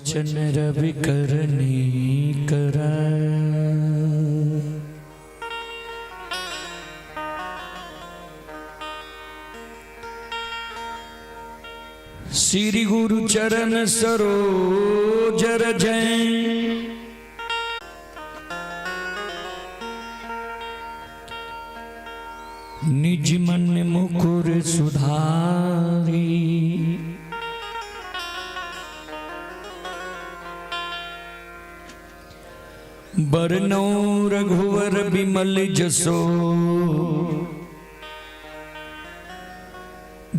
वचन रवि करनी करा। श्री गुरु चरण सरोज रज, निज मन मुकुर सुधारी। बरनौ रघुवर बिमल जसो,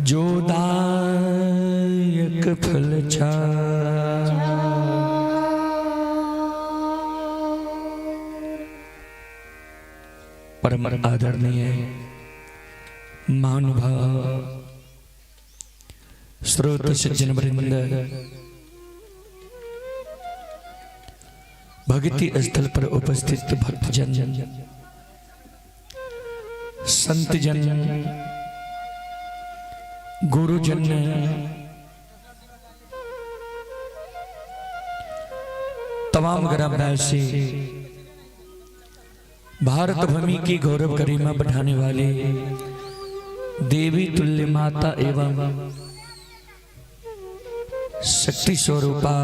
जो दायक फल छा। परम आदरणीय महानुभाव स्रोत सज्जन वृंद, भक्ति स्थल पर उपस्थित भक्तजन, संतजन, गुरुजन, तमाम ग्रामवासी, भारत भूमि की गौरव गरिमा बढ़ाने वाले देवी तुल्य माता एवं शक्ति स्वरूपा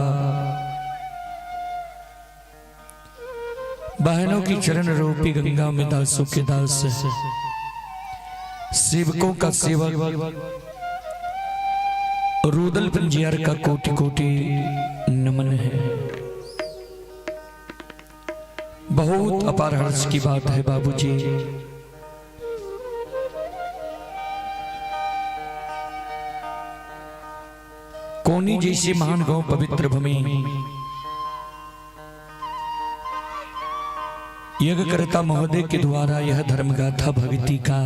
बहनों की चरण रूपी गंगा में दासों के दास, सेवकों का सेवक रुदल पंजियार का कोटि कोटि नमन है। बहुत अपार हर्ष की बात है बाबूजी, कोनी जैसी महान गौ पवित्र भूमि यज्ञकर्ता महोदय के द्वारा यह धर्मगाथा भक्ति का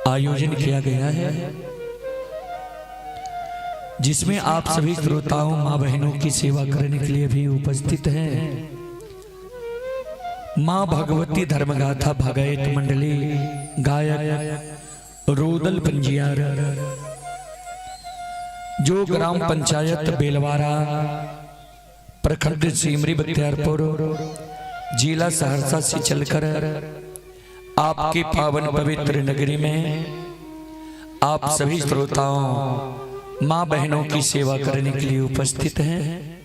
आयोजन किया गया है, जिसमें आप सभी श्रोताओं माँ बहनों की सेवा करने के लिए भी उपस्थित हैं। माँ भगवती धर्मगाथा भगैत मंडली, गायक रोदल पंजियार, जो ग्राम पंचायत बेलवारा, प्रखंड सिमरी बख्तियारपुर, जिला सहरसा से चलकर आपके पावन पवित्र नगरी में आप सभी श्रोताओं माँ बहनों की सेवा करने के लिए उपस्थित हैं।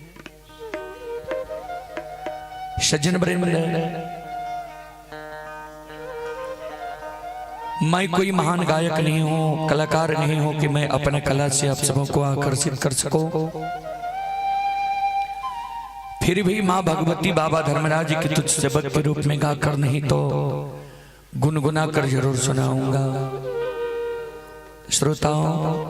सज्जन वृंद, मैं कोई महान गायक नहीं हूं, कलाकार नहीं हूं कि मैं अपने कला से आप सबों को आकर्षित कर सकूं। फिर भी माँ भगवती बाबा धर्मराज की तुझ सेवक के रूप में गाकर नहीं तो गुनगुना कर जरूर सुनाऊंगा। श्रोताओं,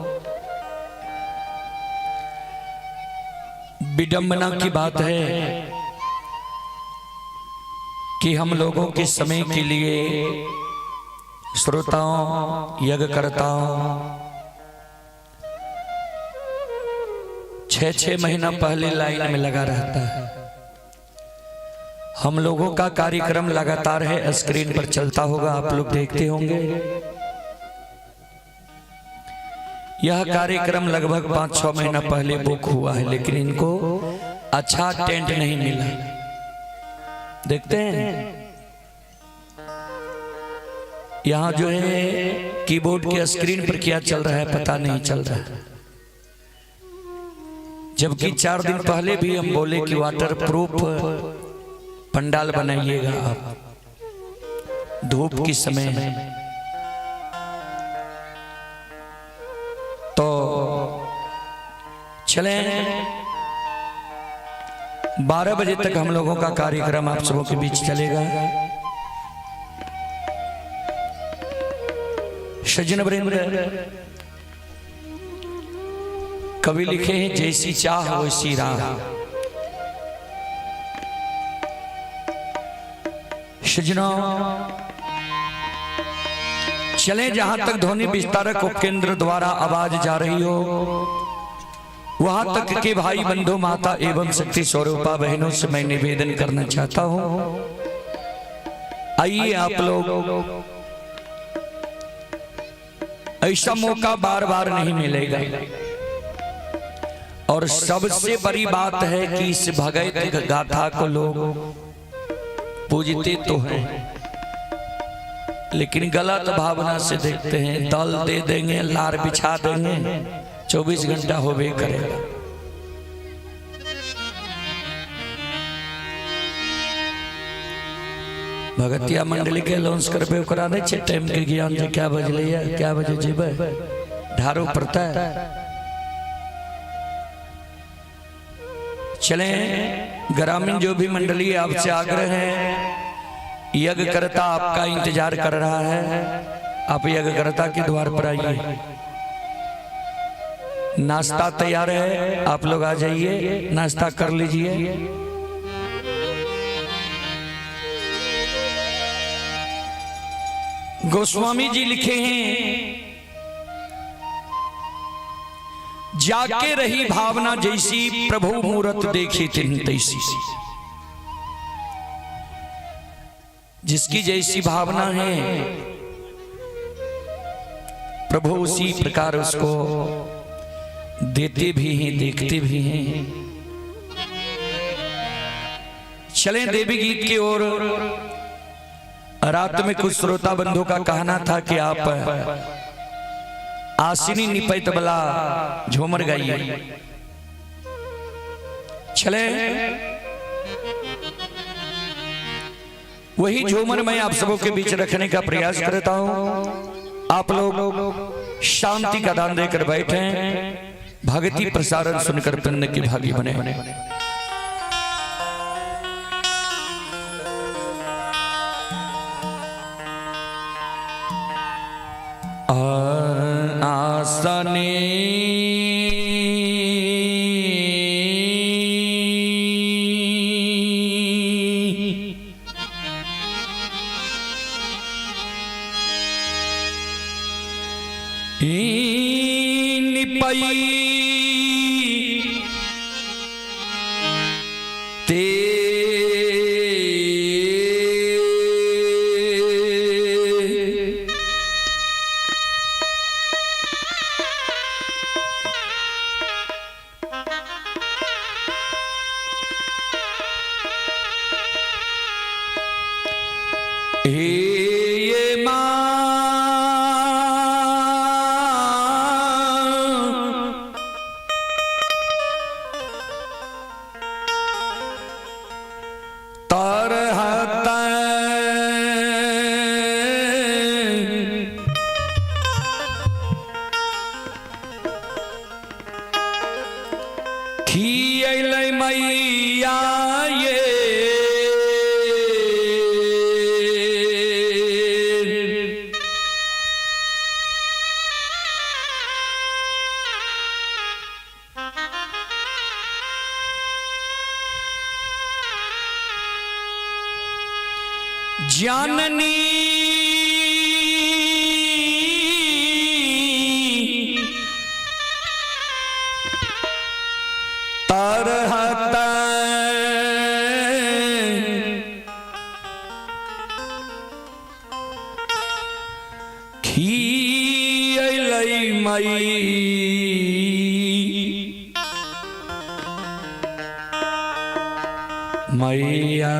विडंबना की बात है कि हम लोगों के समय के लिए श्रोताओं, यज्ञकर्ताओं 6-6 महीना पहले लाइन में लगा रहता है। हम लोगों का कार्यक्रम लगातार है, स्क्रीन पर चलता होगा, आप लोग देखते होंगे। यह कार्यक्रम लगभग 5-6 महीना पहले बुक हुआ है, लेकिन इनको अच्छा टेंट नहीं मिला। देखते हैं यहाँ जो है कीबोर्ड के स्क्रीन पर क्या चल रहा है, पता नहीं चल रहा है। जबकि 4 दिन पहले भी हम बोले कि वाटर प्रूफ पंडाल बनाइएगा आप, धूप के समय है। तो चलें, 12 बजे तक हम लोगों का कार्यक्रम आप सबों के बीच चलेगा। सज्जन वृंद, कवि लिखे हैं, जैसी चाह वैसी राह। सज्जनों, चलें, जहां तक ध्वनि विस्तारक उपकेंद्र द्वारा आवाज जा रही हो वहां तक के भाई बंधु, माता एवं शक्ति स्वरूपा बहनों से मैं निवेदन करना चाहता हूं, आइए आप लोग, ऐसा मौका बार बार नहीं मिलेगा। और सबसे बड़ी बात है कि इस भगैत गाथा को लोग पूजते तो हैं, लेकिन गलत भावना से देखते हैं। दल दे देंगे, लार बिछा देंगे, 24 घंटा होबे करेगा। भगतिया मंडली के लॉन्च करबे ओकरा नहीं छे टाइम के ज्ञान जे क्या बजले है, क्या बजे जेबै, ढारो पड़ता है। चलें ग्रामीण जो भी मंडली आपसे आग्रह है, यज्ञकर्ता आपका इंतजार कर रहा है, आप यज्ञकर्ता के द्वार पर आइए। नाश्ता तैयार है, आप लोग आ जाइए, नाश्ता कर लीजिए। गोस्वामी जी लिखे हैं, जाके रही भावना जैसी, प्रभु मूरत देखी तिन्ह तैसी। जिसकी जैसी भावना है प्रभु उसी प्रकार उसको देते भी हैं, देखते भी हैं। चलें देवी गीत की ओर। रात में कुछ श्रोता बंधु का कहना था कि आप आसिनी निपैत बला झूमर गाइए। चले वही झूमर मैं आप सबों के बीच रखने का प्रयास करता हूं। आप लोग शांति का दान देकर बैठे, भक्ति प्रसारण सुनकर पुण्य के भागी बने। आसने निपई ते हे मां तरहत खियलै मैया ये जननी तरहत खियलै मई मैया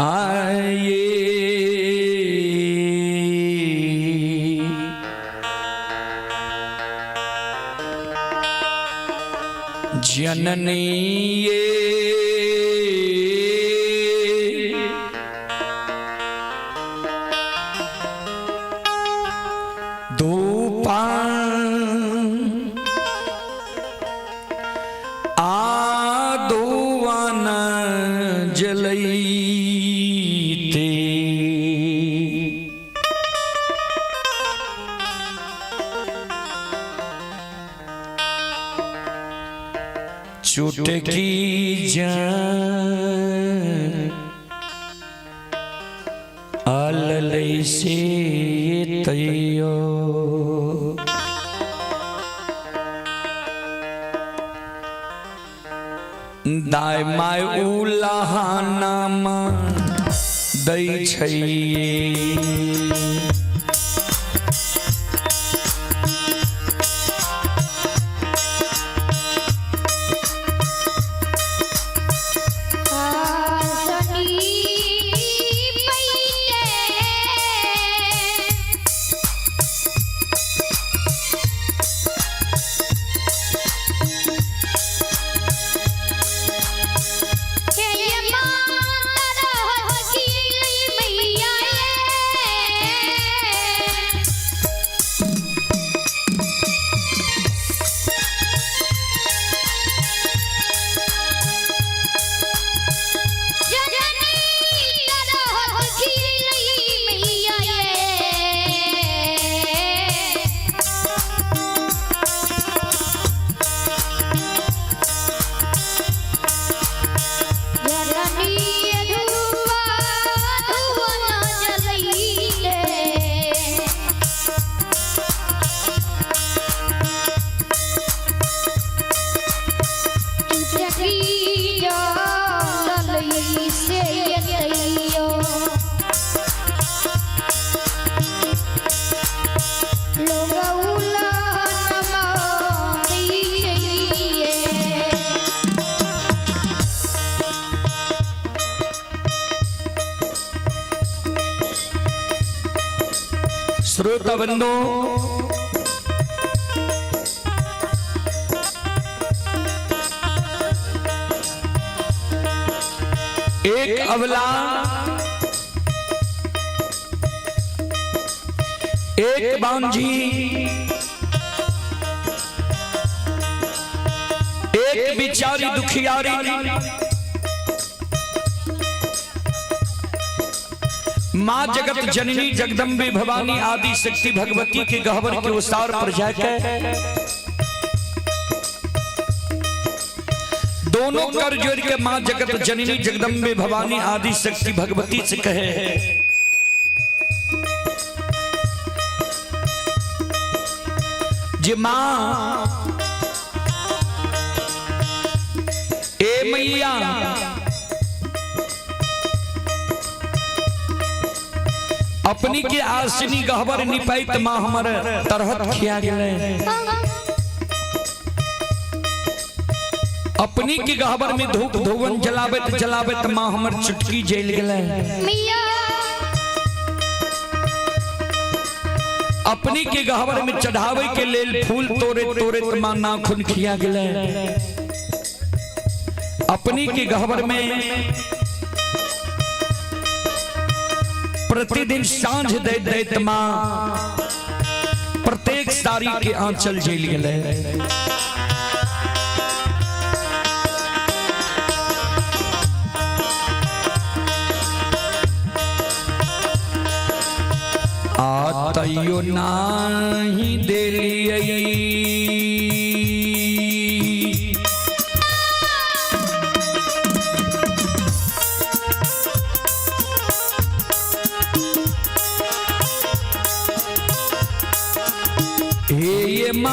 आए जननी ये धूपान आ धुवन जलैते चुटकी जान अललै से तैयो दाय my उलाहाना मा दै छैये। श्रोता बंधु, एक अवला, एक बांझी, एक बिचारी दुखियारी माँ जगत जननी जगदम्बे भवानी आदि शक्ति भगवती के गहवर के उसार पर जाकर दोनों कर जोड़ के माँ जगत जननी जगदम्बे भवानी आदि शक्ति भगवती से कहे, जे माँ, ए मैया, अपनी के आसनी गहबर निपाइत माँ हमर तरहत खिया गेलै। अपनी के गहबर में धूप धोवन जलाबत जलाबत माँ हमर चुटकी जल गेलै। अपनी के गहबर में चढ़ावे के लेल फूल तोड़े तोड़े माँ नाखून खिया गेलै। अपनी के गहबर में प्रतिदिन सांझ दैत दैत माँ प्रत्येक साड़ी के आंचल जल गेलै। आ तैयो नाही देलियै हे ये माँ,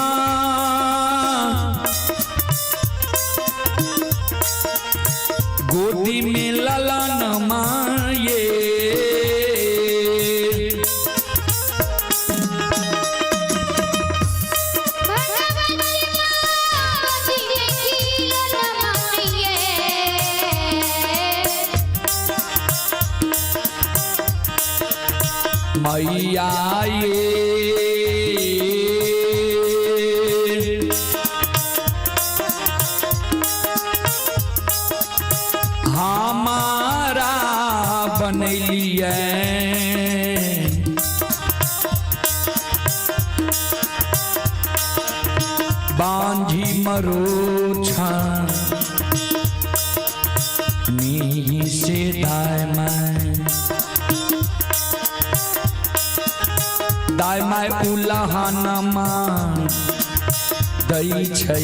गोदी में ललन माये, मैया ये, हमारा बनैलियै बांझी मरोछा नी से दाय माय, दाय माय उलाहाना मां दै छै।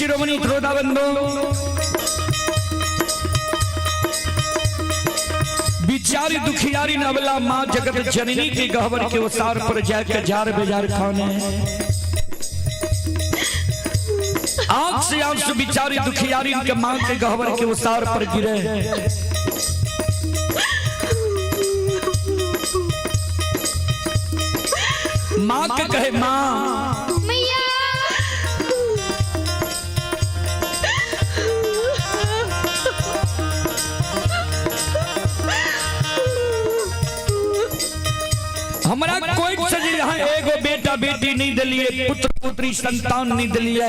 शिरोमणि द्रोदा बंधु, बिचारी दुखियारी नवला माँ जगत जननी के गहवर के ओसार पर जाकर जार बेजार खाने, आंख से आंसू बिचारी दुखियारी के माँ के गहवर के ओसार पर गिरे। माँ के कहे माँ मैया, हमरा कोई से जे यहाँ एगो बेटा बेटी नहीं दिलिए, पुत्र पुत्री संतान नहीं दिलिए,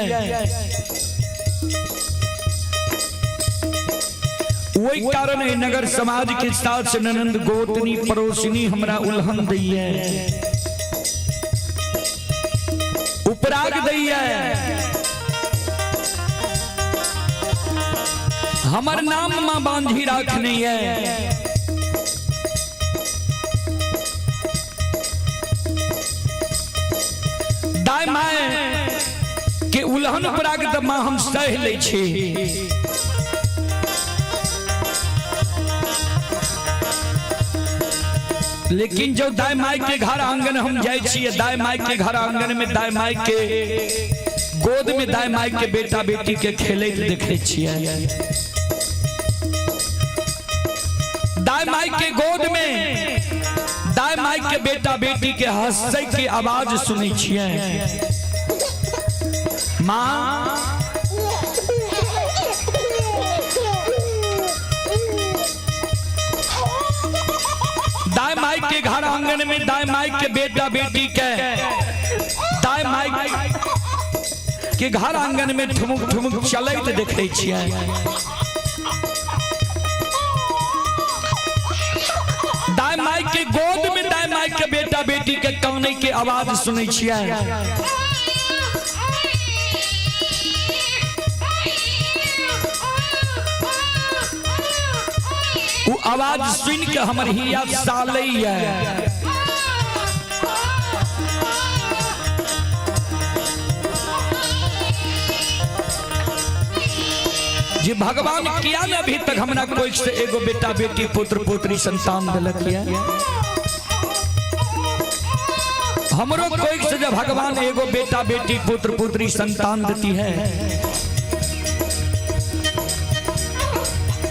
वही कारण है नगर समाज के साथ ननंद गोतनी पड़ोसिनी हमरा उल्हन दैये, उपराग दैये, हमर नाम मां बांधी राखनी है। दाय my के उल्हन उपराग त मां हम सह लै छी, लेकिन जो दाय माई के घर आंगन हम जाय छियै, दाय माई के घर आंगन में दाय माई के गोद में दाय माई के बेटा बेटी के खेलैत देखै छियै, दाय माई के गोद में दाय माई के बेटा बेटी के हंसै के आवाज सुनै छियै। माँ दाय माई के घर आंगन में दाय माई के बेटा बेटी के दाय माई के घर आंगन में ठुमुक ठुमुक चलैत देखै छियै। दाय माई के गोद में दाय माई के बेटा बेटी के कानै के आवाज सुनै छियै। वो आवाज सुन के हमर हिया सालैया। जे भगवान किया ने अभी तक हमरा कोई से एगो बेटा बेटी पुत्र पुत्री संतान दिलक या, हमरो कोई से जब भगवान एगो बेटा बेटी पुत्र पुत्री संतान देती है,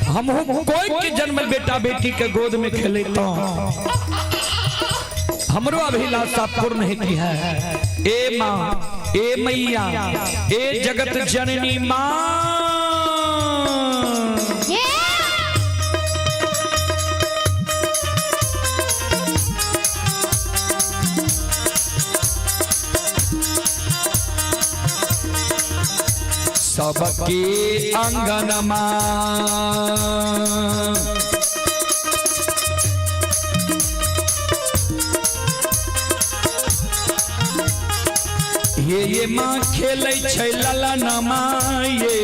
हम कोई के जन्म बेटा बेटी के गोद में खेले तो हमरो अभिलाषा पूर्ण होती है। ए माँ, ए मैया, ए जगत जननी माँ, सबके अंगन माँ ये माँ खेलै छै ललनमा ये,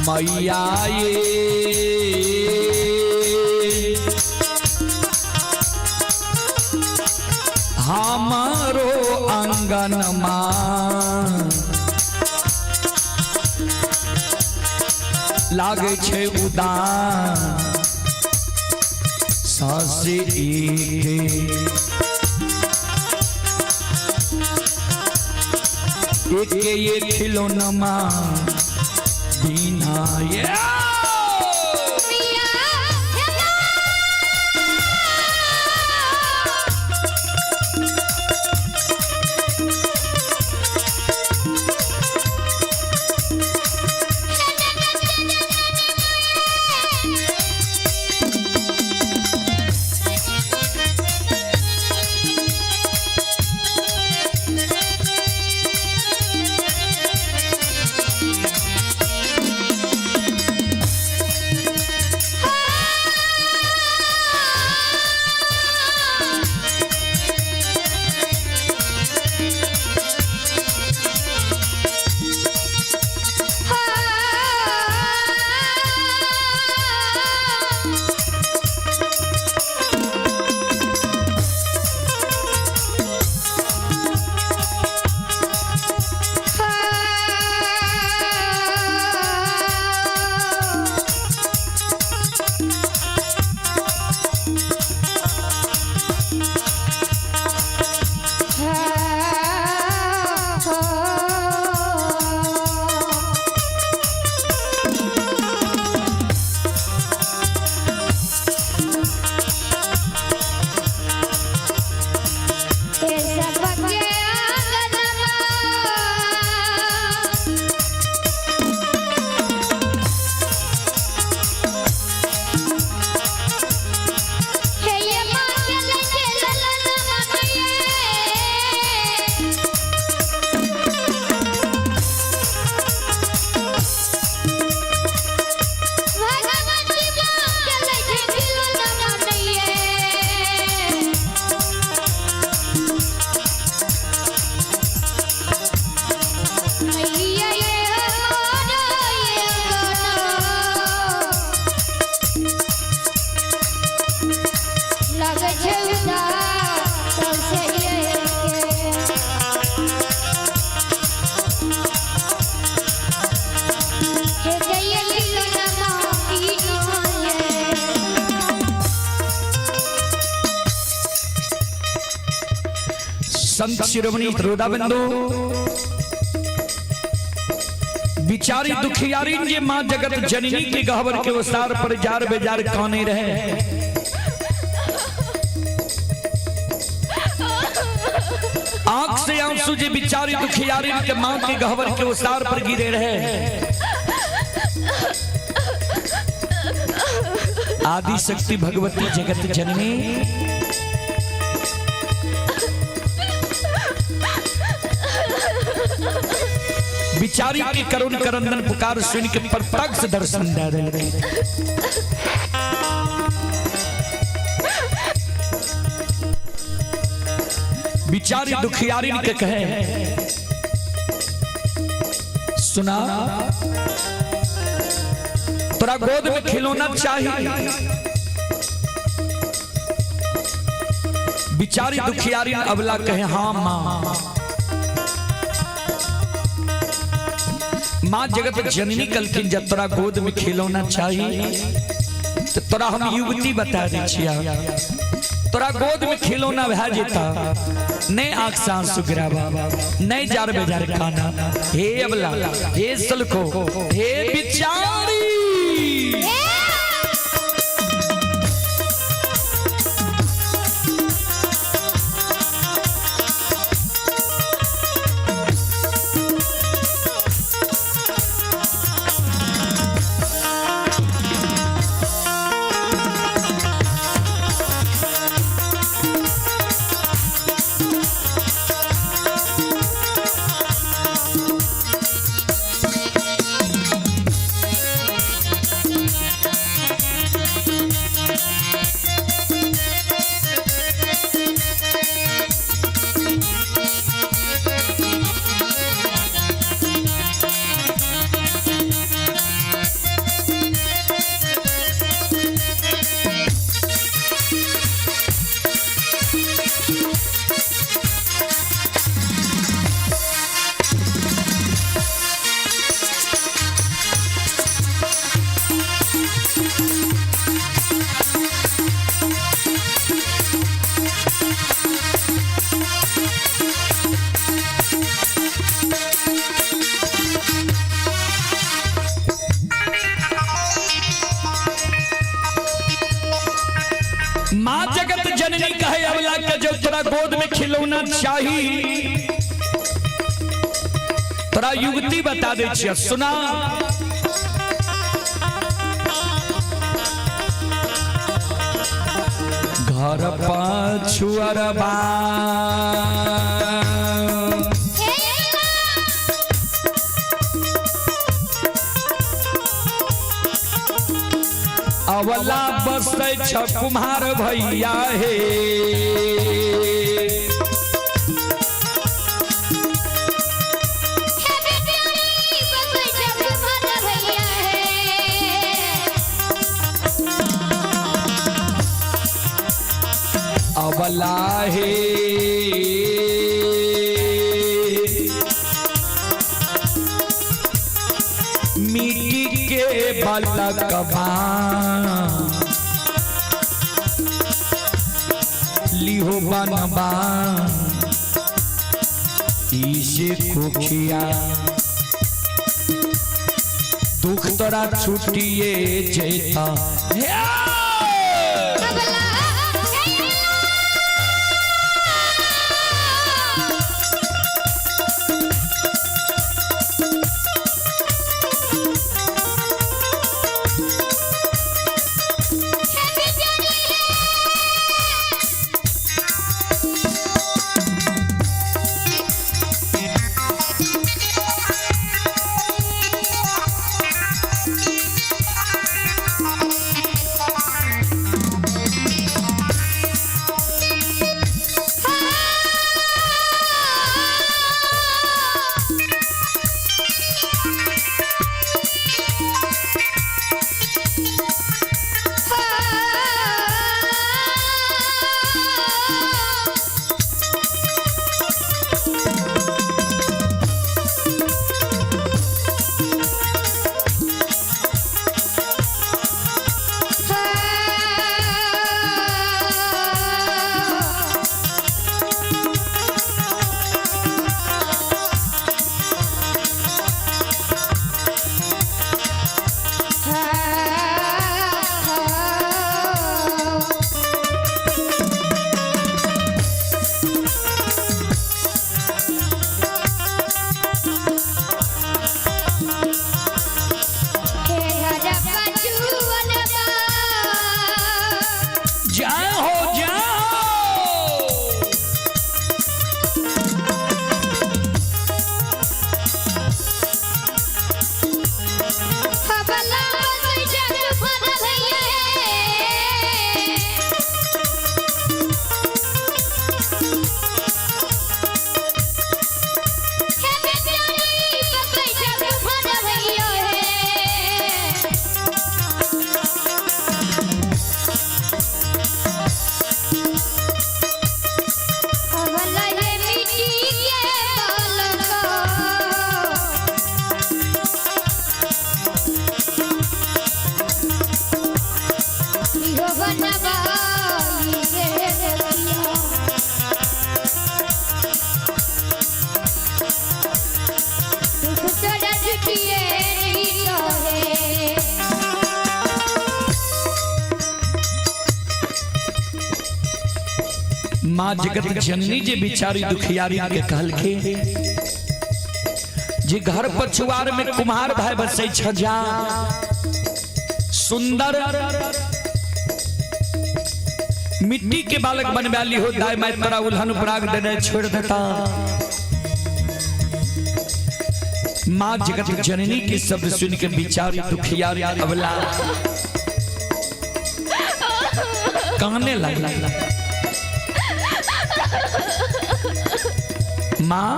मैया ये, हमारो अंगनमा लागे छै उदान सास एके एके ये खिलौनमा दीना ये। संत शिरोमणि श्रोता बंधु, बिचारी दुखियारी जे मां जगत जननी के गहवर के ओसार पर जार बेजार काने रहे। आंख से आंसू जे बिचारी दुखियारी के मां के गहवर के ओसार पर गिरे रहे। आदि शक्ति भगवती जगत जननी बिचारी के करुण करंदन पुकार सुन के प्रत्यक्ष दर्शन दे रहे। बिचारी दुखियारी के कहे, सुना तोरा गोद में खिलौना चाहिए। बिचारी दुखियारी अबला कहे, हाँ मां। मां जगत जननी कलखिन, जब तोरा गोद में खिलौना चाहिए तो तोरा हम युवती बता दै छिया, तोरा गोद में खिलौना भए जेता, नहीं आंख से आंसू गिरावा, नहीं जार बेजार खाना। हे अबला, हे सलखो, हे बिचारी, मां जगत जननी कहे अबला के जो तोरा गोद में खिलौना चाहिए, तोरा युवती बता दे छिया, सुना घर पाछुअरबा अवला बसै छ कुम्हार भैया हे। अवला हे मिट्टी के बलकबा लिहो बनबा इसे कुखिया दुख तोरा छुटिए जेता। माँ जगत जननी जे बिचारी दुखियारी के कहलके जे घर पछुआर में कुम्हार भाई बसै छ, जा सुंदर मिट्टी के बालक बनवाली हो, दाई माई तोरा उल्हन उपराग देने छोड़ देता। माँ जगत जननी के शब्द सुन के बिचारी दुखियारी अबला कहने लगा, माँ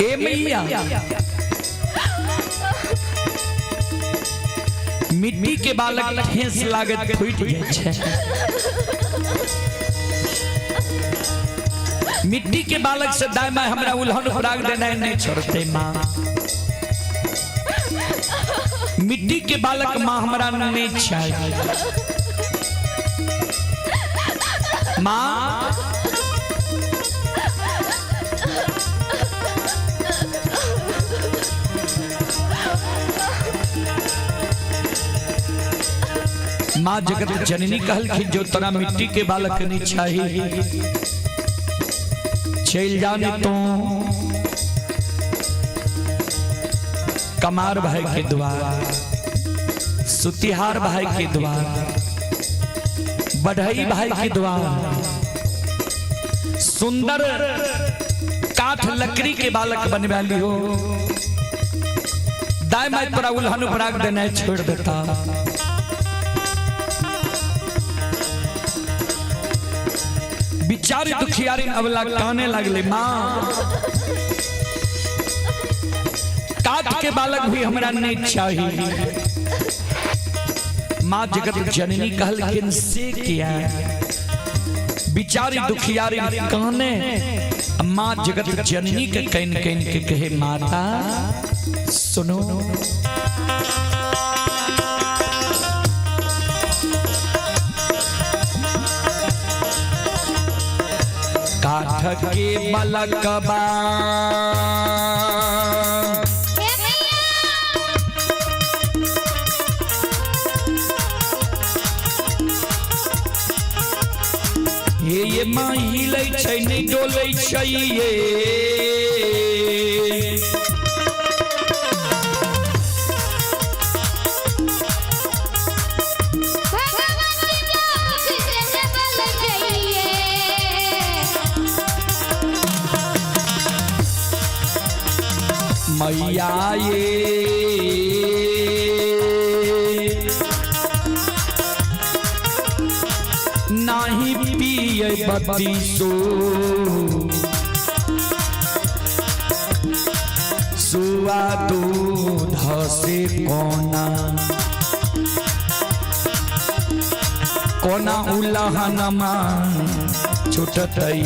ए मैया, मिट्टी के बालक ठेस लागत फूट जाय छै, मिट्टी के बालक से दाई माई हमरा उल्हन उपराग देना नहीं छोड़ते माँ, मिट्टी के बालक माँ हमरा नहीं चाहिए माँ। माँ जगत जननी कहलखिन जो तोरा मिट्टी के बालक नहीं चाहिए चल जाने तो कमार भाई के द्वार, सुतिहार भाई के द्वार, बढ़ई भाई के द्वार, सुंदर काठ लकड़ी के बालक बनवा ली हो, दाई माई तोरा उल्हन उपराग देना छोड़ देता। बिचारी दुखियारी अबला काने लगले, माँ काठ के बालक भी हमरा नहीं चाहिए। माँ जगत जननी कहलखिन से किया, बिचारी दुखियारी काने, माँ जगत जननी के can can के कहे माता सुनो, काठ के बलकबा ये माँ हिलै छै नहि डोलै छै ये, मैया ये नाही पिए बत्ती सो सुआ दूध से कोना कोना उलहनमा छुटतै।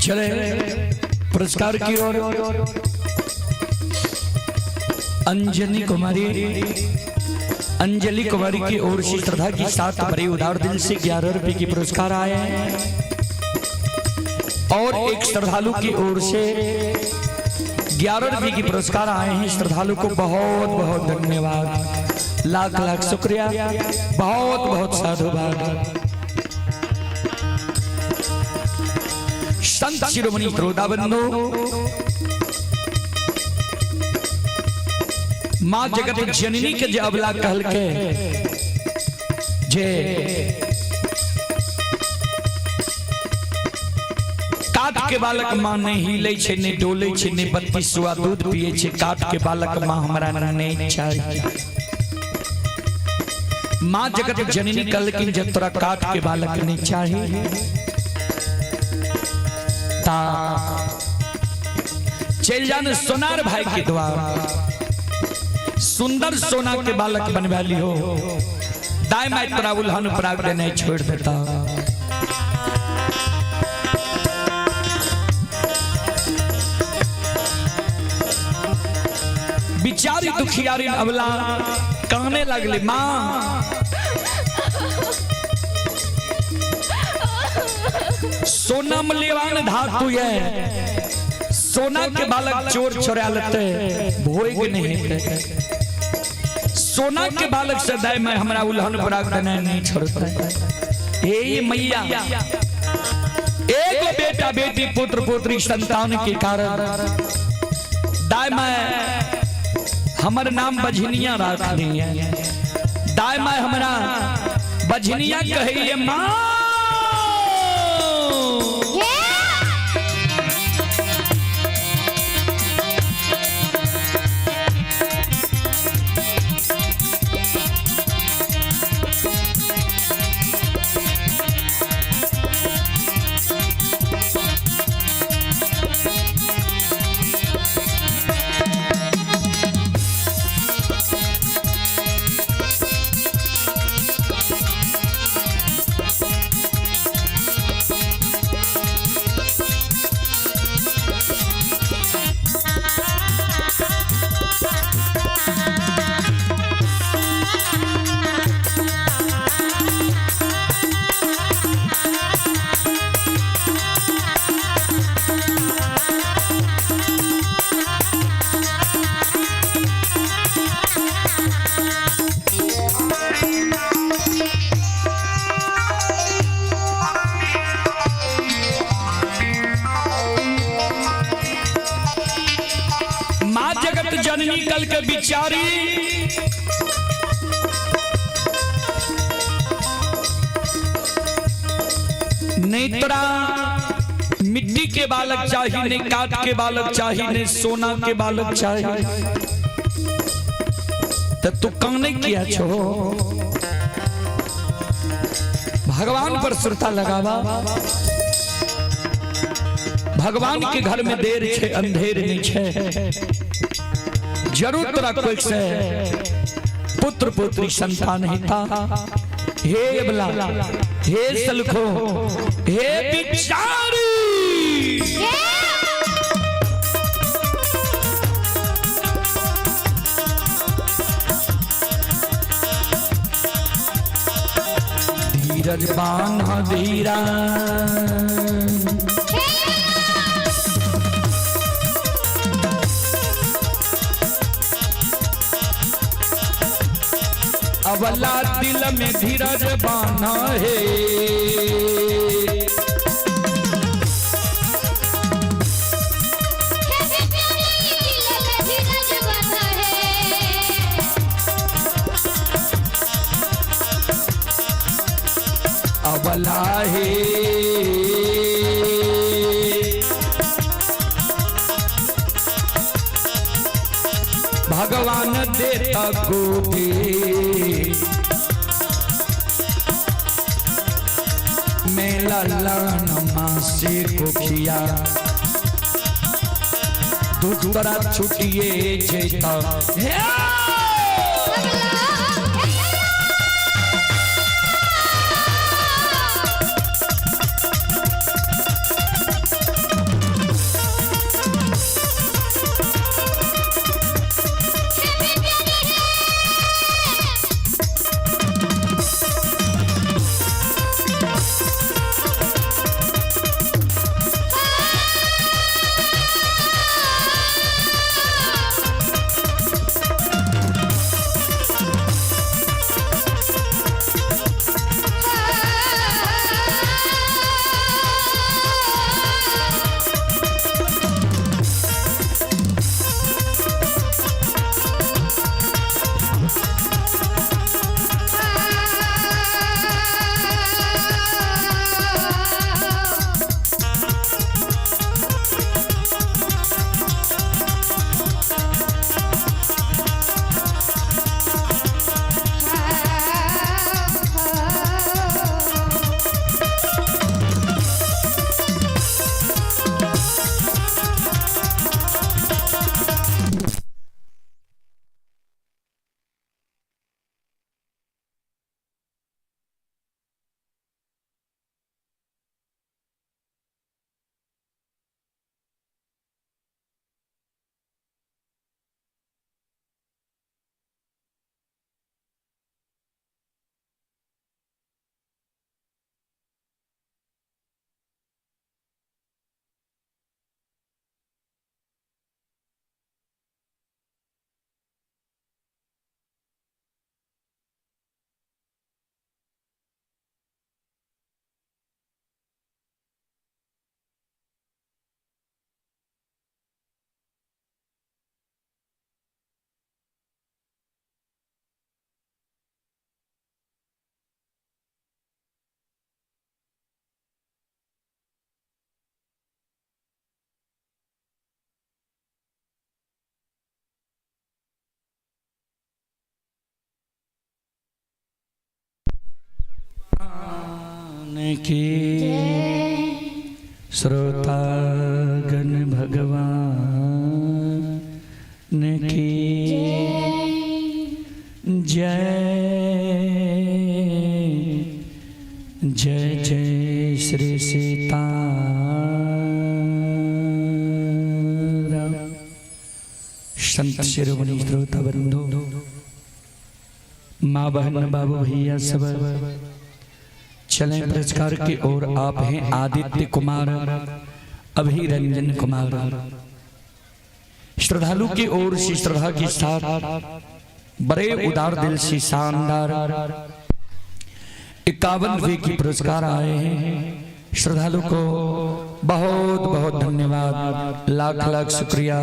चले पुरस्कार की ओर। अंजनी कुमारी, अंजलि कुमारी की ओर से श्रद्धा की साथ बड़े उदार दिल से 11 रुपए की पुरस्कार आए हैं। और एक श्रद्धालु की ओर से 11 रुपए की पुरस्कार आए हैं। श्रद्धालु को बहुत बहुत धन्यवाद, लाख लाख शुक्रिया, बहुत बहुत साधुवाद। संत शिरोमणि श्रोता बंधु, माँ जगत जननी के जे अबला कहल के जे काट के बालक माँ नहीं हिले छे, नहीं डोले छे, नहीं बत्ती सुआ दूध पिए छे, काट के बालक माँ हमरा नहीं चाहिए। माँ जगत जननी कहलखिन जे तोरा काट के बालक नहीं चाहिए ता चल जान सोनार भाई के द्वार, सुंदर सोना के बालक बनवा लिहो, दाई माई तोरा उल्हन पराग देने छोड़ देता। बिचारी दुखियारी अबला कहने लगले, माँ सोना मूल्यवान धातु है, सोना के बालक चोर चोरा लेते भोग नहीं हेते, सोना के बालक से दाई मैं हमरा उल्हन पराग देने नहीं छोड़ते। हे मैया, एक बेटा बेटी पुत्र पुत्री संतान के कारण दाई मैं हमर नाम बझनिया राख दी है, दाई मैं हमरा बझनिया कहिए माँ। माँ जगत जननी कल के बिचारी नहीं तोरा मिट्टी के बालक चाहिए, नहीं काट के बालक चाहिए, नहीं सोना के बालक चाहिए, तो तू काने किया छो? भगवान पर सुरता लगावा, भगवान के घर में देर छे अंधेर नहीं छे, जरूर तोरा कोई से पुत्र पुत्री संतान हिता। हे अबला, हे सलखो, हे बिचारी, धीरज बांध धीरा, अबला दिल में धीरज बाना है। अबला है भगवान देता गोपी, मेला लान मासे कोखिया, दुख तोरा छुटिए जेता। की। श्रोतागण भगवान की जय। जय जय श्री सीता। संत शिरोमणि श्रोता बंधु, माँ बहन बाबू भैया सब, चलें पुरस्कार की ओर। आप हैं आदित्य कुमार, अभिरंजन कुमार। श्रद्धालु की ओर से श्रद्धा के साथ बड़े उदार दिल से शानदार 51 रुपये की पुरस्कार आए हैं। श्रद्धालु को बहुत बहुत धन्यवाद, लाख लाख शुक्रिया,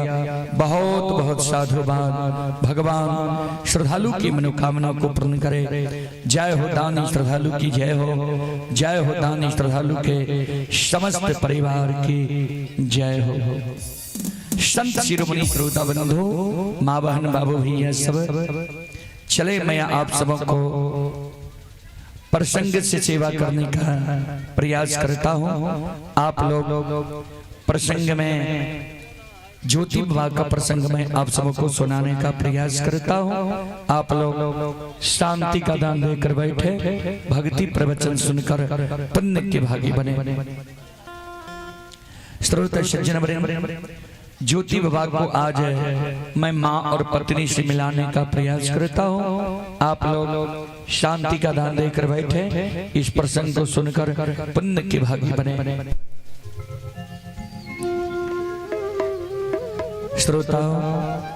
बहुत बहुत साधुवाद। भगवान श्रद्धालु की मनोकामना को पूर्ण करे। जय हो दानी श्रद्धालु की जय हो, जय हो दानी श्रद्धालु के समस्त परिवार की जय हो। संत शिरोमणि श्रोता बंधु, माँ बहन बाबू भैया सब, चले मैं आप सबको प्रसंग से सेवा करने का प्रयास करता हूँ। आप लोग प्रसंग में ज्योति बाबा का प्रसंग में आप सबको सुनाने का प्रयास करता हूँ। आप लोग शांति का दान देकर बैठे, भक्ति प्रवचन सुनकर पुण्य के भागी बने। श्रोता सज्जन, ज्योति बाबा को आज मैं माँ और पत्नी से मिलाने का प्रयास करता हूँ। आप लोग शांति का दान देकर बैठे, इस प्रसंग को सुनकर पुण्य के भागी बने। श्रोताओं,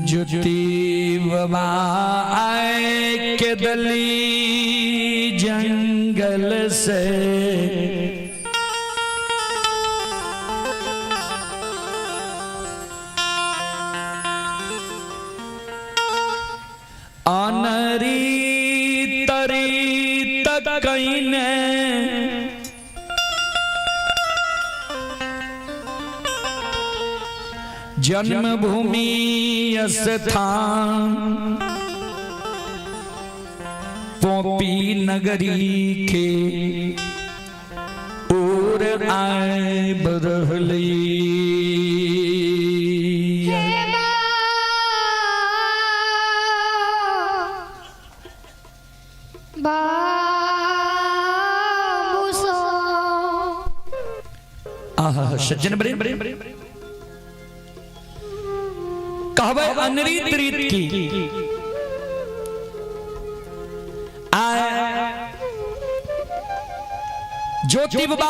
ज्योति बाबा आए केदली जंगल से, अनरी तरी तकैने जन्मभूमि स्थान पोपी नगरी के ओर आए बरहली। आहा सज्जन बड़े कहवे अनरीत रीत की आए ज्योति बाबा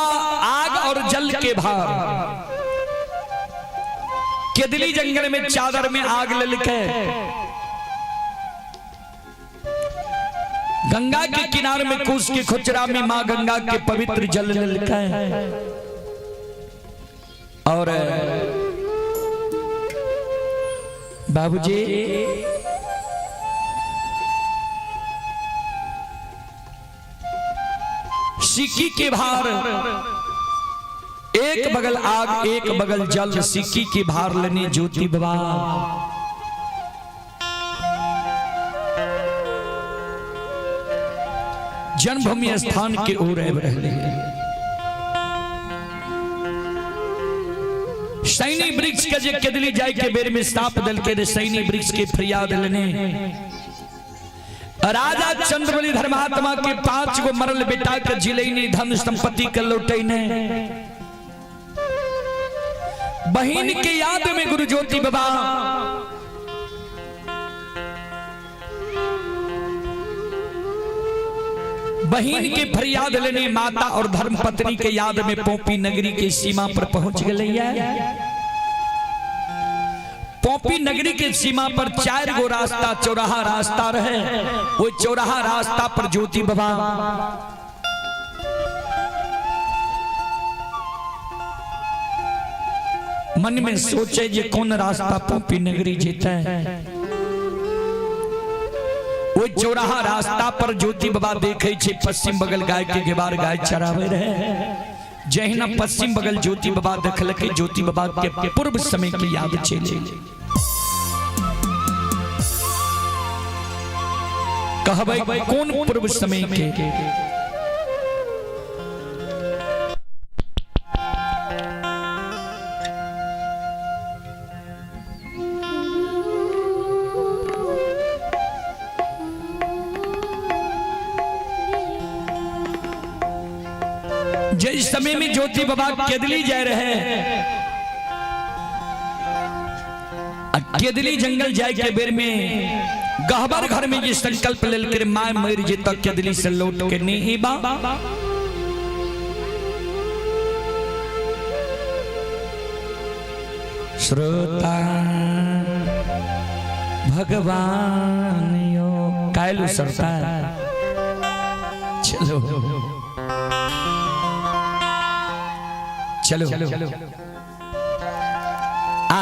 आग और जल के भार केदली जंगल में चादर में आग ललके गंगा के किनारे में कुश के खुचरा में मां गंगा के पवित्र जल ललके और बाबूजी सिक्की के भार, एक बगल आग एक बगल जल, सिक्की के भार लेने ज्योति बाबा जन्मभूमि स्थान के ओर आबि रहले। सैनी वृक्ष के जे केदली जाय के बेर में साप दल के रे सैनी वृक्ष के फरियाद लेने राजा चंद्रबली धर्मात्मा के 5 गो मरल बेटा के जिलैनी, धन संपत्ति के लौटैने, बहिन के याद में गुरु ज्योति बाबा बहिन के फरियाद लेने माता और धर्म पत्नी के याद में पोपी नगरी के सीमा पर पहुंच गए। पोपी नगरी के सीमा पर 4 गो रास्ता चौराहा रास्ता रहे, वो चौराहा रास्ता पर ज्योति बाबा मन में सोचे जे कौन रास्ता पोपी नगरी जीते है। वो चौराहा रास्ता पर ज्योति बाबा देखे छे पश्चिम बगल गाय के गेबार गाय चरावे रहे। जहिना पश्चिम बगल ज्योति बाबा देखलकै, ज्योति बाबा के पूर्व समय के याद चलि। कहबै कोन पूर्व समय के? जिस समय में ज्योति बाबा केदली जा रहे, केदली जंगल जाए के बेर में गहबर घर में जे संकल्प लेल के माय मर जे तक केदली से लौट के नहीं बा। श्रोता भगवान यो कायल सरता। चलो चलो आ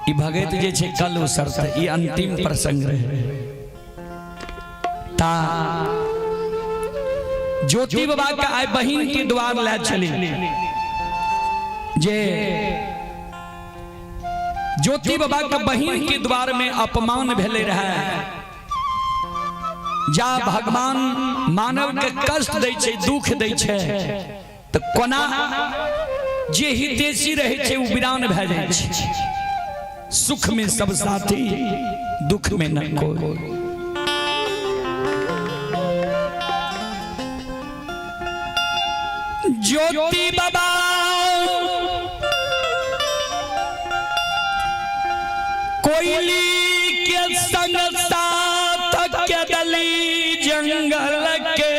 ई भगत जे छै कल उसरता, ई अंतिम प्रसंग रहे। ता ज्योति बाबा के आय बहिन के द्वार ले चली, जे ज्योति बाबा के बहिन के द्वार में अपमान भेले रहे। जा भगवान मानव के कष्ट दै छै, दुख दै छै, तऽ कोना जे हितेशी रहै छै ओ वीरान भए जाइ छै। सुख में सब साथी, दुख में न कोई। ज्योति बाबा कोयली के संग साथ के दली जंगल के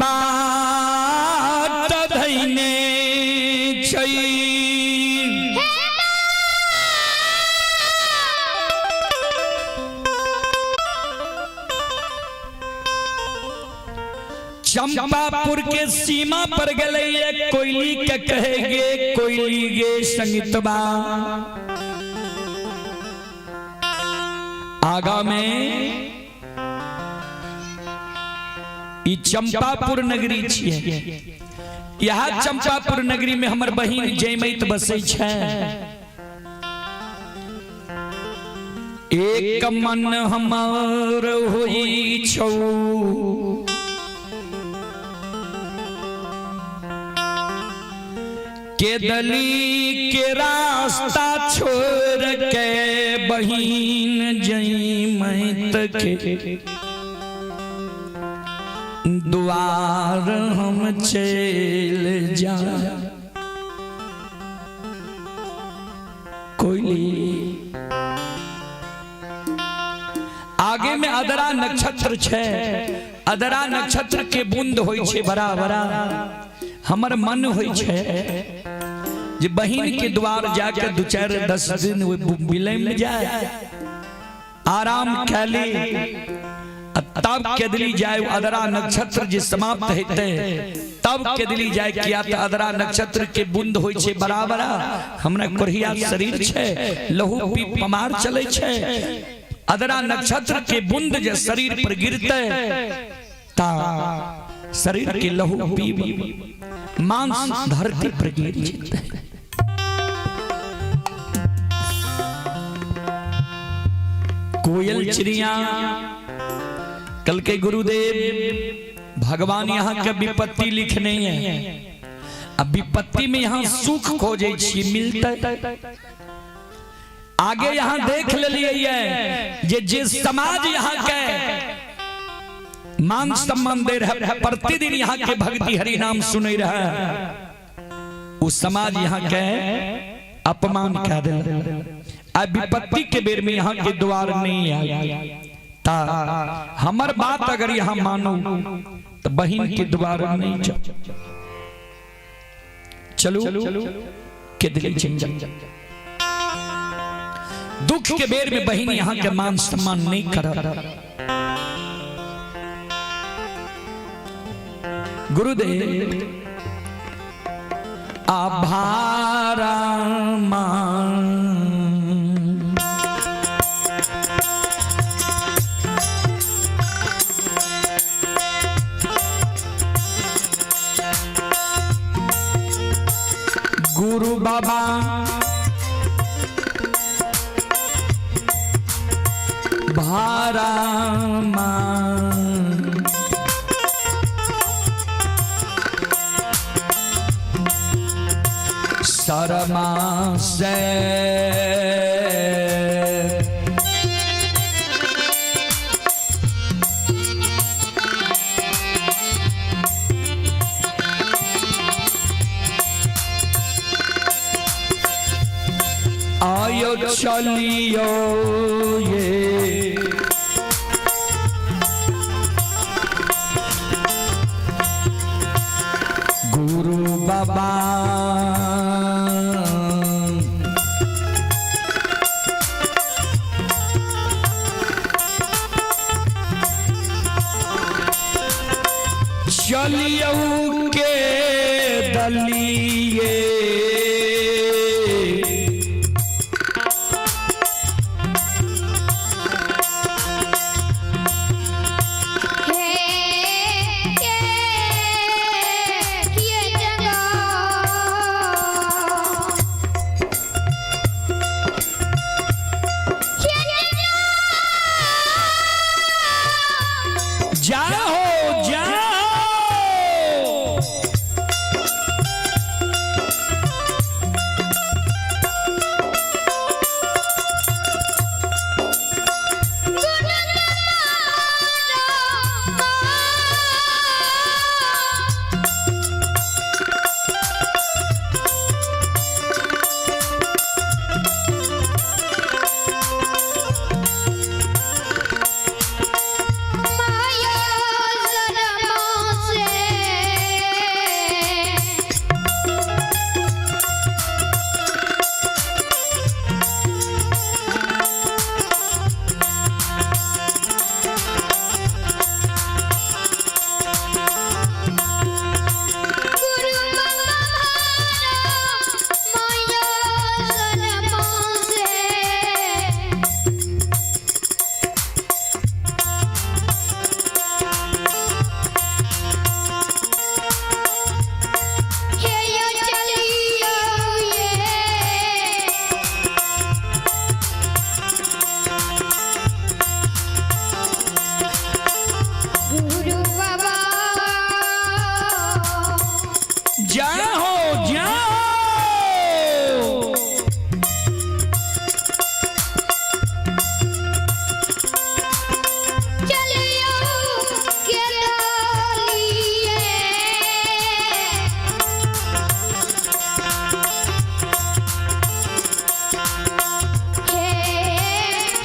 बाट धैने छै। चंपापुर के सीमा पर गले कोयली के कहेगे कोयली गे संगीतबा, आगा में ई चंपापुर नगरी छियै। यहाँ चंपापुर नगरी में हमर बहिन जयमैत बसै छै। एक मन हमर होई छौ के दली के रास्ता छोड़ के बहिन जयमैत के द्वार हम चल जा। कोयली आगे में अदरा नक्षत्र छै, अदरा नक्षत्र के बूंद होई छै बड़ा बड़ा। हमर मन होई छै जे बहिन के द्वार जाके 2-4-10 दिन बिलम जाए, आराम कैली, तब केदली जाए। अदरा नक्षत्र जे समाप्त हेतै तब केदली जाए। किया त अदरा नक्षत्र के बूंद होई छै बड़ा बड़ा। हमरा कोढ़िया शरीर छै, लहू पी पमार चलै छै। अदरा नक्षत्र के बूंद जे शरीर पर गिरतै ता शरीर के लहू पी मांस धरती पर गिर जेतै। कोयल चिड़िया कल के गुरुदेव भगवान यहाँ के विपत्ति लिखने है। अब विपत्ति में यहाँ सुख खोजे छी मिलते। आगे यहाँ देख लिए जे जे समाज यहाँ के मान सम्मान दे रहे, प्रतिदिन यहाँ के भक्ति हरि नाम सुने रहे, उस समाज यहाँ के अपमान कह दे। अब विपत्ति के बेर में यहाँ के द्वार नहीं आया। ता हमर बात अगर यहाँ मानो तो बहिन के द्वार नहीं जाओ। चलो के दिल जंगल। दुख के बेर में बहिन यहाँ के मान सम्मान नहीं कर। गुरुदेव आभारा मान गुरु बाबा भारा शर्मा से आयो चलियो ये गुरु बाबा चलियो के दलिए हे ये जगह ये जगह जाओ जाओ माया शर्मा से गुरु बाबा माया शर्मा से। हे यो चलियो ये गुरु बाबा जाओ जाओ चलियो के डालिए हे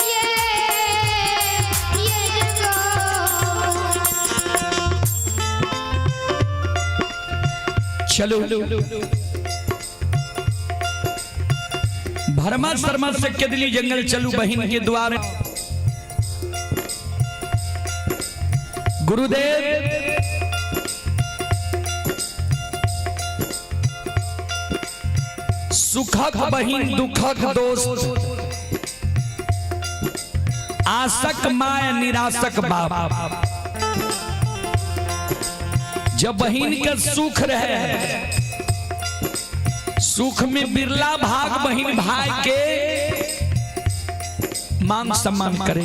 ये जगह चलो भरमा शर्मा से केदली जंगल चलू बहन के द्वार गुरुदेव सुखक बहिन दुखक दोस्त आसक माय निराशक बाप। जब बहिन के सुख रहे, सुख में बिरला भाग बहिन भाई के मान सम्मान करे।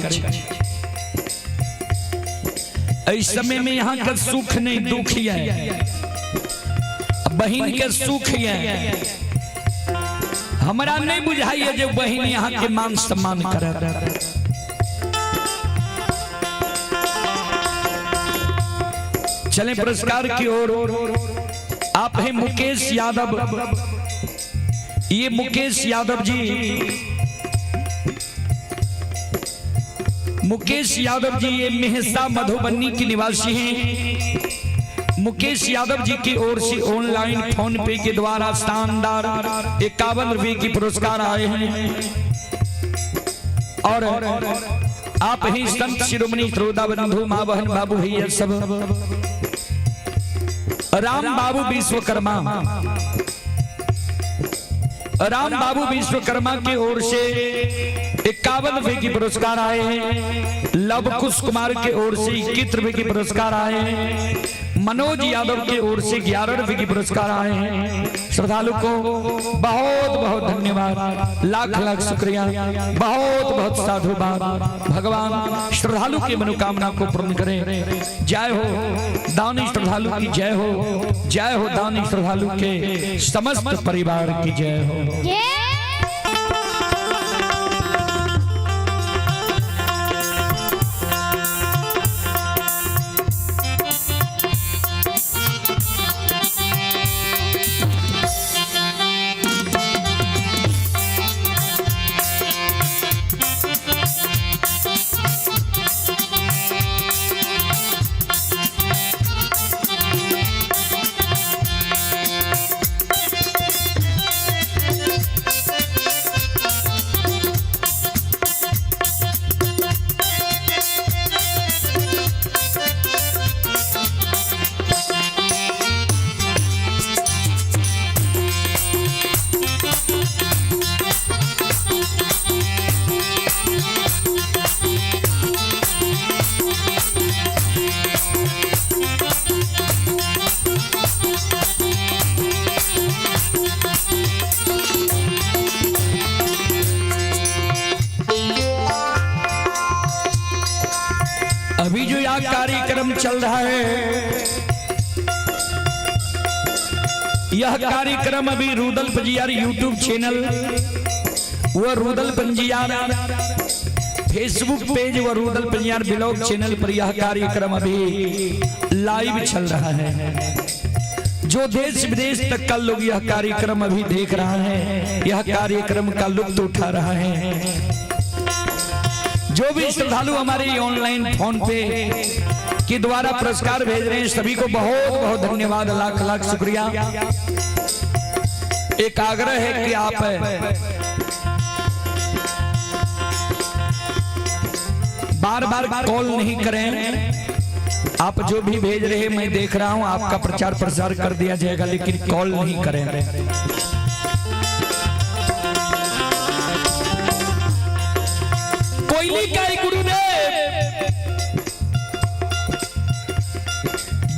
इस समय में यहाँ का सुख नहीं दुख ही है, बहिन के सुख ही है। हमरा नहीं बुझाइए जो बहिन यहाँ के मान सम्मान करे। चले पुरस्कार की ओर। आप हैं मुकेश यादव, ये मुकेश यादव जी, मुकेश यादव जी ये मेहसा मधुबनी के निवासी हैं। मुकेश यादव जी की ओर से ऑनलाइन फोन पे के द्वारा शानदार 51 रुपए की पुरस्कार आए हैं। और आप ही संत शिरोमणि श्रोता बंधु माँ बहन बाबू भैया सब, राम बाबू विश्वकर्मा, राम बाबू विश्वकर्मा की ओर से 51 रुपए की पुरस्कार आए हैं। लव कुश कुमार के ओर से 21 रुपए की पुरस्कार आए हैं। मनोज यादव की ओर से 11 रुपए की पुरस्कार आए हैं। श्रद्धालु को बहुत बहुत धन्यवाद, लाख लाख शुक्रिया, बहुत बहुत साधुवाद। भगवान श्रद्धालु की मनोकामना को पूर्ण करें। जय हो दानी श्रद्धालु की जय हो, जय हो दानी श्रद्धालु के समस्त परिवार की जय हो। अभी जो यह कार्यक्रम चल रहा है, यह कार्यक्रम अभी रूदल पंजियार यूट्यूब चैनल व रूदल पंजियार फेसबुक पेज व रूदल पंजियार ब्लॉग चैनल पर यह कार्यक्रम अभी लाइव चल रहा है। जो देश विदेश तक का लोग यह कार्यक्रम अभी देख रहा है, यह कार्यक्रम का लुत्फ उठा रहा है। जो भी श्रद्धालु हमारे ऑनलाइन फोन पे के द्वारा पुरस्कार भेज रहे हैं, सभी को बहुत बहुत धन्यवाद, लाख लाख शुक्रिया। एक आग्रह है कि आप बार बार कॉल नहीं करें। आप जो भी भेज रहे हैं मैं देख रहा हूं, आपका प्रचार प्रसार कर दिया जाएगा, लेकिन कॉल नहीं करें। कोयली का गुरुदेव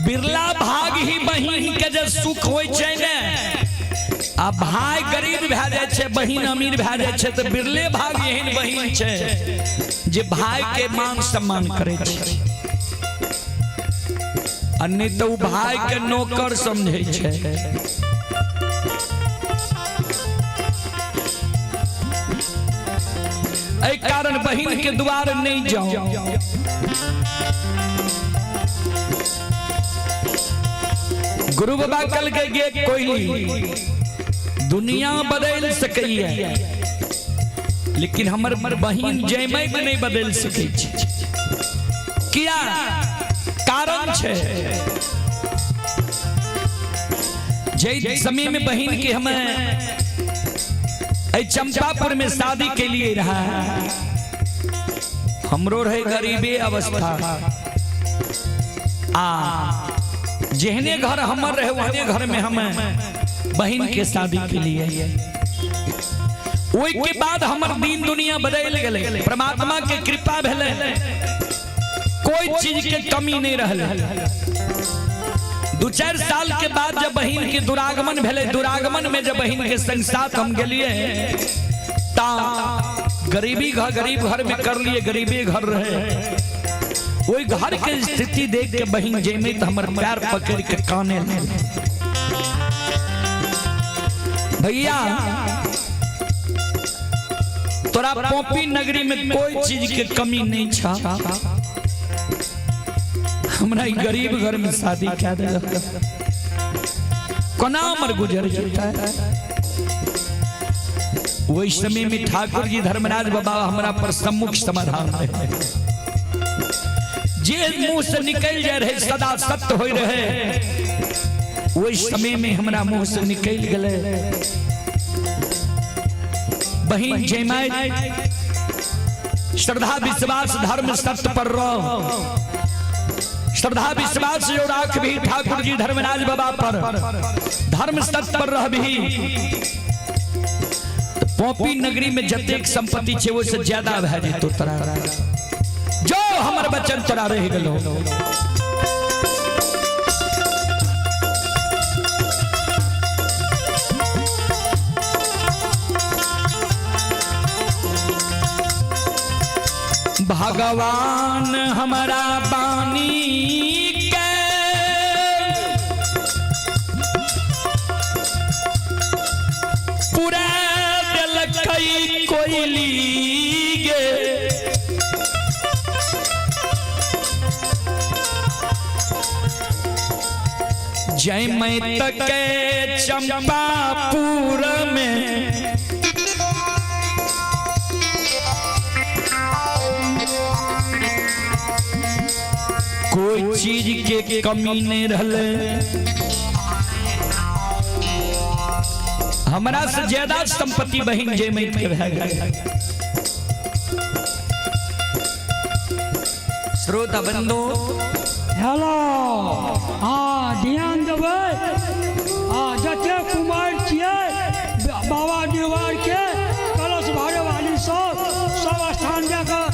बिरला भाग ही बहिन के जे सुख होइ छै ने, आ भाई गरीब भए जाइ छै, बहिन अमीर भए जाइ छै, तऽ बिरले भाग एहन बहिन छै जे भाई के मान सम्मान करै छै, आ नहि तऽ ओ भाई के नौकर समझै छै। एहि कारण बहिन के द्वार नहीं जाओ। गुरु बाबा कल के गे कोयली दुनिया बदल सकैया, लेकिन हमर बहिन जयमय के नहीं बदल सकै छै। किया? कारण छै जै समय में बहिन के हमें चंपापुर में शादी के लिए रहा, हमरो रहे गरीबे अवस्था, आ जेहने घर हमर रहे वहने घर में हम बहिन के शादी के लिए। ओहि के बाद हमर दिन दुनिया बदल गेलै, परमात्मा के कृपा भेलै, कोई चीज के कमी नहीं रहलै। 2-4 साल के बाद जब बहिन के दुरागमन भेलै, दुरागमन में जब बहिन के संग साथ हम गेलिए ता गरीबी घर गरीब घर में कर लिए, गरीबी घर रहे, वही घर के स्थिति देख के बहिन जेमे तो हमर पैर पकड़ के काने लगे, भैया तोरा पोपी नगरी में कोई चीज के कमी नहीं छा, हमरा गरीब घर में शादी क्या दे कोना हमर गुजर जेता है। वही समय में ठाकुर जी धर्मराज बाबा हमरा पर सम्मुख समाधान रहे, जे मुंह से निकल जाए रहे सदा सत्य हो रहे, वही समय में हमरा मुंह से निकल गए बहिन जयमाय श्रद्धा विश्वास धर्म सत्य पर रहो, श्रद्धा विश्वास जो राख भी ठाकुर जी धर्मराज बाबा पर, धर्म सत्य पर रह भी, तो पोपी नगरी में जतेक संपत्ति छे वो से ज्यादा भए जेतो तोरा, जो हमर बचन तोरा रह गेलो। भगवान हमारा बानी के पूरा देलकै कोइली गे। जय मैं तक चंपापुर में कोई चीज के कमी नहीं रहले। हमरा से ज्यादा संपत्ति बहिन जय मैं के भए गेल। श्रोता बंधु हेलो, हाँ ध्यान देबै। हाँ जते कुमार छियै बाबा डिहबार के कलश भरे वाली सब सब स्थान जाकऽ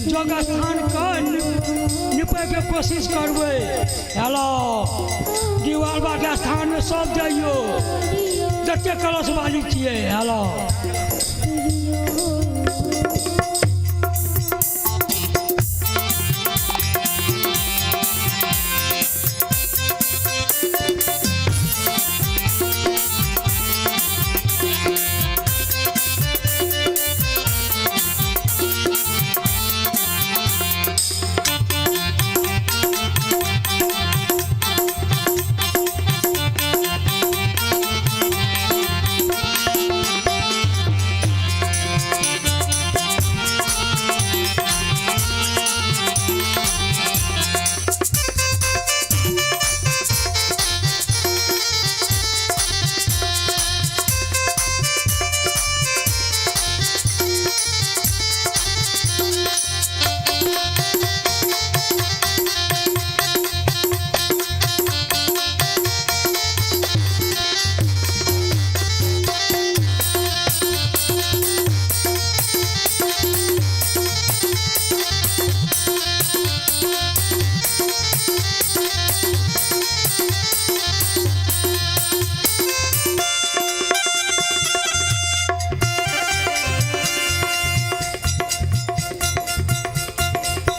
जोग स्थान के निपैके कोशिश करबै। हेलो, डिहबार बाबा के स्थान में सब जाइयो जते कलश वाली छियै। हेलो,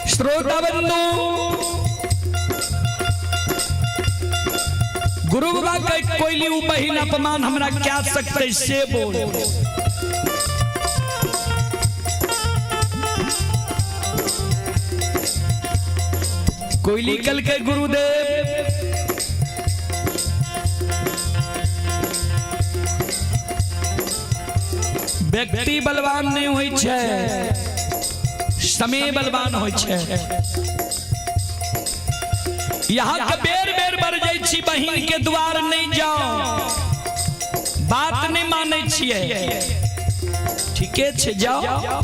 श्रोता बंधु गुरु बाबा के कोइली उ बहिन अपमान हमरा क्या सकते से बोल। कोइली कल के गुरुदेव व्यक्ति बलवान नहीं होई छै, समय बलवान होई छै। यहाँ के बेर बेर बढ़ जाइ छी बहिन के द्वार नहीं जाओ, बात नहीं मानै छियै, ठीके छै जाओ।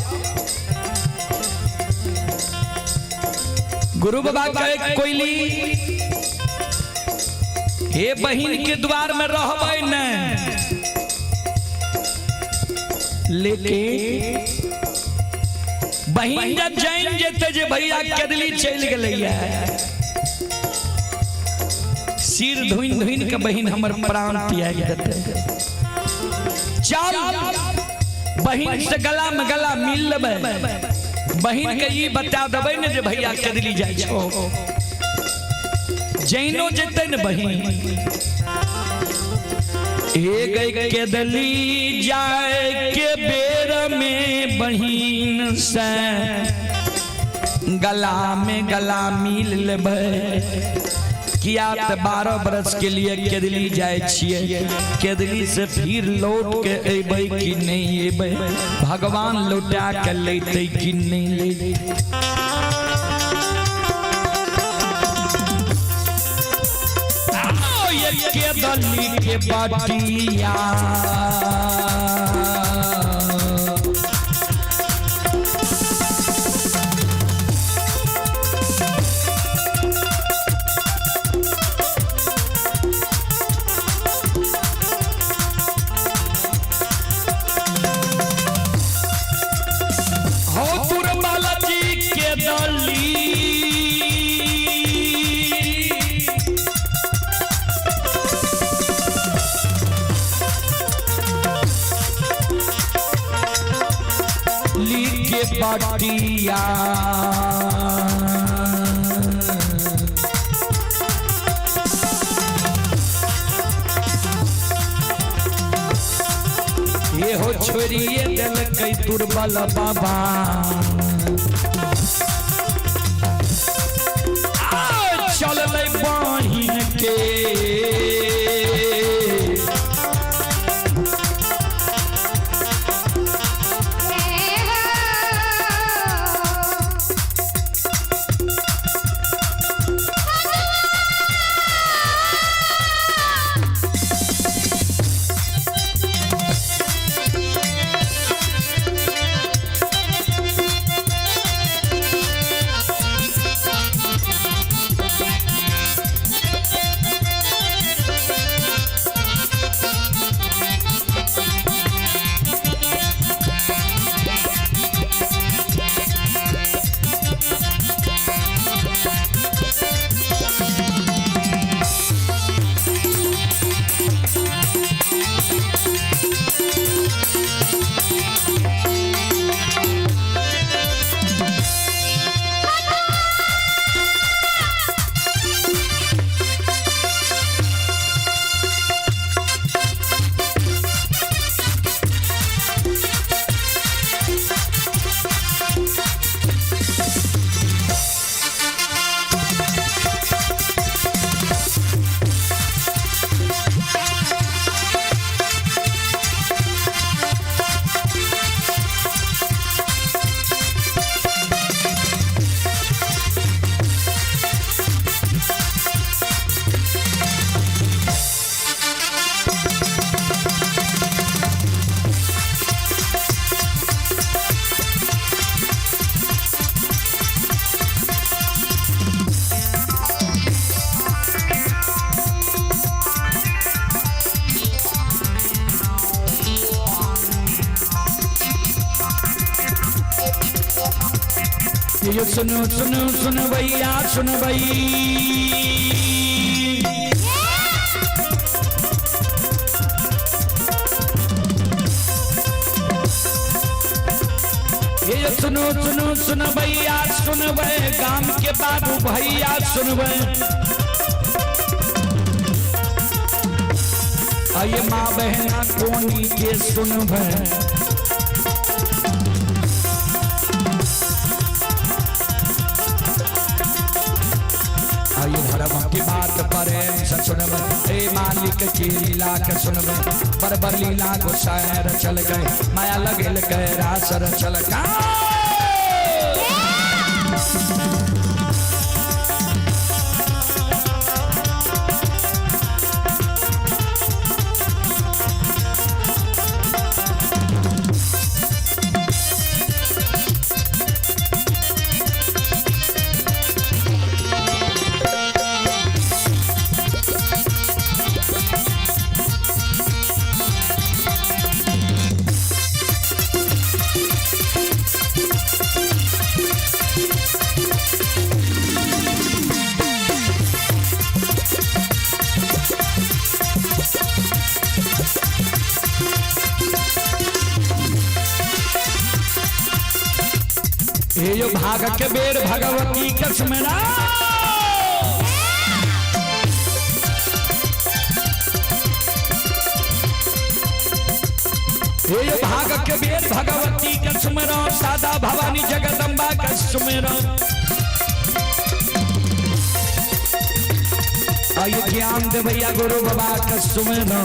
गुरु बाबा कहे कोइली हे बहिन के द्वार में रहबै ने, लेकिन बहिन जब जान जेते जे भैया केदली चलि गेलैया, सिर धुइन धुइन के बहिन हमर प्राण त्याग देते। चल बहिन से गला में गला मिल लेबै, बहिन के ई बता देबै ने जे भैया केदली जाइ छौ, जैनो जेतै ने बहिन। एक केदली जाए के बेर में बहिन से गला में गला मिल लेबै, किया त 12 बरस के लिए केदली जाए छियै, केदली से फिर लौट के अबै कि नहीं अबै, भगवान लौटा के लेतै कि नहीं लेतै। केदली के बटिया हो तुरबाला जी केदली के बटिया। ये हो छोड़िए दिल दुर्बल बाबा। चल बहिन के ये सुनो सुनो सुन भैया सुन भई। ये सुनो सुनो सुन भैया सुन भई, गाम के बाबू भैया सुन भई। आइए माँ बहना कोनी के सुन भई। धर्म की बात प्रेम से सुनब, हे मालिक की लीला के सुनब। बरबर लीला गोसायर चल गए, माया लगेल के रासर चल गए। ये भाग के बेर भगवती के सुमरा। ये भाग के बेर भगवती के सुमरा, सादा भवानी जगदम्बा के सुमरा। आइए ज्ञान दे भैया गुरु बाबा के सुमरा।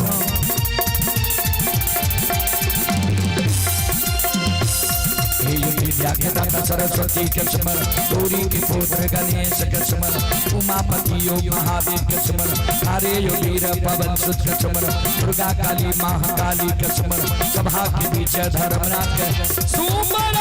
विद्या के दाता सरस्वती के स्मरण, गौरी के पुत्र गणेश के स्मरण, उमापति योग महावीर के स्मरण, हरे योगीर पवन सुत के स्मरण, दुर्गा काली महाकाली के स्मरण, सभा के बीच धर्मराज के सुमरण।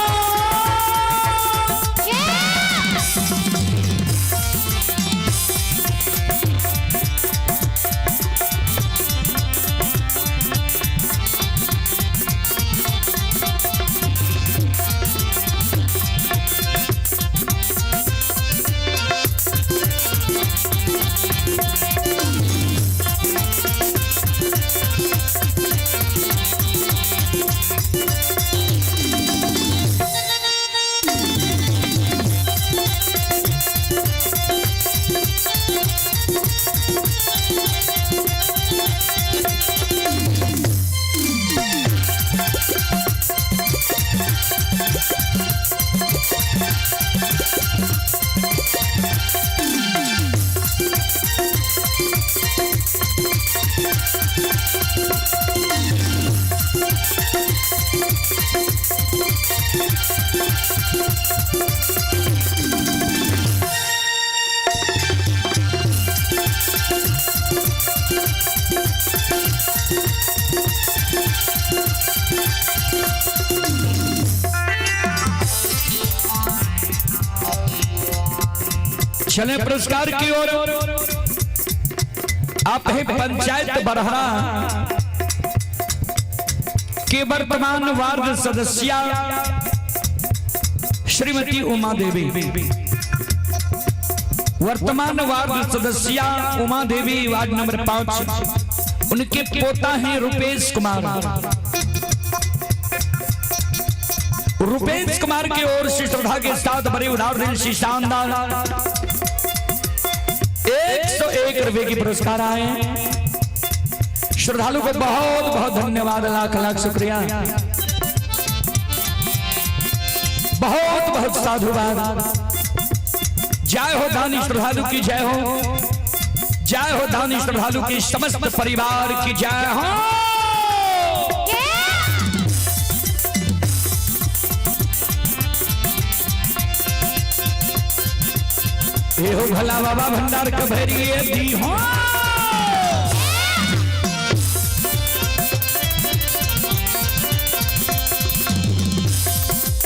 चले पुरस्कार की ओर। आप है पंचायत बरहरा के वर्तमान वार्ड सदस्य श्रीमती उमा देवी, वर्तमान वार्ड सदस्य उमा देवी वार्ड नंबर 5, उनके पोता हैं रुपेश कुमार। रुपेश कुमार की ओर से श्रद्धा के साथ बड़े उदार दिल से शानदार 101 रुपए की पुरस्कार आए। श्रद्धालु को बहुत बहुत धन्यवाद, लाख लाख शुक्रिया, बहुत बहुत साधुवाद। जय हो दानी श्रद्धालु की जय हो, जय हो दानी श्रद्धालु की समस्त परिवार की जय हो। ये हो भला बाबा भंडार कभेरिए दी हो।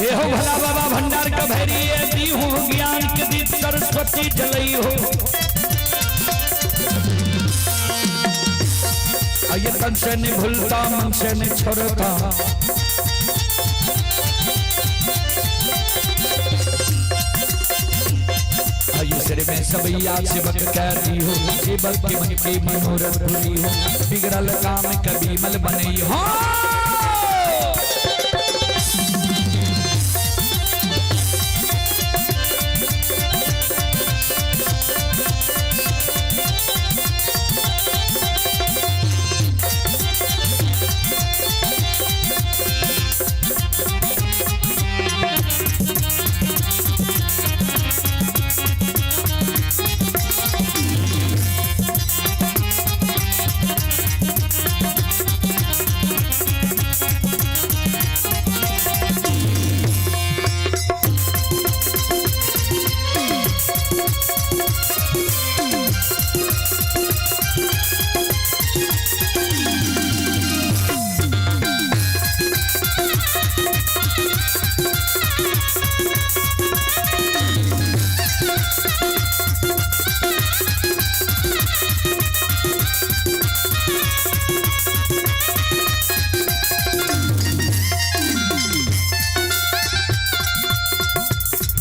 ये हो भला बाबा भंडार कभेरिए दी हो, ज्ञान के दीप सरस्वती जलई हो। ये तन से नहीं भूलता, मन से नहीं छोड़ता। सिर में सबैया सेवक कहती हो, सेवक के मन के मनोरथ पूरी हो, बिगड़ल काम कभी मल बनई हो।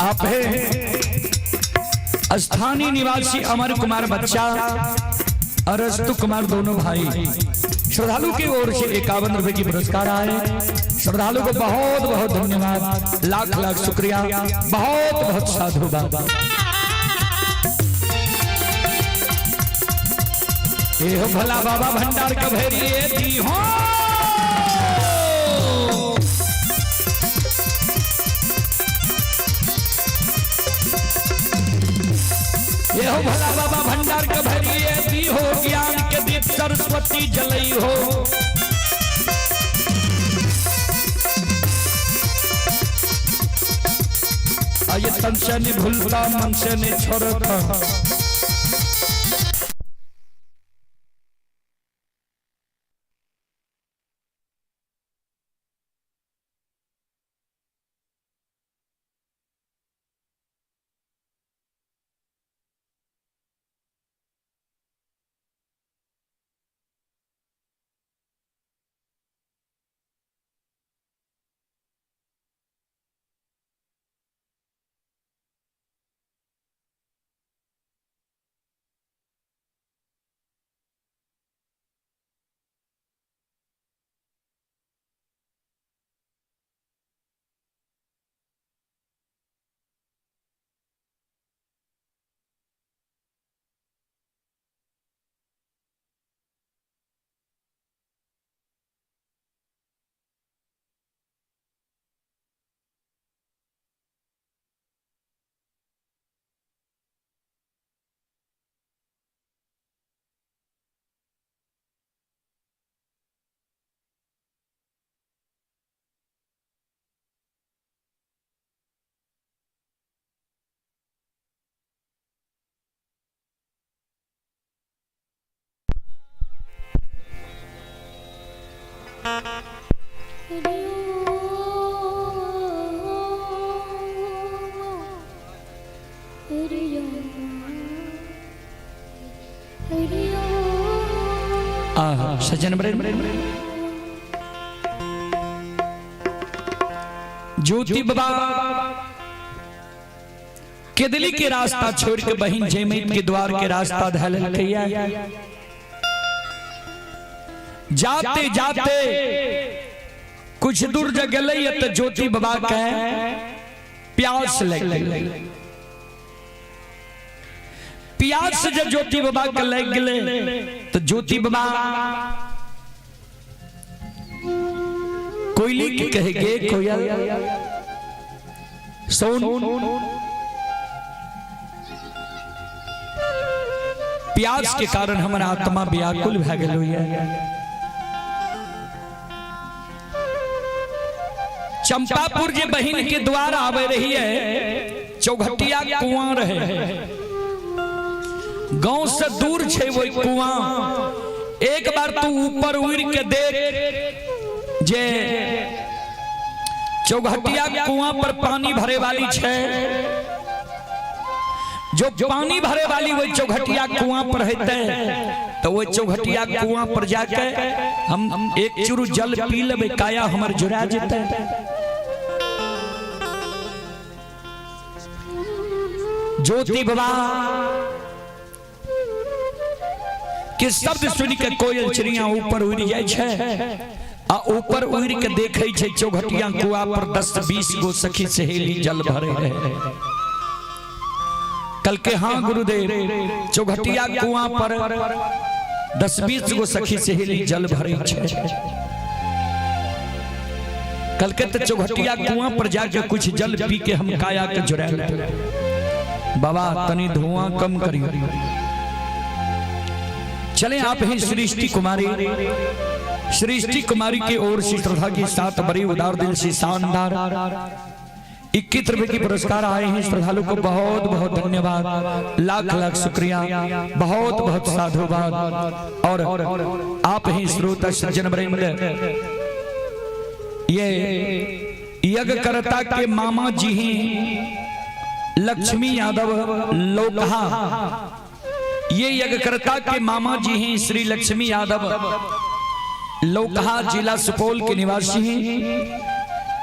आप है स्थानीय निवासी अमर कुमार बच्चा, अरस्तु कुमार दोनों भाई श्रद्धालु की ओर से 51 रुपए की पुरस्कार आए। श्रद्धालु को बहुत बहुत धन्यवाद, लाख लाख शुक्रिया, बहुत बहुत साधुवाद। ये हो भला बाबा भंडार कभेरिए दी हो। ये हो भला बाबा भंडार कभेरिए दी हो, ज्ञान के दीप सरस्वती जलई हो। ये तन से नहीं भूलता, मन से नहीं छोड़ता। सज्जन ज्योति बाबा केदली के रास्ता छोड़ के बहिन जयमैत के द्वार के रास्ता धऽ लेलकैया। जाते जाते कुछ दूर जब गेलै तो ज्योति बाबा के प्यास लग गेलै। प्यास जब ज्योति बाबा के लग गेलै तो ज्योति बाबा कोयली के कहे गे कोयल सोन, प्यास के कारण हमर आत्मा व्याकुल भए गेल है। चंपापुर जे बहिन के द्वार आवे रही है, चौघटिया कुआं रहे, गांव से दूर छे वही कुआं। एक बार तू ऊपर उड़ के देख जे चौघटिया कुआं पर पानी भरे वाली छे, जो पानी भरे वाली वही चौघटिया कुआं पर हेतै तो वही चौघटिया कुआं पर जाके हम एक चुरू जल पी लेबै, काया हमर जुड़ा जेतै। ज्योति बाबा के शब्द सुन के कोयल चिड़िया ऊपर उड़ जाय छै आ ऊपर उड़ के देखे छै चौघटिया कुआ पर 10-20 गो सखी सहेली जल भरे रहे। कल के हाँ गुरुदेव, चौघटिया कुआं पर 10-20 गो सखी सहेली जल भरे छै। कल के तो चौघटिया कुआं पर जाके कुछ जल पी के हम काया के जुड़ा लेबै। बाबा तनी धुआं कम करियो। चले आप ही सृष्टि कुमारी, सृष्टि कुमारी की ओर से श्रद्धा के साथ बड़ी उदार दिल से शानदार 21 रुपए की पुरस्कार आए हैं। श्रद्धालु को बहुत बहुत धन्यवाद, लाख लाख शुक्रिया, बहुत बहुत साधुवाद। और आप ही श्रोता सज्जन वृंद, ये यज्ञकर्ता के मामा जी ही लक्ष्मी यादव लोकहा, ये यज्ञकर्ता के मामा जी हैं श्री लक्ष्मी यादव लोकहा, जिला सुपौल के निवासी हैं।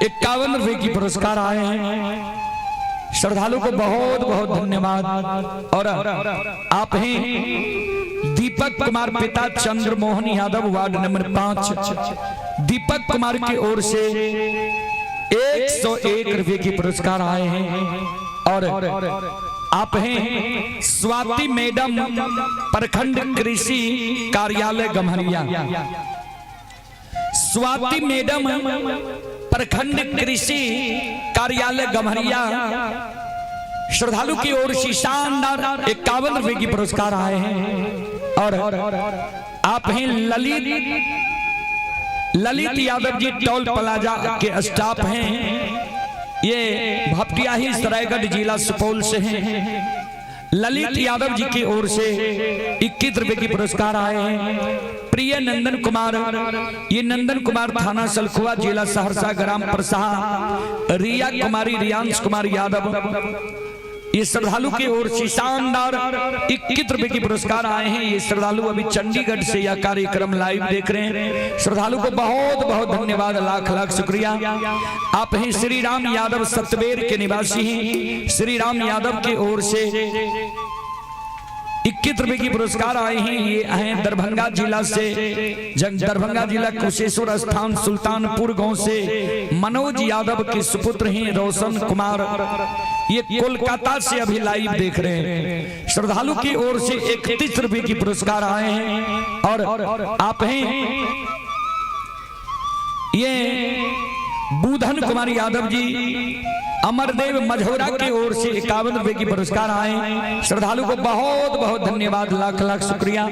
51 रुपए की पुरस्कार आए हैं। श्रद्धालु को बहुत बहुत धन्यवाद। और आप हैं दीपक कुमार पिता चंद्र मोहन यादव, वार्ड नंबर 5, दीपक कुमार की ओर से 101 रुपए की पुरस्कार आए हैं। और आप हैं स्वाति मैडम, प्रखंड कृषि कार्यालय गम्हरिया, स्वाति मैडम प्रखंड कृषि कार्यालय गम्हरिया, श्रद्धालु की ओर से शानदार 51 रुपए की पुरस्कार आए हैं। और आप हैं ललित ललित यादव जी टोल प्लाजा के स्टाफ हैं, ये भपटियाही सरायगढ़ जिला सुपौल से हैं। ललित यादव जी की ओर से 21 रुपए की पुरस्कार आए हैं। प्रिय नंदन कुमार, ये नंदन कुमार थाना सलखुआ जिला सहरसा ग्राम परसाहा, रिया कुमारी रियांश कुमार यादव, ये श्रद्धालु की ओर से शानदार 21 रुपए की पुरस्कार आए हैं। ये श्रद्धालु अभी चंडीगढ़ से यह कार्यक्रम लाइव देख रहे हैं। श्रद्धालु को बहुत बहुत धन्यवाद, लाख लाख शुक्रिया। आप हैं श्री राम यादव सतबेर के निवासी हैं। श्री राम यादव की ओर से 21 रुपए की पुरस्कार आए हैं। ये हैं दरभंगा जिला से, दरभंगा जिला कुशेश्वर स्थान सुल्तानपुर गांव से मनोज यादव के सुपुत्र हैं रोशन कुमार, ये कोलकाता से अभी लाइव देख रहे हैं। श्रद्धालु की ओर से 31 रुपए की पुरस्कार आए हैं। और आप हैं ये बुधन कुमार यादव जी अमरदेव मझौरा की ओर से 51 रुपए की पुरस्कार आए। श्रद्धालु को बहुत बहुत धन्यवाद, लाख लाख शुक्रिया।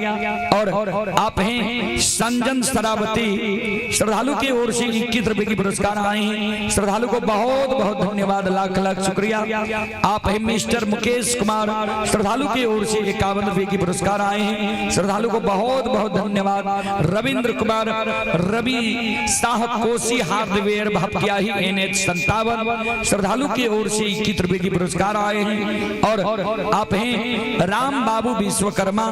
और आप हैं संजन सरावती, श्रद्धालु की ओर से 21 रुपए की पुरस्कार आए हैं। श्रद्धालु को बहुत बहुत धन्यवाद, लाख लाख शुक्रिया। आप हैं मिस्टर मुकेश कुमार, श्रद्धालु की ओर से 51 रुपए की पुरस्कार आए हैं। श्रद्धालु को बहुत बहुत धन्यवाद। रविंद्र कुमार रवि साह कोसी हार्डवेयर भपटियाही NH 57, श्रद्धालु श्रद्धालु की ओर से 21 रुपए की पुरस्कार आए हैं। और आप हैं राम बाबू विश्वकर्मा,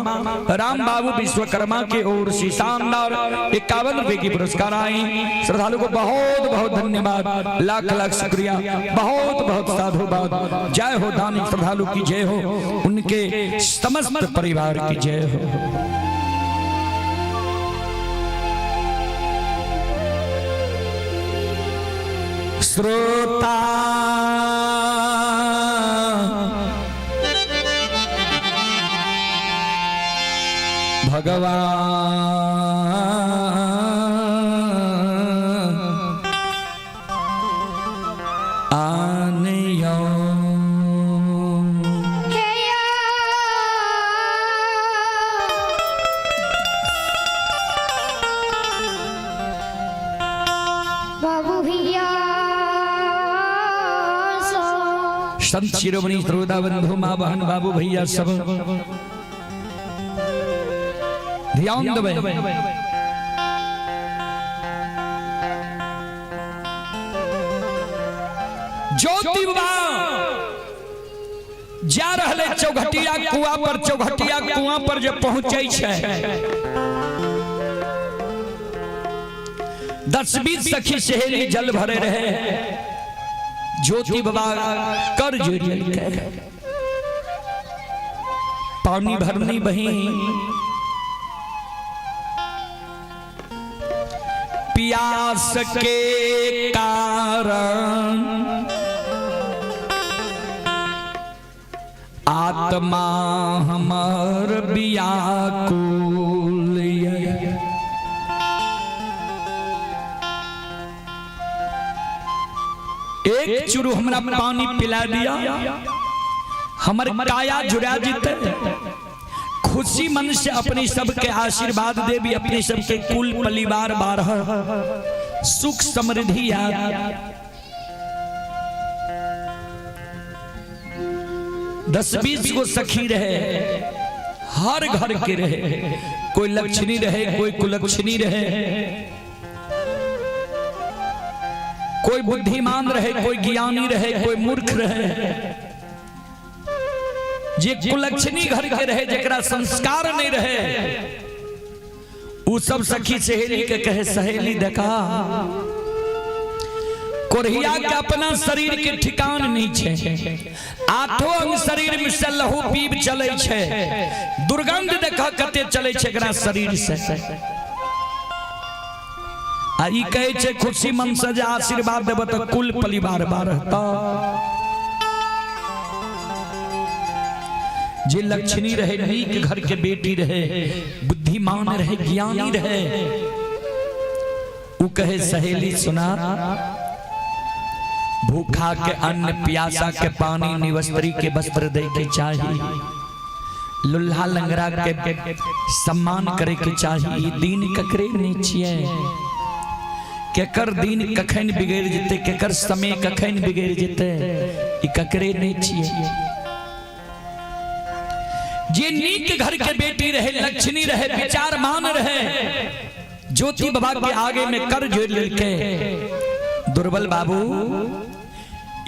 राम बाबू विश्वकर्मा के ओर से शानदार 51 रुपए की पुरस्कार आए हैं। श्रद्धालु को बहुत बहुत धन्यवाद, लाख लाख शुक्रिया, बहुत बहुत साधुवाद। जय हो दानी श्रद्धालु की जय हो, उनके समस्त परिवार की जय हो। श्रोता भगवान आनियो हे बाबू भैया सो संत शिरोमणि श्रोता बंधु माँ बहन बाबू भैया सब ध्यान देबै। ज्योति बाबा जा रहले चौघटिया कुआं पर, चौघटिया कुआं पर जब पहुंचे छै 10-20 सखी सहेली जल भरे रहे। ज्योति बाबा कर जोड़ियल के पानी भरनी बही, प्यास के कारण आत्मा हमर बियाकुल ये। एक चुरू हमरा पानी पिला दिया, हमर काया जुड़ा जीते, खुशी मन से अपनी सबके आशीर्वाद देवी, अपनी सबके कुल परिवार बारह सुख समृद्धि आ। 10-20 गो सखी रहे, हर घर के रहे, कोई लक्ष्मी रहे, कोई कुलक्षणी रहे, कोई बुद्धिमान रहे, कोई ज्ञानी रहे, कोई मूर्ख रहे। जे कुलक्षणी घर के रहे, जकरा संस्कार नहीं रहे, उ सब सखी सहेली के कहे, सहेली देखा कोरिया के अपना शरीर के ठिकान नहीं छे, आठों अंग शरीर में से लहू पीब चले छे, दुर्गंध देखा कते चले छे एकरा शरीर से। आ ई कहे छे खुशी मन से जे आशीर्वाद देब त कुल परिवार बारहता। जे लक्ष्मी रहे, नीक घर के बेटी रहे, बुद्धिमान रहे, ज्ञानी रहे, उ कहे सहेली सुना, भूखा के अन्न, प्यासा के पानी, निवस्त्री के वस्त्र दे के चाही, लुल्हा लंगड़ा के सम्मान करे के चाही। ई दिन ककरे नहीं छिए, केकर दिन कखन बिगड़ जेते, केकर समय कखन बिगड़ जेते, ई ककरे नहीं छिए। जे नीक घर के बेटी रहे, लक्ष्मी रहे, विचारमान रहे, ज्योति बाबा के आगे में कर जोड़ लेके, दुर्बल बाबू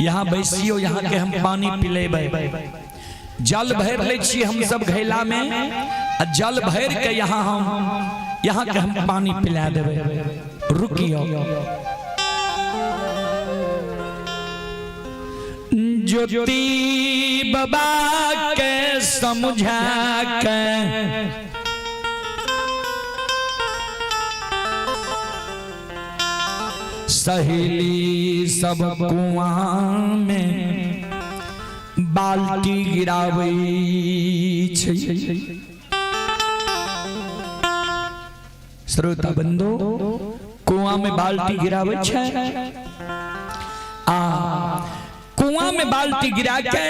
यहाँ बैसियो, यहाँ के हम पानी पिलेबै, जल भर ले छी हम सब घैला में, आ जल भर के यहाँ हम यहाँ के हम पानी पिला देबै, रुकियो। ज्योति बाबा के समझा के सहेली सब कुआं में बाल्टी गिराबै छै। श्रोता बंधु, कुआं में बाल्टी गिराबै छै, आ कुआं में बाल्टी गिरा के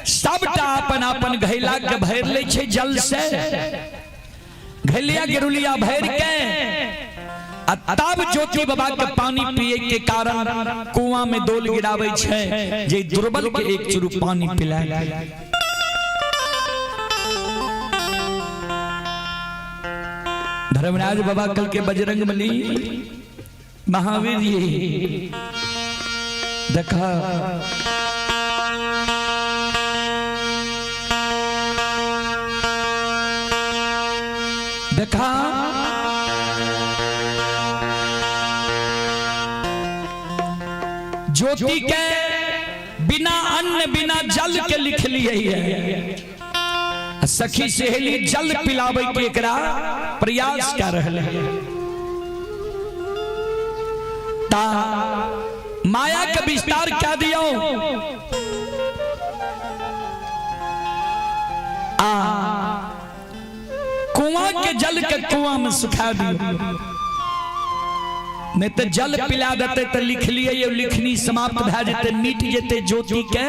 सबटा अपन अपन घैला के भर ले छै जल से, घैलिया गिरुलिया भर के, आ तब ज्योति बाबा के पानी पिए के कारण कुआं में डोल गिराबै छै जे दुर्बल के एक चुरू पानी पिलाए। धर्मराज बाबा कल के बजरंग बली महावीर जी देखा देखा ज्योति के बिना अन्न बिना जल के लिख लिए है। सखी सहेली जल पिलावे के एकरा प्रयास कर रहे है। ता माया के विस्तार क्या दियो आ कुआं के जल के कुआं में सुखा दियो। नहीं तो जल पिला देते तो लिख लिए ये लिखनी समाप्त भए जेते, मिट जेते ज्योति के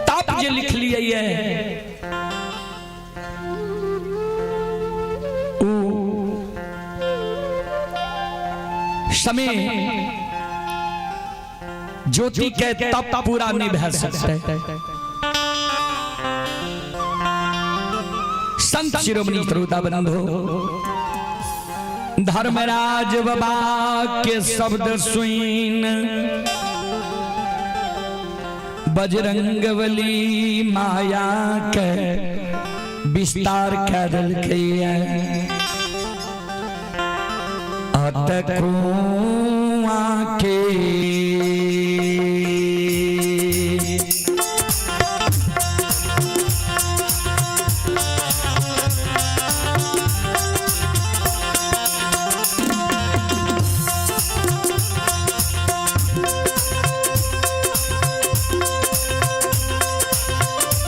ताप जे लिख लिए ये ऊ समय ज्योति के तप पूरा नहीं भए सकते। संत शिरोमणि श्रोता बंधु धर्मराज बाबा के शब्द सुन बजरंगबली माया के विस्तार कर देलकै। अत कुआं के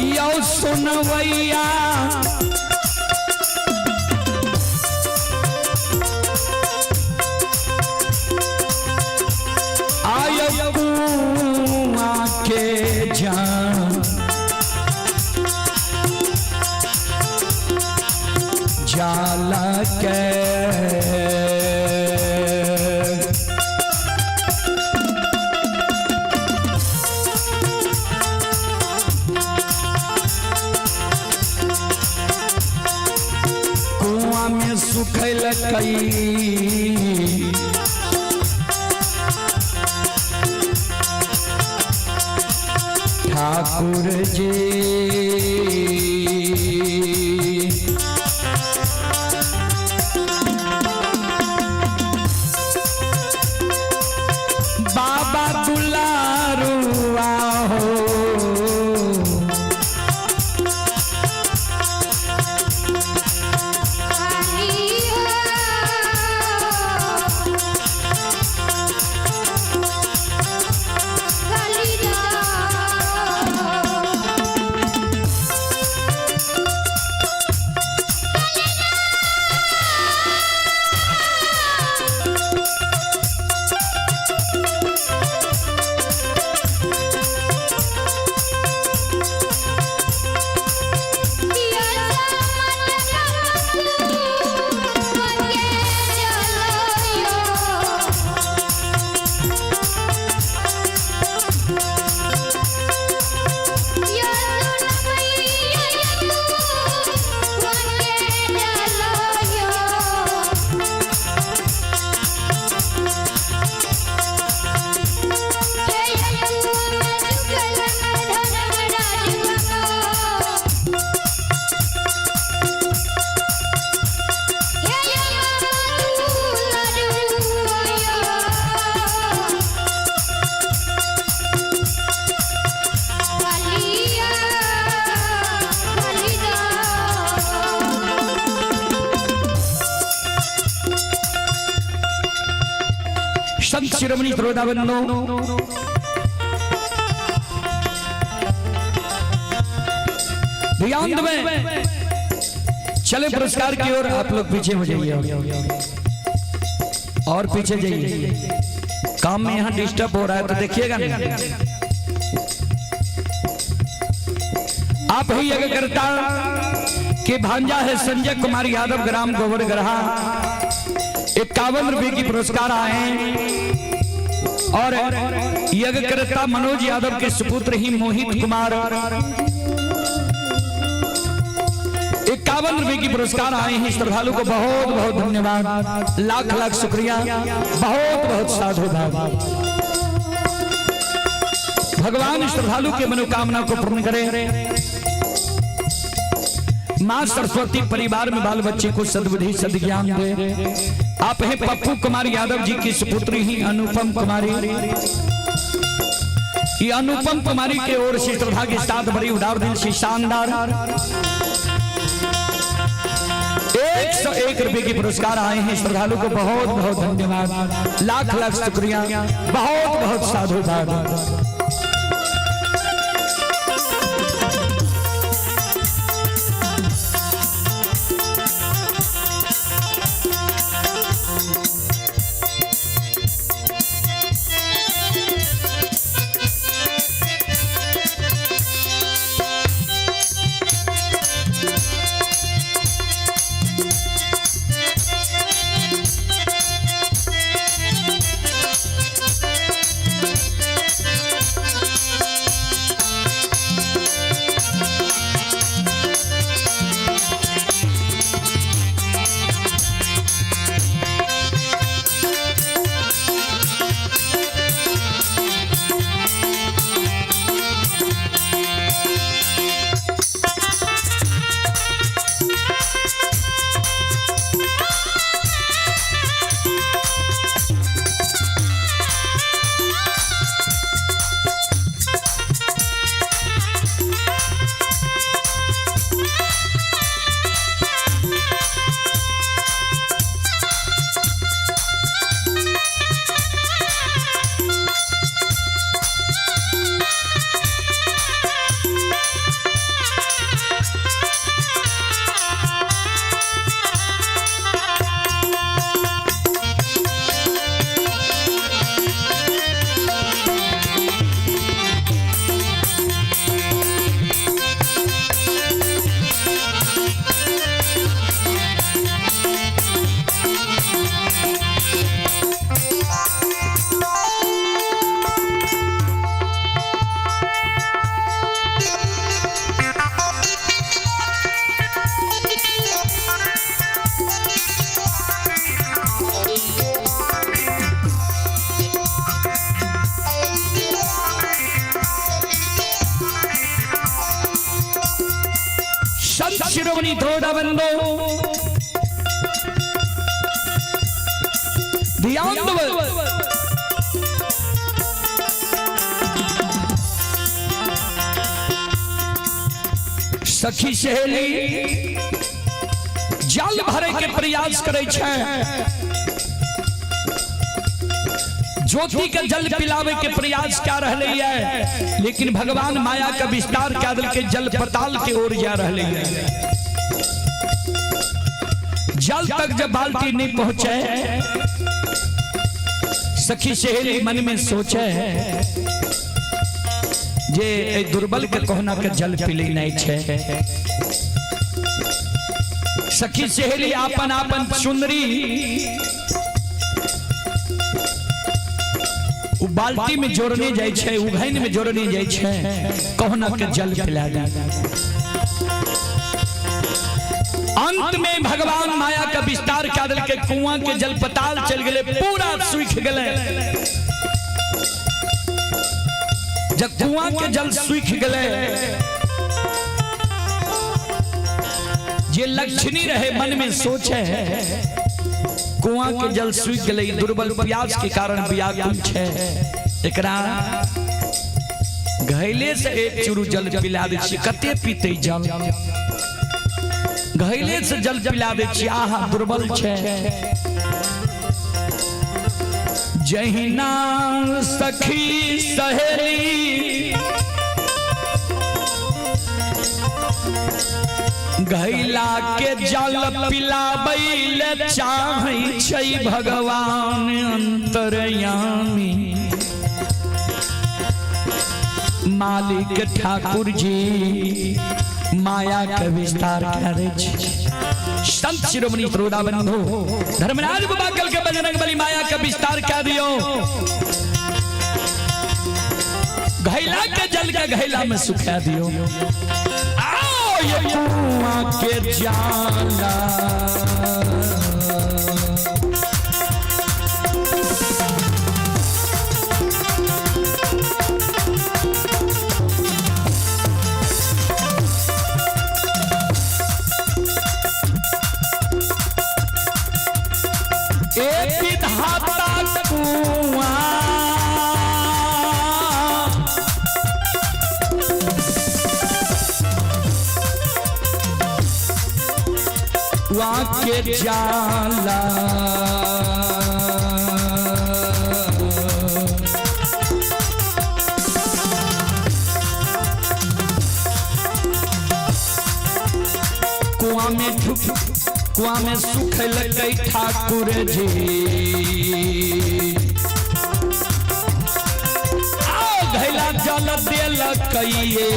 यौ सुनवैया आय कुआं के जान जाला के कुआं में सुखल कई ठाकुर जी बाबा दुलारुआ हो संत शिरोमणि श्रोता बंधु ध्यान में चले पुरस्कार की ओर। आप लोग पीछे हो जाइए और पीछे जाइए, काम में यहाँ डिस्टर्ब हो रहा है तो देखिएगा ना। आप ही यज्ञकर्ता के भांजा है संजय कुमार यादव, ग्राम गोबरगढ़ा, 51 रुपए की पुरस्कार आए। और यज्ञकर्ता मनोज यादव के सुपुत्र ही मोहित कुमार 51 रुपए की पुरस्कार आए हैं। श्रद्धालु को बहुत बहुत धन्यवाद, लाख लाख शुक्रिया, बहुत बहुत साधुवाद। भगवान श्रद्धालु के मनोकामना को पूर्ण करे। माँ सरस्वती परिवार में बाल बच्चे को सद्बुद्धि सद्ज्ञान दे। आप हैं पप्पू कुमार यादव जी की सुपुत्री ही अनुपम कुमारी। ये अनुपम कुमारी के ओर से श्रद्धा के साथ बड़ी उदार दिल से शानदार 101 रुपए की पुरस्कार आए हैं। श्रद्धालु को बहुत बहुत धन्यवाद, लाख लाख शुक्रिया, बहुत बहुत साधुवाद। संत शिरोमणि थोड़ा बंदो ध्यान दो। सखी सहेली जल भरे के प्रयास करे छै, ज्योति के जल पिलावे के प्रयास क्या रहले है, लेकिन भगवान माया का विस्तार क्या दिल के जल पताल के ओर जा रहले है। जल तक जब बाल्टी नहीं पहुंचे, सखी सहेली मन में सोचे जे ए दुर्बल के कोहना के जल पिले नहीं छे। सखी सहेली आपन आपन चुनरी उ बाल्टी में जोड़ने जाय छै, उघैन में जोड़ने जाय छै, कोहना के जल पिला दे। अंत में भगवान माया का विस्तार क्या दिल के कुआं के जल पताल चल गए, पूरा सूख गए। जब कुआं के जल सूख गए, जे लक्ष्मी रहे मन में सोचे कुआं के जल सूख गए, दुर्बल प्यास के कारण व्याकुल छे, एकरा घैले से एक चुरू जल पिला दै छी, कते पीते जल, घैले से जल पिला दै छी, आहा दुर्बल छे। जहिना सखी सहेली घैला के जल पिलाबै ले चाहै छै, भगवान अंतर्यामी मालिक ठाकुर जी माया के विस्तार करै छै। संत शिरोमणि श्रोता बंधु, धर्मराज बाबा कल के बजरंग बली माया का विस्तार क्या दियो, घैला के जल के घैला में सुखा दियो। आओ। ये कुआं के जाला। ए विधाता कुआं कुआं के जाला। कुआं में ढुक कुआं में सुखलकै ठाकुर जी। आओ घैला जल देलकै ये।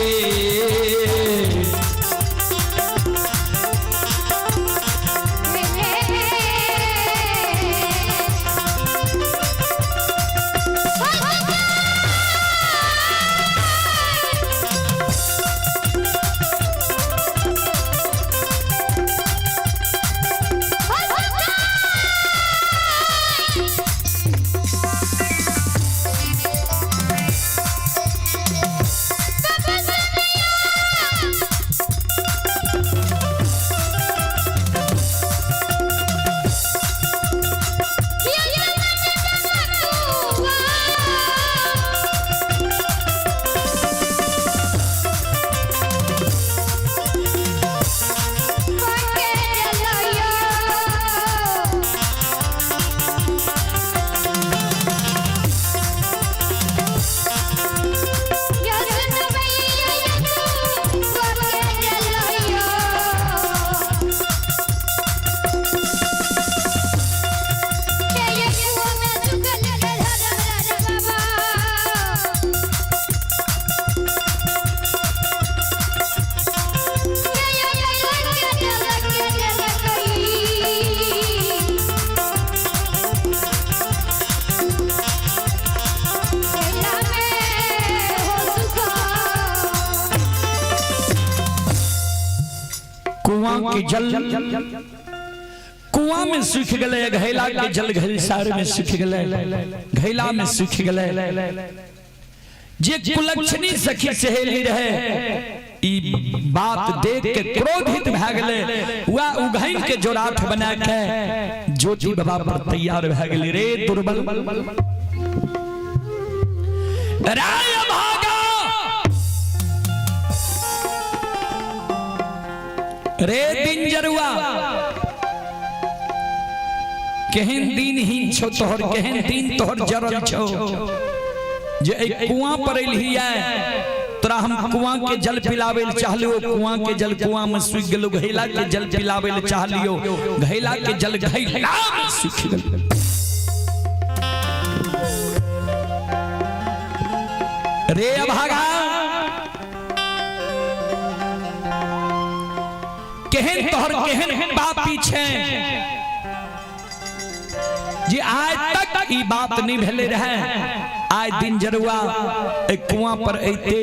कुआं के जल कुआं में सूख गए, घैला के जल घैलसार में सूख गए, घैला में सूख गए। जे कुलक्षणी सखी सहेली रहे ई बात देख के क्रोधित भए गेलै, वह उघैन के जोराठ बना के ज्योति बाबा पर तैयार भए गेलै। रे दुर्बल राय भागा रे दिन जरुआ, केहन दिन ही छो तोहर, केहन दिन तोहर जरल छो जे एक कुआं पर एलही है। तोरा हम कुआं के जल पिलावे ले चाहलियो, कुआं के जल कुआं में सूख गेलो, घैला के जल पिलावे ले चाहलियो, घैला के जल घैला में सूख गेलो। रे अभागा केहन तोहर केहन पापी छे जे आज तक ई बात नहीं भेले रहे। आज दिन जरुआ एक कुआं पर ऐते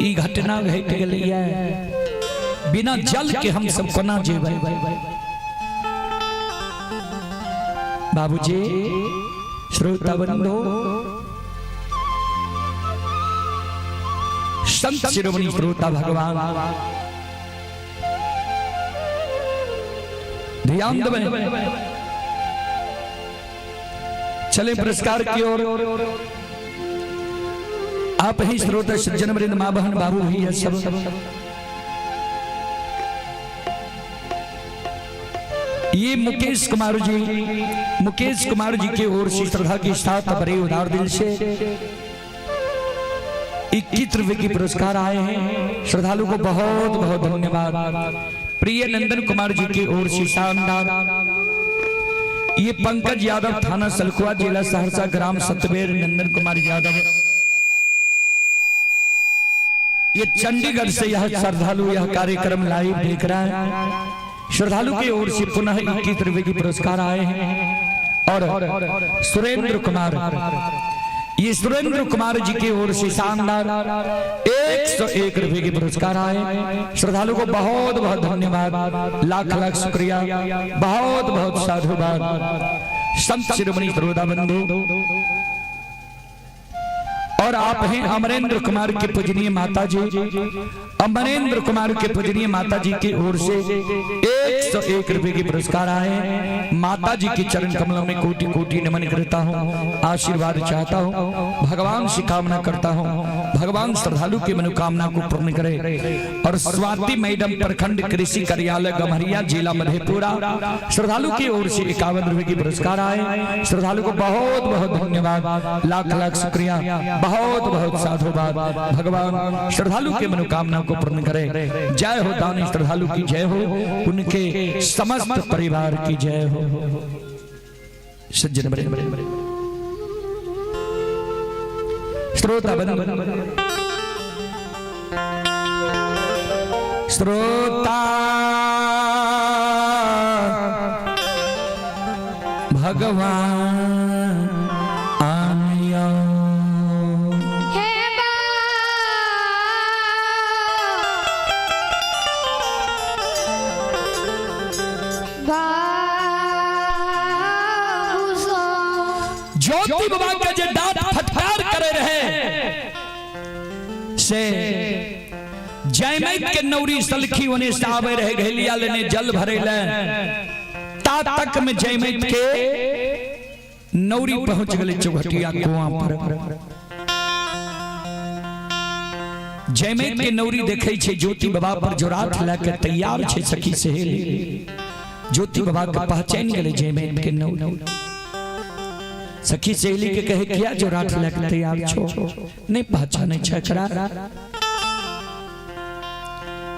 ई घटना घट गेलै। बिना जल के हम सब कोना जेबै बाबूजी। श्रोता बंधु, संत शिरोमणि श्रोता भगवान ध्यान देवे। चले पुरस्कार की ओर। आप ही श्रोता सज्जन वृंद, मां बहन बाबू भैया सब ये मुकेश कुमार जी, मुकेश कुमार जी की ओर से श्रद्धा के साथ बड़े उदार दिल से 21 रुपए की पुरस्कार आए हैं। श्रद्धालु को बहुत बहुत धन्यवाद। प्रिय नंदन कुमार जी की ओर से शानदार ये पंकज यादव, थाना सलखुआ, जिला सहरसा, ग्राम सतबेर, नंदन कुमार यादव, ये चंडीगढ़ से यह श्रद्धालु यह कार्यक्रम लाइव देख रहा है। श्रद्धालु की ओर से पुनः 21 रुपए की पुरस्कार आए हैं। और सुरेंद्र कुमार, ये सुरेंद्र कुमार जी की ओर से शानदार 101 रुपए के पुरस्कार आए। श्रद्धालु को बहुत बहुत धन्यवाद, लाख लाख शुक्रिया, बहुत बहुत साधुवाद। संत शिरोमणि श्रोता बंधु, और आप हैं अमरेंद्र कुमार के पूजनीय माता जी। अमरेंद्र कुमार के पूजनीय माता जी की ओर से 101 रुपए के पुरस्कार आए। माता जी के चरण कमलों में कोटि कोटि नमन करता हूँ, आशीर्वाद चाहता हूँ, भगवान से कामना करता हूँ, भगवान श्रद्धालु की मनोकामना को पूर्ण करे। और स्वाति मैडम, प्रखंड कृषि कार्यालय गम्हरिया, जिला मधेपुरा, श्रद्धालु की ओर से 51 रुपए की पुरस्कार आए। श्रद्धालु को बहुत बहुत धन्यवाद, लाख लाख शुक्रिया, बहुत बहुत साधुवाद। भगवान श्रद्धालु के मनोकामना को पूर्ण करे। जय हो दानी श्रद्धालु की जय हो, उनके समस्त परिवार की जय हो। सज्जन बड़े बड़े श्रोता बंधु, श्रोता भगवान आया। हे बाबू सो ज्योति बाबा के जे डांट फटकार करे रहे से जयमैत के नौरी सलखी ओने से आवे रहे, घैलिया लेने जल भरे ले, ता तक में जयमैत के नौरी पहुंच गए चौघटिया कुआं पर। जयमैत के नौरी देखे छे ज्योति बाबा पर जोरात लेके तैयार छे सखी सहेली। ज्योति बाबा के पहचान गए जयमैत के नौरी। सखी सहेली के कहे, किया जोरात लेके तैयार छो, नहीं पहचाने छे एकरा?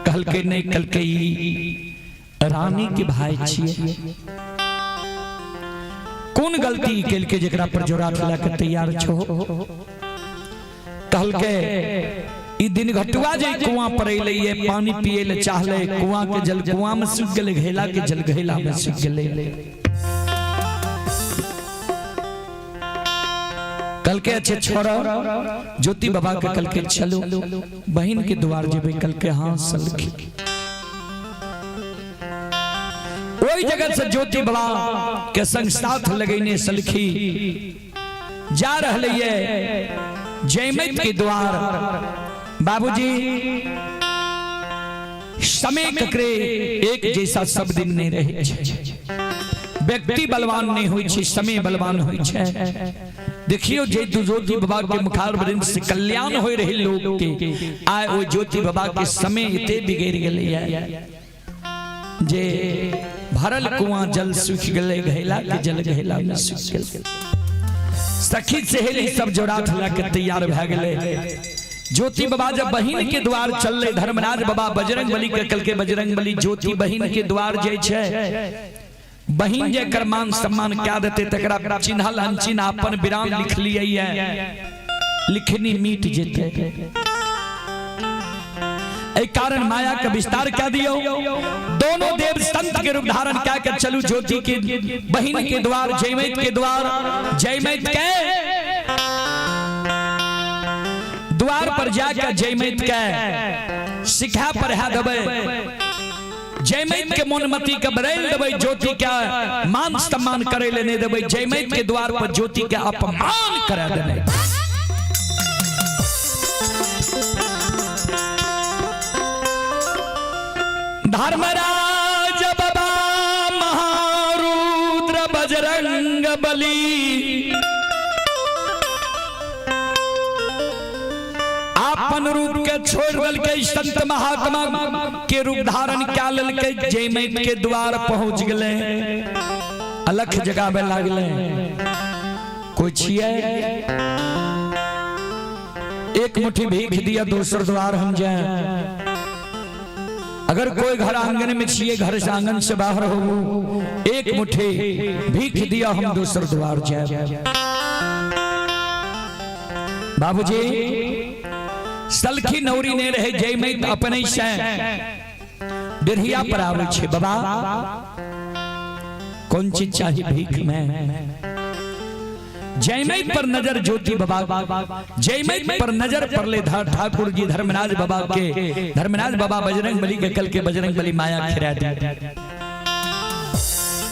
कहलके नहीं, कहलके ई रानी के भाई छिए। कोन गलती केलके जेकरा पर जोरात लेके तैयार छो? कहलके ई दिन घटुआ जे कुआं पर अइलै, पानी पिए ले चाहले, कुआं के जल कुआं में सूख गेलै, घैला के जल घैला में सूख गेलै। कल के अच्छे छोड़ो, ज्योति बाबा के कल के चलो बहन के द्वार जेबे। कल के हाँ सलखी। ओई जगह से ज्योति बाबा के संग साथ लगैने सलखी जा रहले ये जयमत के द्वार। बाबूजी, समय ककरे एक जैसा सब दिन नहीं रहे छे। व्यक्ति बलवान नहीं होई छे, समय बलवान होई छे। देखियो जे दू ज्योति बाबा के मुखार वृंद से कल्याण होई रहे लोग के, आए ओ ज्योति बाबा के समय इते बिगड़ गेलै है जे भरल कुआं जल सूख गेलै, घैला के जल घैला में सूख गेलै। सखी सहेली सब जोड़ा थला के तैयार भए गेलै। ज्योति बाबा जब बहिन के द्वार चलले, धर्मराज बाबा बजरंग बली के कल के बजरंग बली ज्योति बहिन के द्वार जे छे, बहिन जे कर मान सम्मान क्या देते तकरा चिन्हल अनचिन्ह अपन विराम लिख लिए है, लिखनी मीट जेते। एहि कारण माया के विस्तार क्या दियो, दोनों देव संत के रूप धारण क्या के चलू ज्योति के बहिन के द्वार, जयमैत के द्वार। जयमैत के द्वार पर जाकर जयमैत के सिखा पर है देबै, जयमैत के मोनमती के बदल देबै, ज्योति के मान सम्मान करे ले नहीं देबै, जयमैत के द्वार पर ज्योति के अपमान करा देबै। धर्मराज बाबा महारुद्र बजरंग बली आपन रूप के छोड़ देलकै, संत महात्मा के रूप धारण क्या लेलकै, जयमैत के द्वार पहुंच गेलै, अलख जगावे लागले। कोई छियै? एक मुट्ठी भीख दिया दोसर द्वार हम जाए। अगर कोई घर आंगन में छिए, घर से आंगन से बाहर हो, एक मुट्ठी भीख दिया हम दोसर द्वार जाए। बाबूजी, सलखी नौरी ने रहे जयमैत अपने से बिरहिया पर आवे छे, बाबा कौन चीज चाहिए भीख में? जयमय पर नजर ज्योति बाबा, जयमय पर नजर पड़ले ठाकुर जी धर्मराज बाबा के। धर्मराज बाबा बजरंग बली के कल के बजरंग बली माया खिरा दी।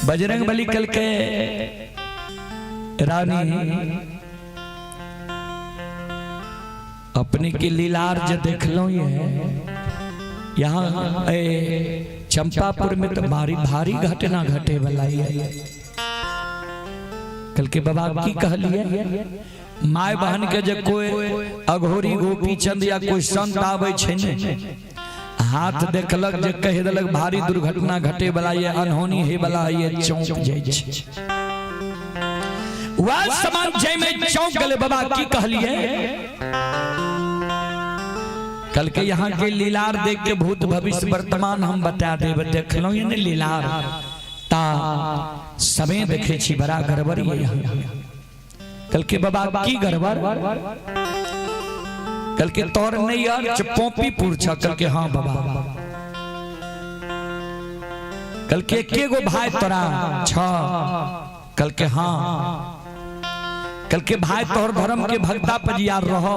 बजरंग बली कल के रानी अपने के लीलार जो देख लो, ये यहाँ चंपापुर में तो भारी भारी घटना घटे वाला है। कल के बाबा की कहलिए my बहन के जे कोई अघोरी गोपी चंद या कोई संत आवे छै ने, हाथ देखलक जे कह देलक भारी दुर्घटना घटे वाला ये, अनहोनी हे वाला ये, चौंक जाय छै। वह समान जय में चौंक गले। बाबा की कहलिए कल के यहाँ के लीलार देख के भूत भविष्य वर्तमान हम बता देब। देखलो ये ने लीलार ता समय देखे छी बड़ा गड़बड़ ये यहाँ। कल के बाबा की गड़बड़? कल के तोर नहीं यार पोपीपुर छ। कल के हाँ बाबा। कल के के गो भाई तोरा छ? कल के हाँ। कल के भाई तोहर धर्म के भक्ता पजियार रहो।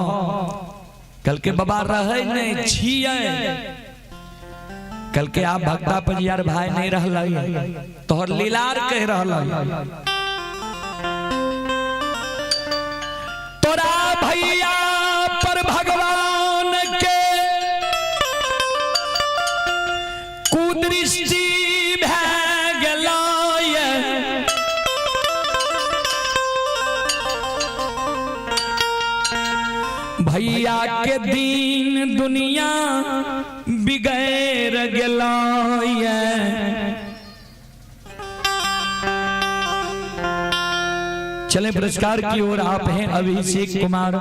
कल के बाबा रहे नहीं छिए। कल के आप भक्ता पजियार भाई नहीं रहल, तोहर लीलार कह रहल। तोरा भैया पर भगवान के कुदृष्टि भै गेलै। भैया के दिन दुनिया बिगड़ गेलै। चले पुरस्कार की ओर आप हैं अभिषेक कुमार,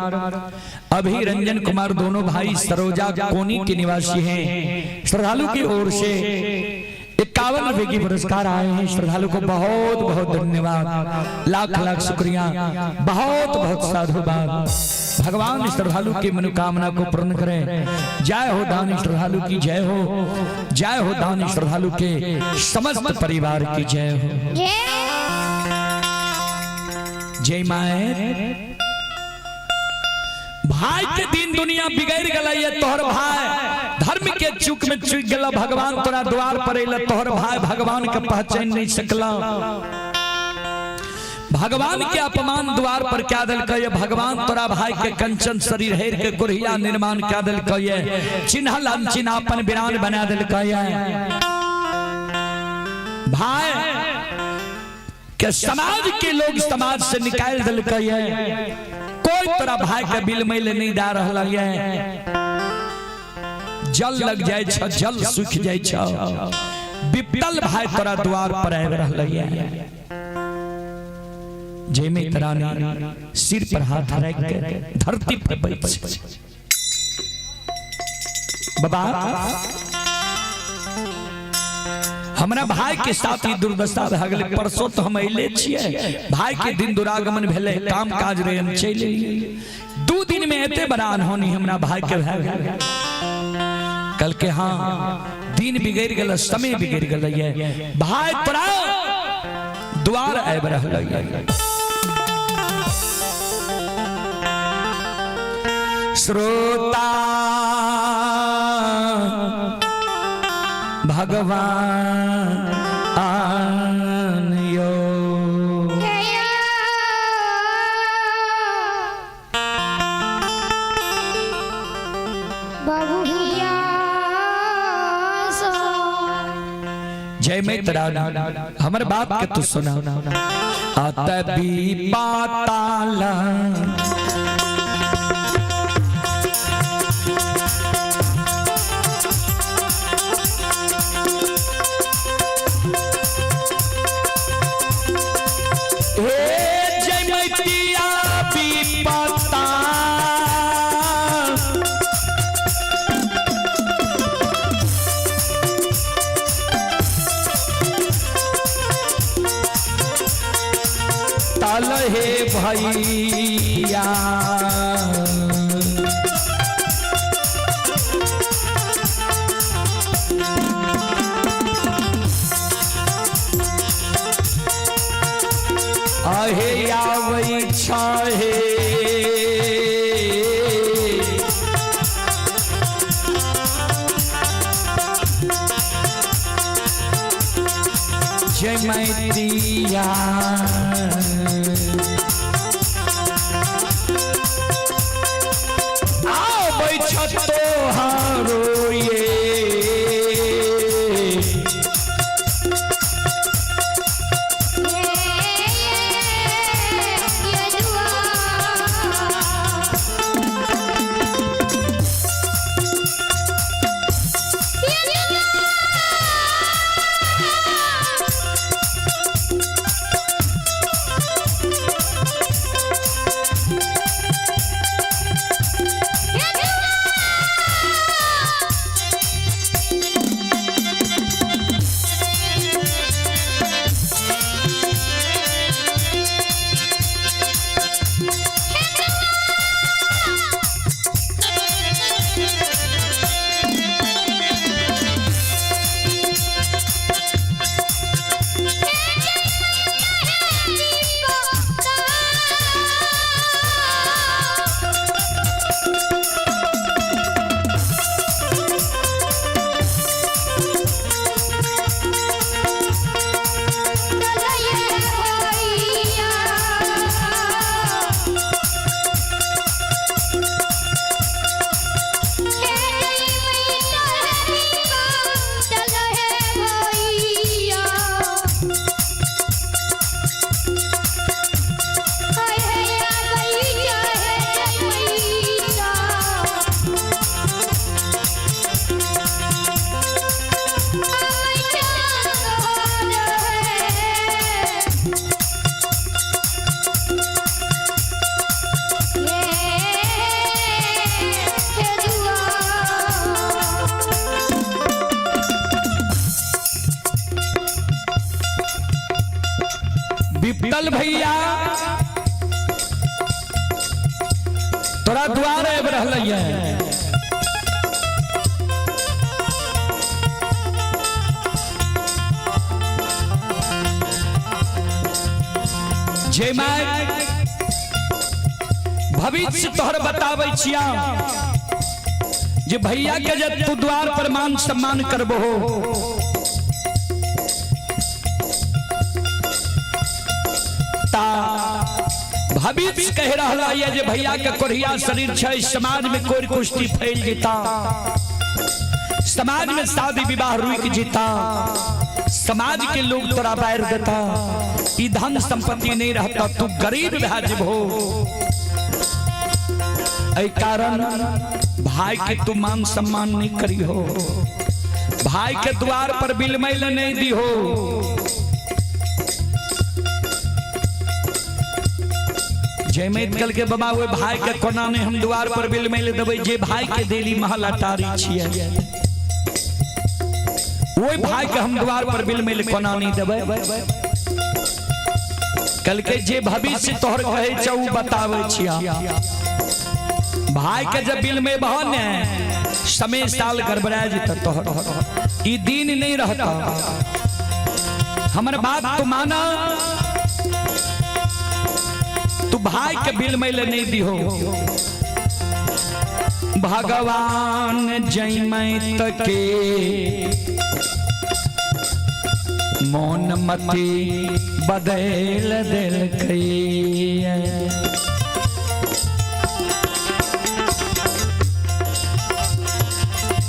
अभिरंजन कुमार, दोनों भाई सरोजा कोनी के निवासी हैं। श्रद्धालु की ओर से 51 रुपए की पुरस्कार आए हैं। श्रद्धालु को बहुत बहुत धन्यवाद, लाख लाख शुक्रिया, बहुत बहुत साधुवाद। भगवान श्रद्धालु की मनोकामना को पूर्ण करें। जय हो दानी श्रद्धालु की जय हो, जय हो दानी श्रद्धालु के समस्त परिवार की जय हो। जय माए। भाई के दिन दुनिया बिगड़ गला ये तोहर भाई धर्म के चूक में चूक गला। भगवान तोरा द्वार पर अइला, तोहर भाई भगवान के पहचान नहीं सकला। भगवान के अपमान द्वार पर क्या दिल कहे। भगवान तोरा भाई के कंचन शरीर हेर के गुरहिया निर्माण क्या दिल कहे। चिन्हल अनचिन्हापन विरान बना दिल कहे। भाई के समाज के लोग समाज से निकाल दिल कहे। कोई तोरा भाई के बिल मैले नहीं दा रहा है। जल लग जाए छ, जल सूख जाए छ। विपल भाई तोरा द्वार पर आबि रहल है। जय तरानी सिर पर हाथ रख के धरती पर बैठ। बाबा हमरा भाई के साथ ही दुर्दशा भए गेलै। परसों तो हम अइले छियै, भाई के दिन दुरागमन भेलै, काम काज रहे, हम चलि एलियै। 2 दिन में एते बड़ा अनहोनी हमरा भाई के भए गेल। कल के हाँ दिन बिगड़ गेल, समय बिगड़ गेल। भाई तोरा द्वार आबि रहल है। श्रोता भगवान आन यो जय मैत्रा हमर बाप के तू सुना। अतबी पाताला हे भैया आहे आबै छहे। जय मैतिया आबै छ तोहारो ये। विपल भैया तोरा द्वार आबि रहलै है। जय my भविष्य तोहर बताबै छिया जे भैया के जे तू द्वार पर मान सम्मान करबो ता भविष्य कह रहा है जे भैया के कोढ़िया शरीर छै, समाज में कोई कुश्ती फैल जेता, समाज में शादी विवाह रुक जेता, समाज के लोग तोरा बैर देता, ई धन संपत्ति नहीं रहता, तू गरीब भए जेबहो। एहि कारण भाई के तू मान सम्मान नहीं करी हो, भाई के द्वार पर बिलमैल नहीं दी हो। जयमैत कल के बाबा ओहि भाई के कोना नहीं हम द्वार पर बिलमैल देबै जे भाई के देली महल अटारी छियै, ओहि भाई के हम द्वार पर बिलमैल कोना नहीं देबै। कल के जे भविष्य तोहर कहै छौ उ बताबै छिया। भाई के जब बिल में बह ने समय साल गड़बड़ा जेत तोहर, ई दिन नहीं रहता। हमर बात तो माना, तू भाई के बिल में ले नहीं दिहो। भगवान जयमैत के मौन मति बदल देलकै।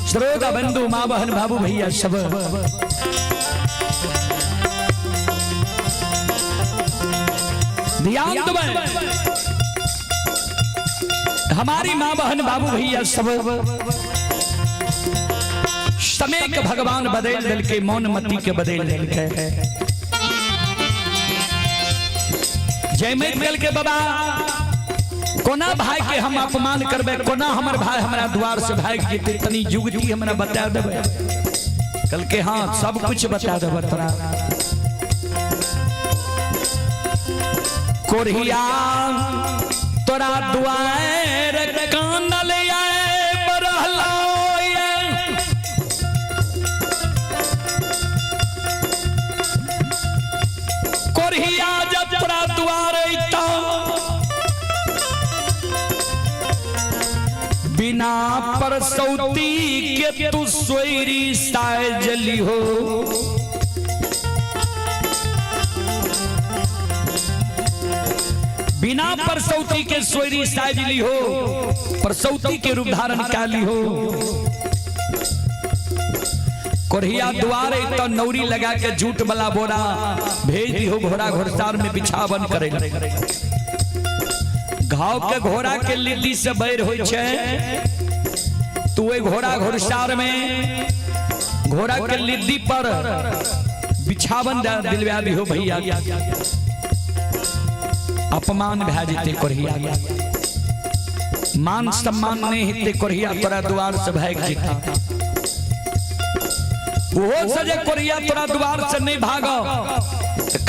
श्रोता बंधु माँ बहन बाबू भैया सब ध्यान दो। हमारी माँ बहन बाबू भैया सब समय के भगवान बदल दिल के, मौन मति के बदल दिल के। जयमैत कल के बाबा कोना भाई के हम अपमान करबे, कोना हमर भाई हमरा द्वार से भाग जेते, तनी जुगती हमरा बता देबे। कल के हाँ सब कुछ बता देबे तोरा। कोरिया तोरा द्वार कानल आए बरहलो, कोरिया जब तोरा द्वार अइता बिना परसौती के तू सोयरी साजली हो। बिना परसौती के सोयरी साजली हो, परसौती के रूप धारण काली हो। कोढ़िया द्वार तो नौरी लगा के जूट वाला बोरा भेज दी हो, घोड़ा घोड़सार में बिछावन करे। घाव के घोड़ा के लिद्दी से बैर हो तू घोड़ा घोड़सार में घोड़ा के लिद्दी पर बिछावन दिलवा दी हो भैया, अपमान भए जेतै कोढ़िया, मान सम्मान नहीं हेतै कोढ़िया तोरा द्वार से भागि जेतै। ओहो से जे कोढ़िया तोरा द्वार से नहीं भागो,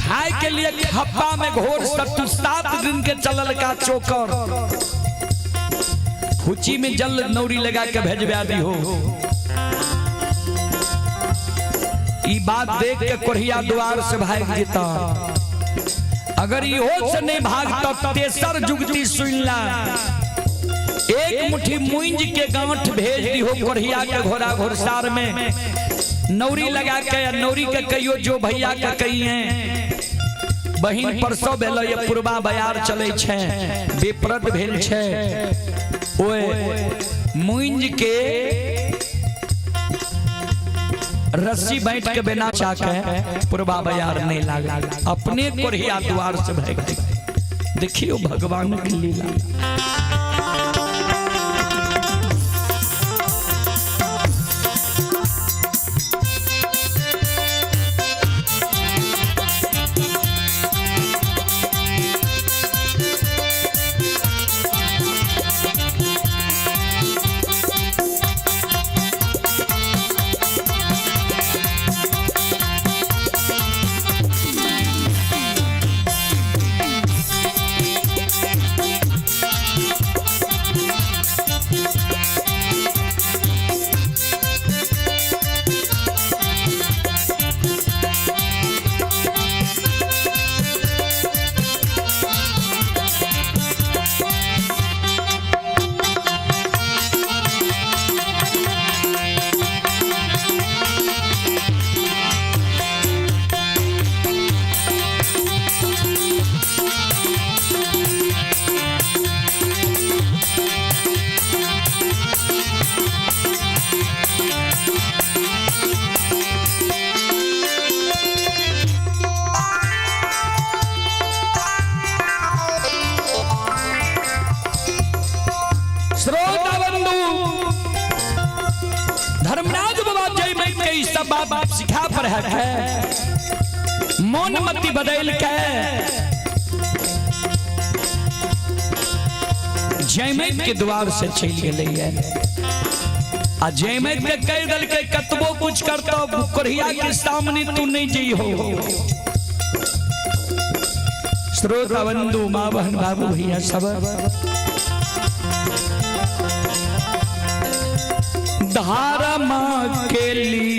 खाए के लिए खप्पा में घोर सत्तू 7 दिन के चलल का चोकर फुची में जल नौरी लगा के भेजवा दी हो। ई बात देख के कोढ़िया द्वार से भाग जेता। अगर इहो से नहीं भागता तेसर जुगती सुनला, एक मुट्ठी मुंज के गांठ भेज दी हो कोढ़िया के घोड़ा घोड़सार में नौरी लगा के। नौरी के कहियो जो भैया के कहिए बहिन परसो भेल ये पुरबा बयार चले छे बेप्रद भेल छे, ओए मुंज के रस्सी बैठ के बिना चाके पुरबा बयार नहीं लागा, अपने कोढ़िया द्वार से भाग। देखियो भगवान की लीला। धर्मराज बाबा जय मई के सब बात सिखा पर है, मौन मति बदल के जयमैत के द्वार से चल गए है। आ जयमैत के कह दल के कतबो कुछ करतो कोढ़िया के सामने तू नहीं जी हो। श्रोता बंधु माँ बहन बाबू भैया सब धारा माँ के ली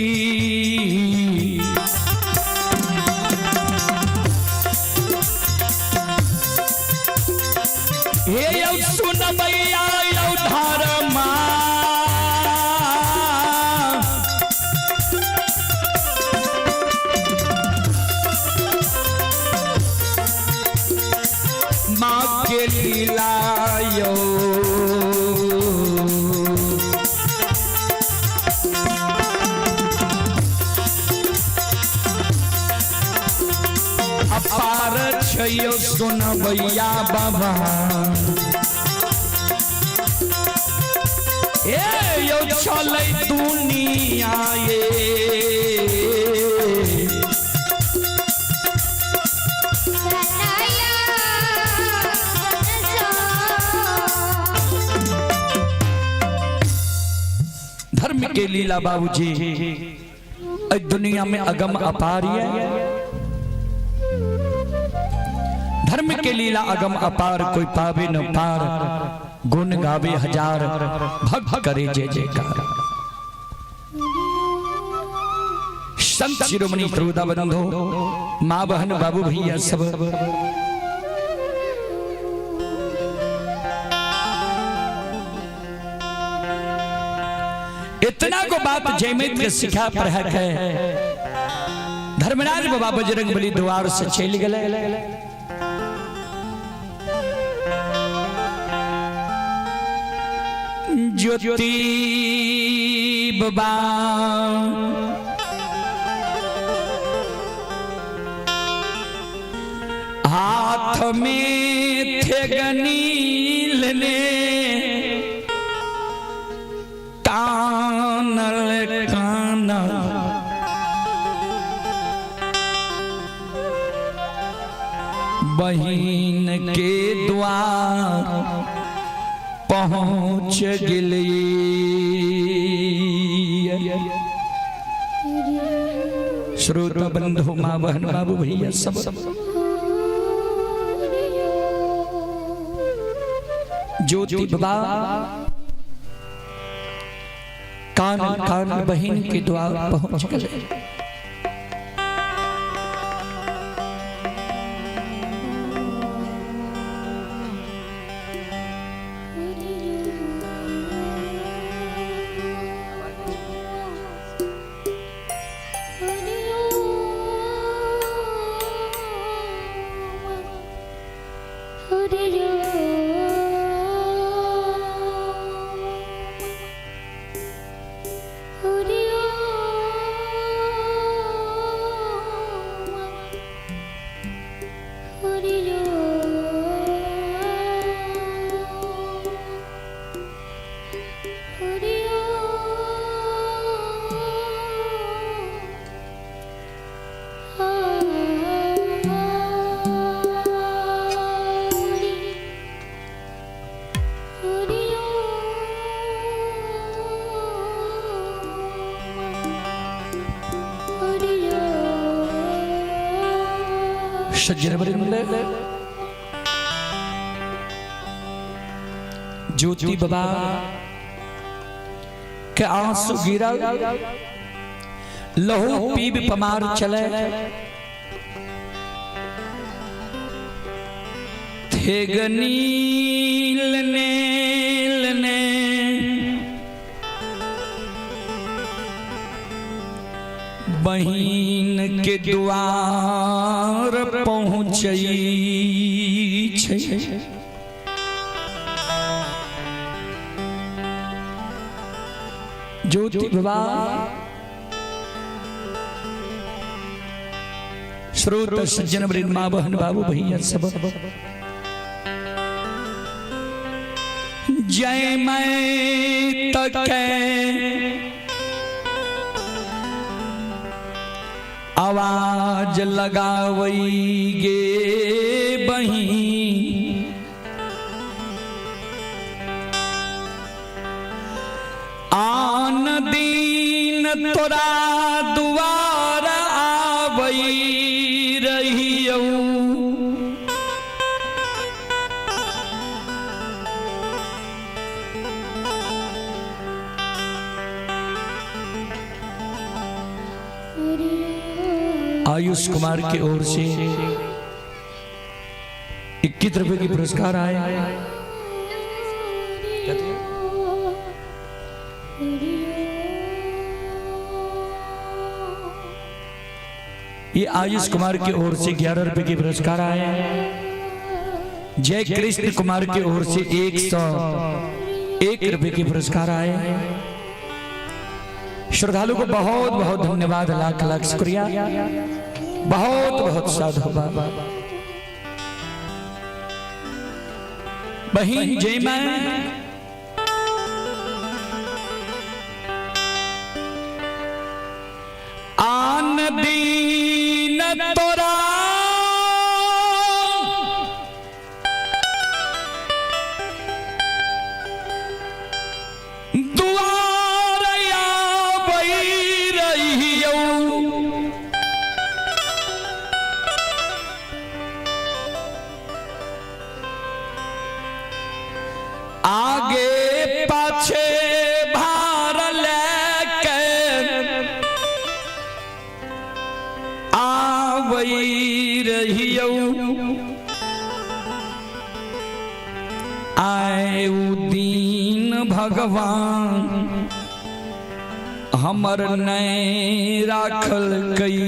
हे यौ सुनबैया यौ धारा माँ माँ के लीला यौ अपार छैयो सुनबैया बाबा ए यौ चलै दुनिया ये। धर्म के लीला बाबूजी दुनिया में अगम अपार है। धर्म के लीला अगम अपार, कोई पावे न पार, गुण गावे हजार, भक्त करे जय जयकार। संत शिरोमणि श्रोता बंधु, माँ बहन बाबू भैया सब, इतना को बात जयमित के सिखा पढ़ा के धर्मराज बाबा बजरंग बली द्वार से चल गए। ज्योति बाबा हाथ में थे गनील ने कानल कानल बहिन के द्वार पहुँच गेली। श्रोता बंधु माँ बहन बाबू भैया सब ज्योति बाबा कान कान बहन के द्वार पहुंच गए। सज्जन वृंद ज्योति बाबा के आंसू गिरा लहू पीब पमार चले थेगनील नेल ने बहिन के द्वार पहुँचई छै। ज्योति बाबा श्रोत सज्जन वृंद माँ बहन बाबू भैया सब जय मैं तक आवाज लगावई गे बही आन दीन तोरा दुआर आवई रहियऊ। आयुष कुमार की ओर से 21 रुपए की पुरस्कार आए। ये आयुष कुमार की ओर से 11 रुपए के पुरस्कार आए। जय कृष्ण कुमार की ओर से 101 रुपए के पुरस्कार आए। श्रद्धालु को बहुत बहुत धन्यवाद, लाख लाख शुक्रिया, बहुत बहुत साधुवाद। बहन जय मैं आन दीन तोरा दुआर आबई रहियौ। आगे पाछे भार लेके आवई रहियौ। आए दीन भगवान हमर नहि राखल कई।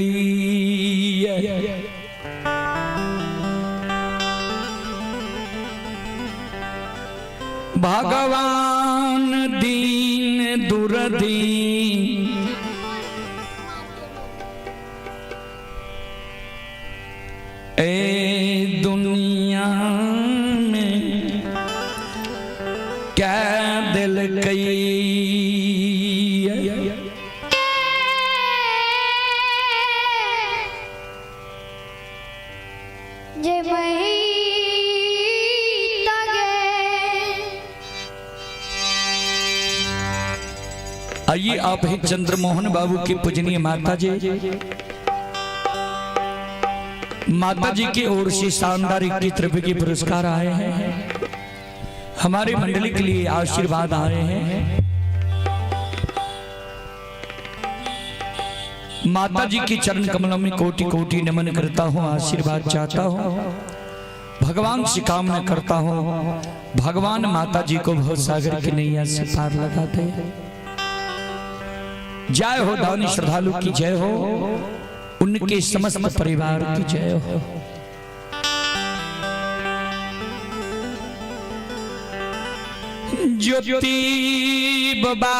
भगवान दीन दुर्दीन ए दुनिया में क्या दिल कई। जे आइए आप हैं चंद्रमोहन बाबू की पूजनीय माता जी। माता जी की ओर से शानदार 21 रुपए के पुरस्कार आए हैं, हमारे मंडली के लिए आशीर्वाद आए हैं। माता जी के चरण कमलों में कोटि कोटि नमन करता हूँ, आशीर्वाद चाहता हूँ, भगवान से कामना करता हूँ, भगवान माता जी को भव सागर की नैया से पार लगा दे। जय हो दानी श्रद्धालु की जय हो, उनके समस्त परिवार की जय हो। ज्योति बाबा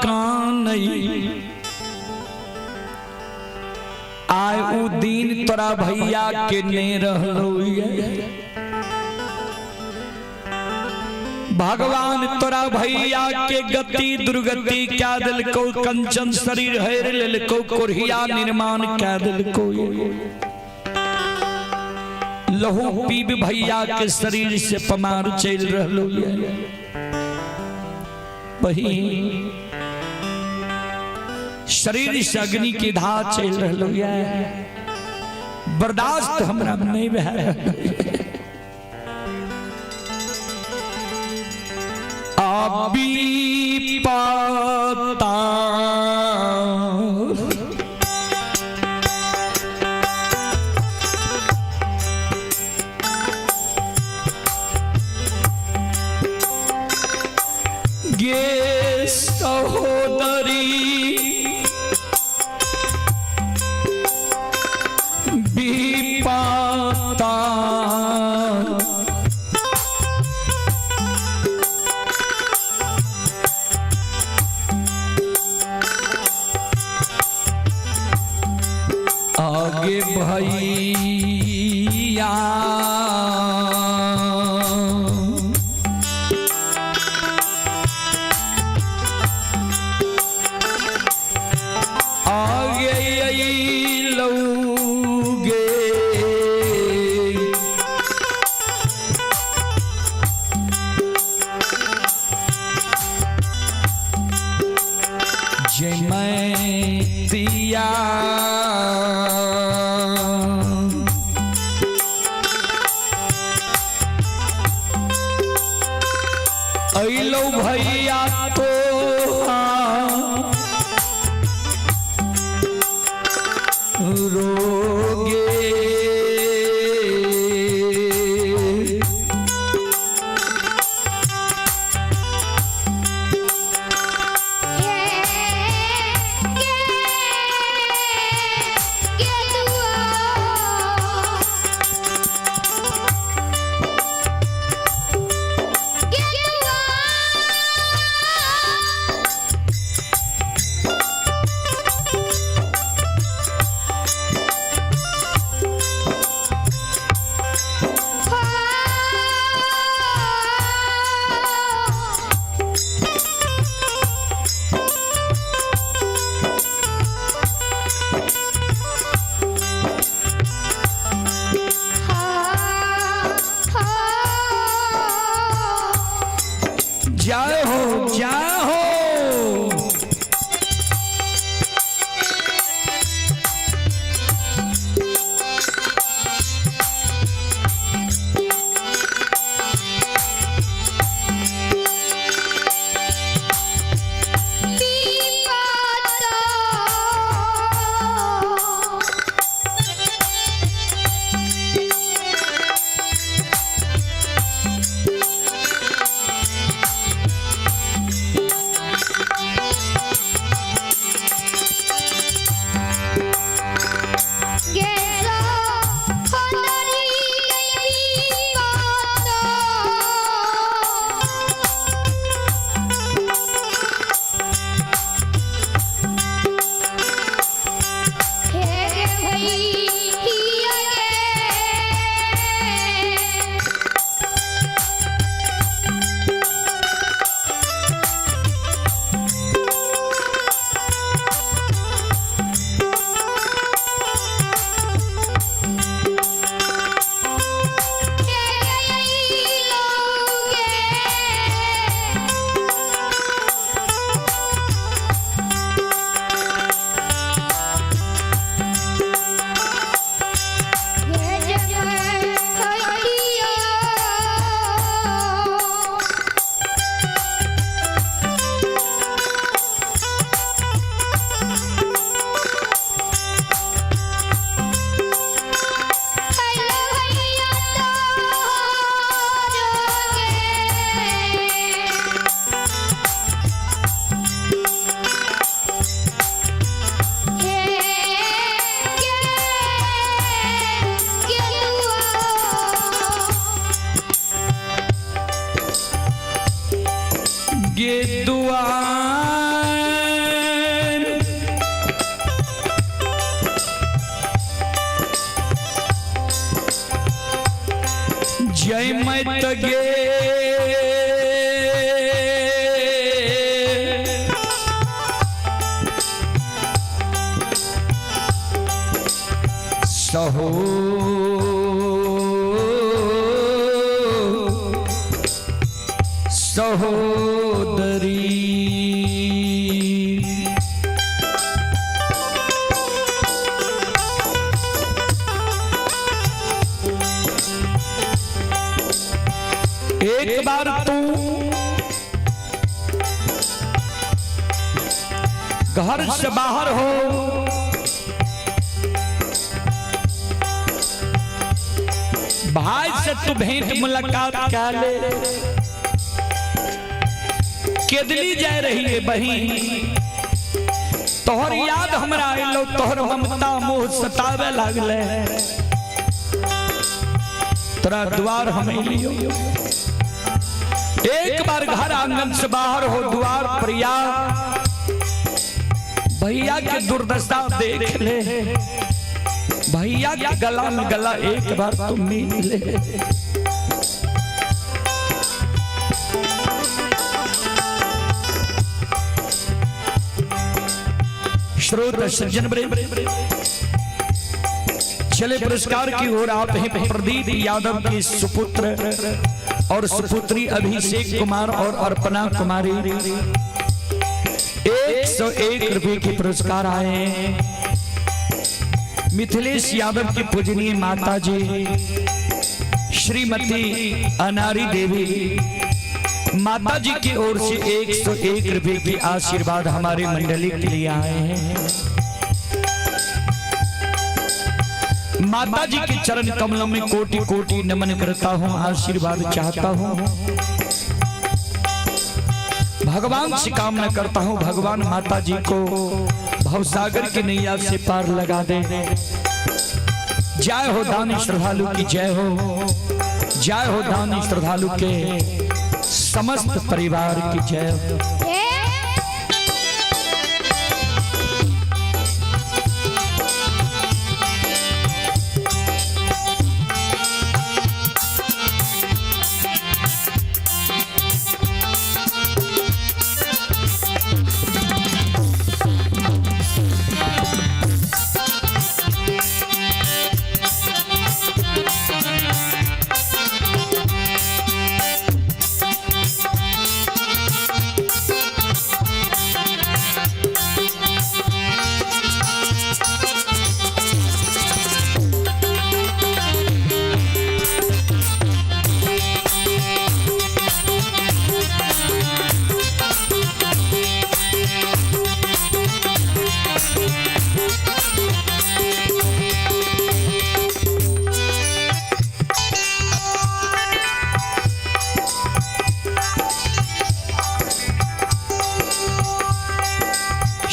कानई आय उ दिन तोरा भैया के ने रहलो, भगवान तोरा भैया के गति दुर्गति क्या दिल को, कंचन शरीर हेर लेलको, कोढ़िया निर्माण क्या दिल को, लहू पीब भैया के शरीर से पमार चल रहलो। वही शरीर से अग्नि की धार चल रहलो, बर्दाश्त हमरा नहीं भए। अभी पता गे सहोदरी विपता आगे भैया आगे लौगे जय मैं दिया अलो भैया तो रोगे जय मत गे सहो सहोदरी। एक बार तू घर से बाहर हो, भाई से तू भेंट मुलाकात कर ले। केदली जाए रही है बही, तोहर याद हमरा अइलो, तोहर ममता मोह सतावे लागले, तोरा द्वार हम अइलियो। एक बार घर आंगन से बाहर हो, द्वार पर या भैया के दुर्दशा देख ले, भैया के गला में गला एक बार तुम मिल ले। श्रोत सज्जन चले पुरस्कार की ओर आप हैं प्रदीप यादव के सुपुत्र और सुपुत्री अभिषेक कुमार और अर्पणा कुमारी। 101 रुपए के पुरस्कार आए। मिथिलेश यादव की पूजनीय माता जी श्रीमती अनारी देवी माता जी की ओर से 101 रुपए के आशीर्वाद हमारे मंडली के लिए आए हैं। माता जी के चरण कमलों में कोटि कोटि नमन करता हूं, आशीर्वाद चाहता हूं, भगवान से कामना करता हूं, भगवान माता जी को भवसागर की नैया से पार लगा दे। जय हो दानी श्रद्धालु की जय हो, जय हो दानी श्रद्धालु के समस्त परिवार की जय हो।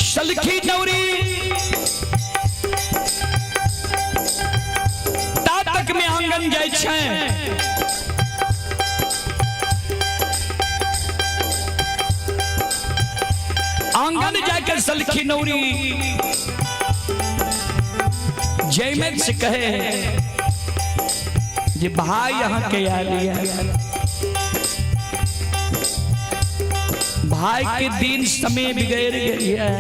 सलखी नौरी ता तक में आंगन जाय छै, आंगन जाकर सलखी नौरी जयमेत से कहे जे भाई यहाँ के आयल है, भाई के दिन समय बिगड़ गई है,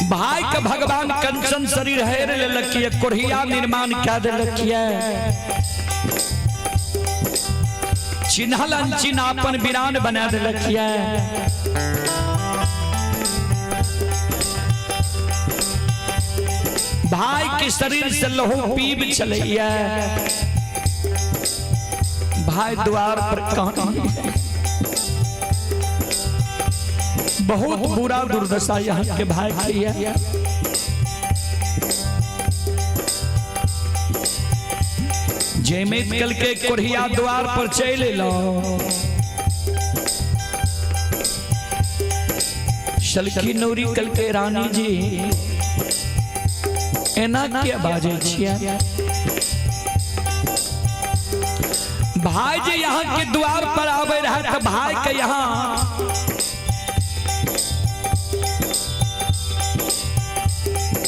भाई के भगवान कंचन शरीर हेर लेलक, कोढ़िया निर्माण क्या देलक, चिन्हल अनचिन्ह अपन वीरान बना देलक। भाई के शरीर से लहू पीब चलैया, भाई द्वार पर कहां बहुत बुरा दुर्दशा यहाँ के भाई की है। जयमेत कल के कोढ़िया द्वार पर चल लो, सलखी नौरी कल के रानी जी एना क्या बाजे छिया, भाई जी यहाँ के द्वार पर आवे रहा तो भाई के यहाँ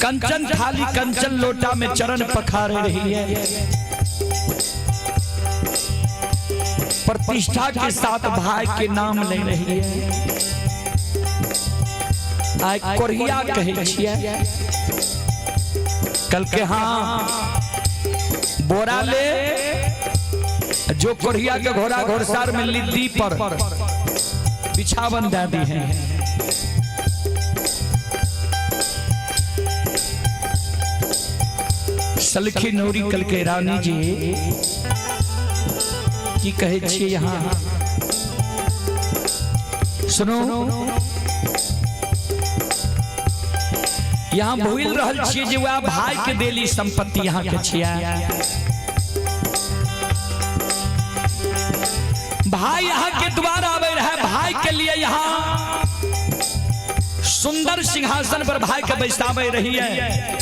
कंचन थाली कंचन लोटा में चरण पखारे रही है। प्रतिष्ठा के साथ भाई के नाम ले रही है। आइ कोरिया कहै छियै। कल के हाँ बोरा ले जो कोरिया के घोड़ा घोड़सार में लिद्दी पर बिछावन दे दी है। सलखी नौरी कल के रानी जी की कहे छियै यहाँ सुनो, यहाँ भूल रहल छियै जे वएह भाई के देली संपत्ति यहाँ के छियै। भाई यहाँ के द्वार आवे रहे, भाई के लिए यहाँ सुंदर सिंहासन पर भाई के बैसावे रही है।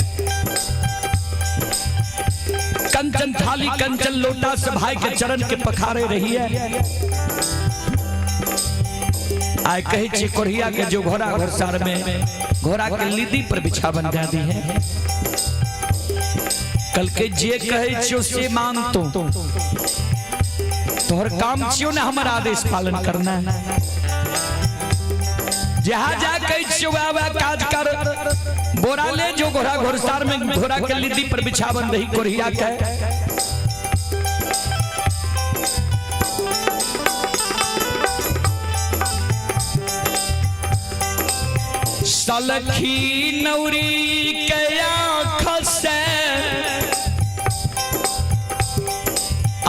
कंचन थाली कंचन लोटा से भाई के चरण के पखारे रही है। आइ कहै छियै कोरिया के जो घोड़ा घोड़सार में घोड़ा के लीदी पर बिछावन दे दी है। कल के जे कहै छियो से मान तो तोहर काम छियो ने हमर आदेश पालन करना है। जहाँ जा कहै छियो वह वह काज कर। बोरा ले जो घोड़ा घोड़सार में घोड़ा के लीदी पर बिछावन रही कोरिया के। सलखी नौरी के आँख से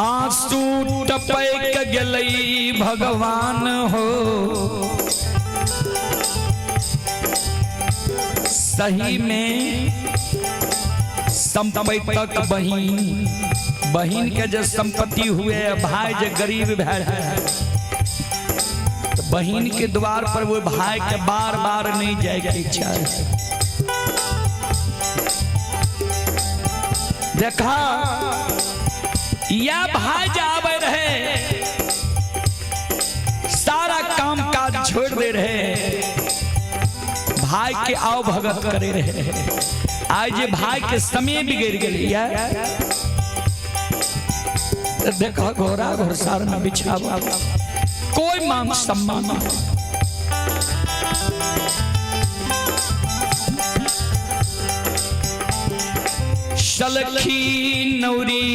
आंसू टपक गेलई भगवान हो। सही में संपत्ति बहिन, बहिन के जे संपत्ति हुए भाई जे गरीब भए तो बहिन के द्वार पर वो भाई के बार बार नहीं जाए के इच्छा है। देखा या भाई जावे रहे सारा काम काज छोड़ दे रहे, भाई के आओ भगत करे रहे। आज जे भाई के समय बिगड़ गई है। देखा घोड़ा घोड़सार में बिछावा कोई मान सम्मान। सलखी नौरी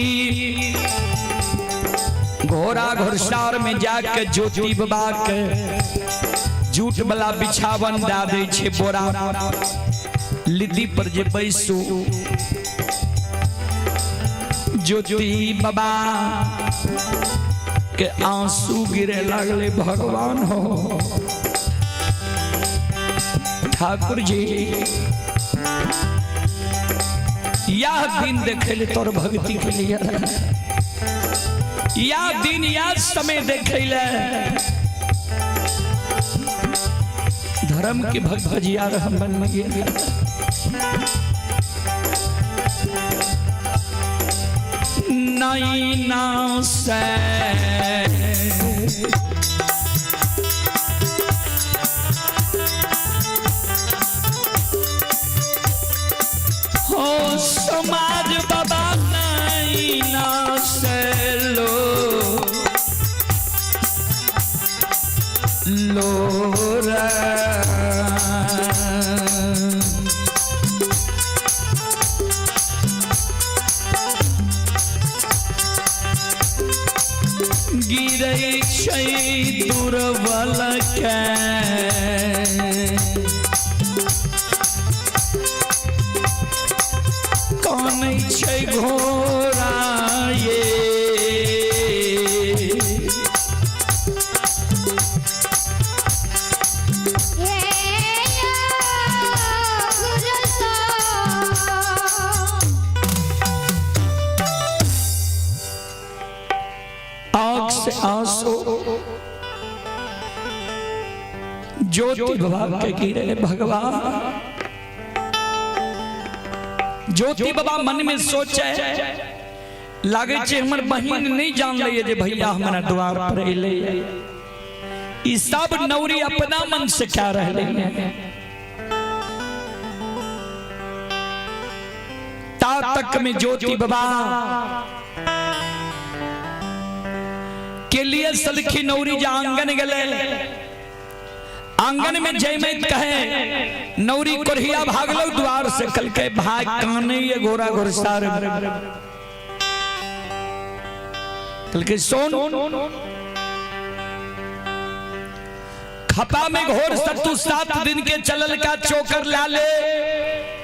घोड़ा घोड़सार में जाके ज्योति बाबा के जूट वाला बिछावन दा दे छे बोरा लिद्दी पर जे बैसू ज्योति बाबा के आंसू गिरे लगले। भगवान हो ठाकुर जी यह दिन देखे ले तोर भक्ति के लिए, यह दिन यह समय देखे ले धर्म के भक्त भजिया हम बन गए। नैना से हो समाज बाबा नैना से लो लो रे। गिरै छै दुर्बल के कानै छै घोड़ा ये। आंख से आंसू ज्योति बाबा के गिरे। भगवान ज्योति बाबा मन में सोचे लागे छे हमर बहिन नहीं जान ले जे भैया हमरा द्वार पर अइले। ई सब नौरी अपना मन से क्या रहले। ता तक में ज्योति बाबा के लिए सलखी नौरी जा आंगन गले। आंगन में जयमैत कहे नौरी कोरिया भागलो द्वार से, कल के भाग काने ये घोड़ा घोड़सार। कल के सोन खपा में घोर सत्तू 7 दिन के चलल का चोकर लाले,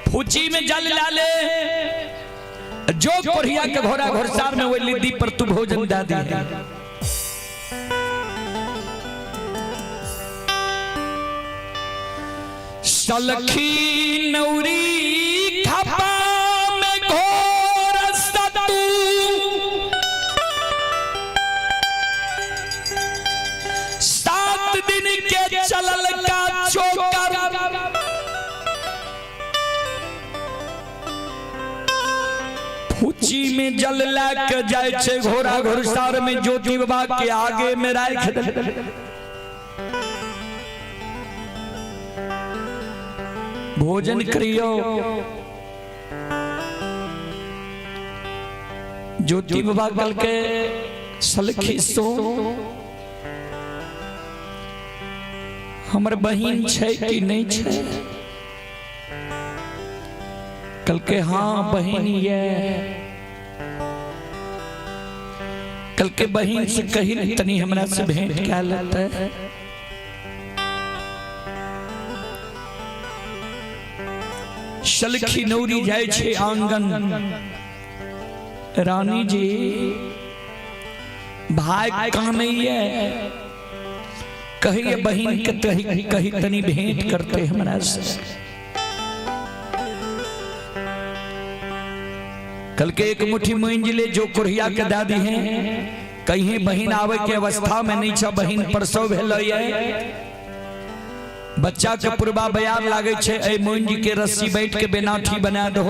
फूची में जल लाले, जो कोरिया के घोड़ा घोड़सार में वो लिद्दी पर तू भोजन दादी है। सलखी नौरी खपा में घोर सत्तू 7 दिन के चलल का चोकर, फूची में जल लैके जाय छे घोड़ा घोड़सार में ज्योति बाबा के आगे में राख दे। भोजन करियो। ज्योति बाबा कल के सलखी सो हमर बहिन छै कि नहीं छै? कल के हाँ बहिन ये। कल के बहिन से कही नहीं तनी हमरा से भेंट क्या लेते। सलखी नौरी जाय छे आंगन, रानी जी भाई कानैये, कहिए बहिन के कही कही तनी भेंट करते हमरा से। कल के एक मुट्ठी मूंज ले जो कोरिया के दादी हैं, कहीं बहिन आवे के अवस्था में नहीं छ, बहिन प्रसव भेलै, बच्चा के पुरबा बयार लागे छे, ए मूंज के रस्सी बैठ के बेनाठी बना दो।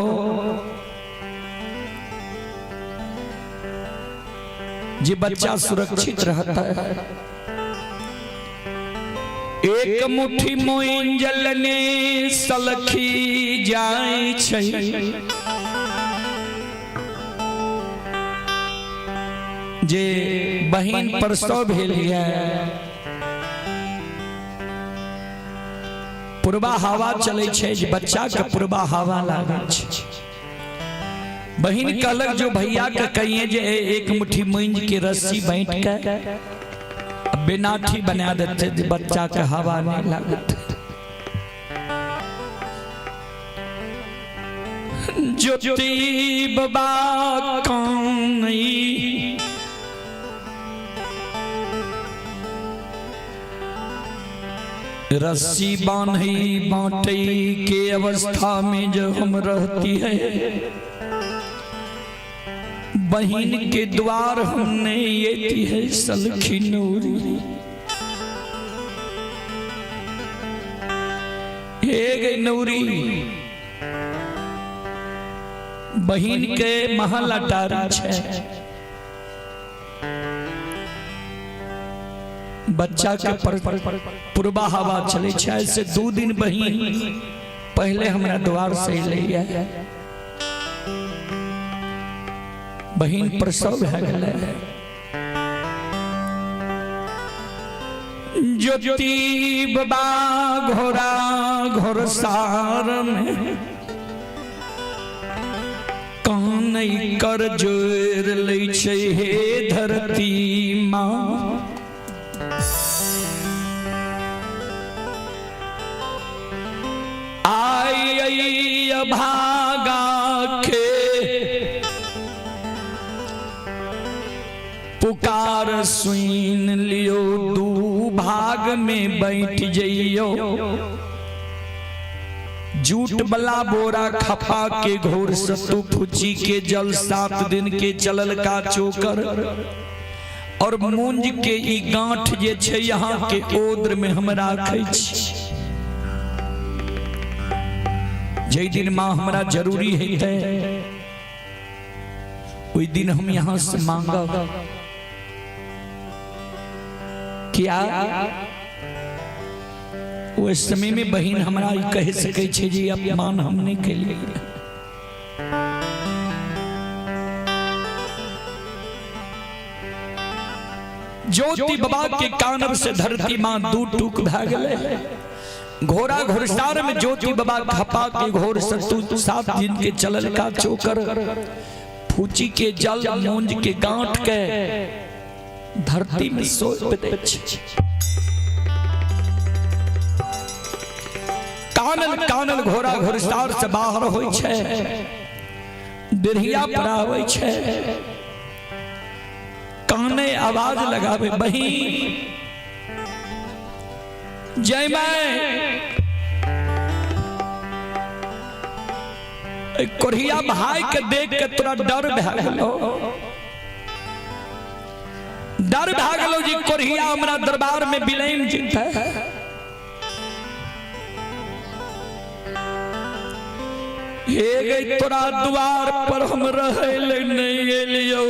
जे बच्चा सुरक्षित रहता है। एक मुट्ठी मूंज ने सलखी जाय छे, जे बहिन प्रसव भेल है, पुरबा हवा चले छे, जे बच्चा के पुरबा हवा लागे छे। बहिन कहलक जो भैया के कहिए जे एक मुट्ठी मूंज के रस्सी बांट के बेनाठी बना देते, जे बच्चा के हवा नहीं लागत। ज्योति बाबा कानई रस्सी बांधी बांटे के अवस्था में जो हम रहती है, बहिन के द्वार हमने ये थी है सलखी नूरी। हे गई नूरी बहिन के महल अटारी छे, बच्चा के पर पुरबा हवा चले छे, ऐसे 2 दिन बहिन पहले हमरा द्वार से ले बहिन प्रसव भए गेलै। ज्योति बाबा घोड़ा घोड़सार में कान कर जोर लै छै हे धरती माँ। आई अभागा के पुकार सुन लियो, 2 भाग में बैठ जइयो, जूट बला बोरा खपा के घोर सतु फुची के जल 7 दिन के चलल का चोकर और मूंज के ई गांठ जे छे यहाँ के ओद्र में हम राखै छी। जै दिन माँ हमरा जरूरी हेतै ओहि दिन हम यहाँ से मांगब। क्या ओहि समय में बहिन हमरा ई कहि सकै छै जे अपमान हम नहीं केलियै। ज्योति बाबा के कानब से धरती मां दू टूक भए गेलै। घोड़ा घोड़सार में ज्योति बाबा खपा के घोड़ सतु 7 दिन के चलल का चोकर फूची के जल मूंज के गांठ के धरती में सौंप दै छै। कानल कानल घोड़ा घोड़सार से बाहर होइ छै, देरिया पर आबै छै, काने आवाज लगावे बहिन जय मैं कोढ़िया भाई के देख के तोरा डर भए गेलो, डर भए गेलो जी कोढ़िया हमरा दरबार में बिलैम जेतै। हे गई तोरा द्वार पर हम रहै ले नहीं एलियौ।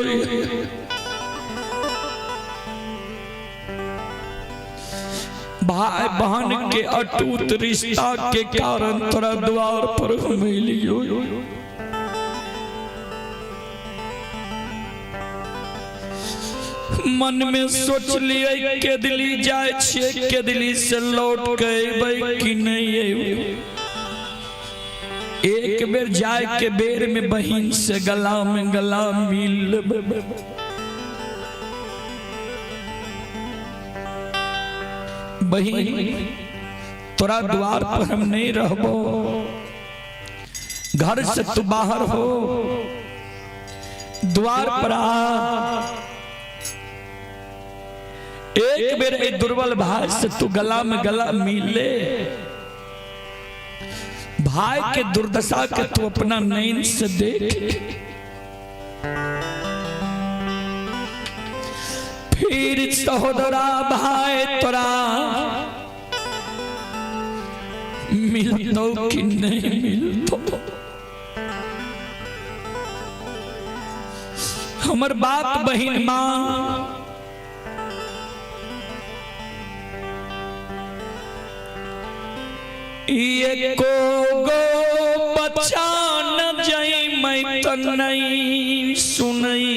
भाई बहन के अटूट रिश्ता के कारण तोरा द्वार पर हम एलियौ। मन में सोच लिए केदली जाय छियै, केदली से लौट के अयबै कि नहीं अयबै। एक बेर जाय के बेर में बहिन से गला में गला मिल लेबै। बहिन तोरा द्वार पर हम नहीं रहबो, घर से तू बाहर हो, द्वार पर आ। एक बेर ए दुर्बल भाई से तू गला में गला मिले, भाई के दुर्दशा के तू अपना नैन से देख। फिर सहोदरा भाई तोरा मिलतो कि नहीं मिलतो। हमर बात बहिन मां एको गो बच्चा न जइमै त नहीं सुनई,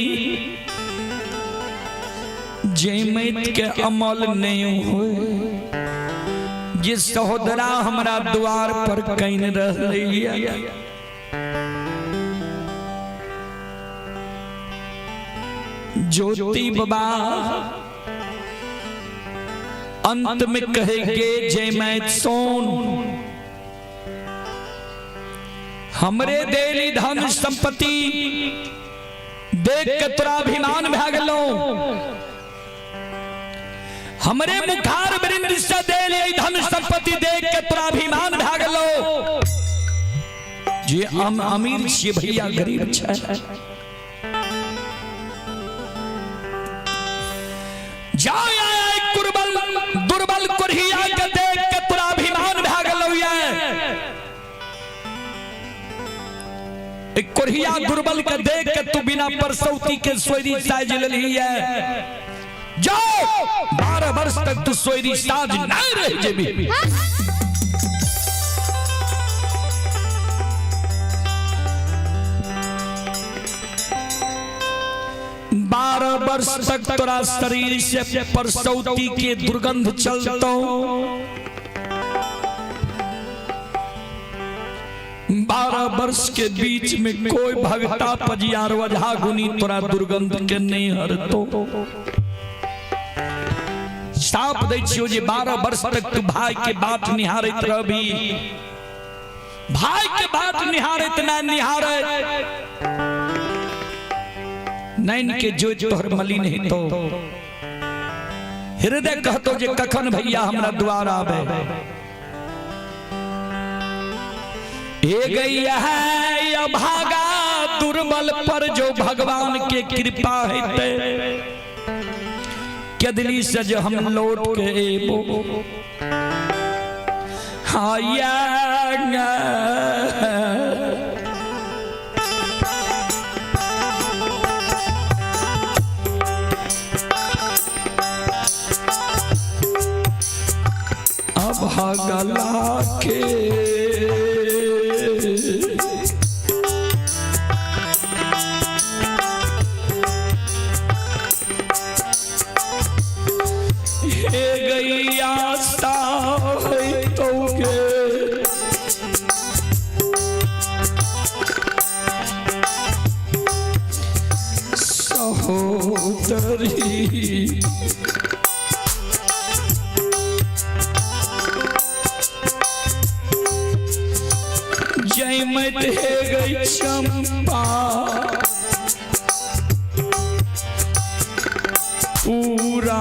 जइमैत के अमल नहीं होय। जे सहोदरा हमरा द्वार पर can रहलैया, ज्योति बाबा अंत में कहेंगे जयमैत सोन हमरे देली धन संपत्ति देख के तोरा अभिमान भए गेलौ, हमरे मुखार वृंद से देली धन संपत्ति देख के तोरा अभिमान भए गेलौ। जे हम अमीर छियै भैया गरीब छै। जाओ कुर्बल दुर्बल कोढ़िया के देख के तोरा अभिमान भए गेलौ। कोढ़िया दुर्बल के देख के तू बिना परसौती के सोयरी साज लेलही। जाओ 12 वर्ष तक तू सोयरी साज नहीं रह जेबी। बारह वर्ष तक तोरा शरीर से परसौती के दुर्गंध चलतो, 12 वर्ष के बीच में कोई भगता पजियार वजहा गुनी तोरा दुर्गंध के नहीं हरतो। साप दै छियो जे 12 वर्ष तक तू भाई के बात निहारत रहबी, भाई के बात निहारत ना निहारत नैन के जो तोहर मलिन हेतो, हृदय कहतो जे कखन भैया हमरा द्वार आवे। हे गैया है अभागा दुर्बल पर जो भगवान के कृपा हेते, केदली से जो हम लौट के एबो। हाया अभागला के महोदरी। जय मत है गई चंपा पूरा।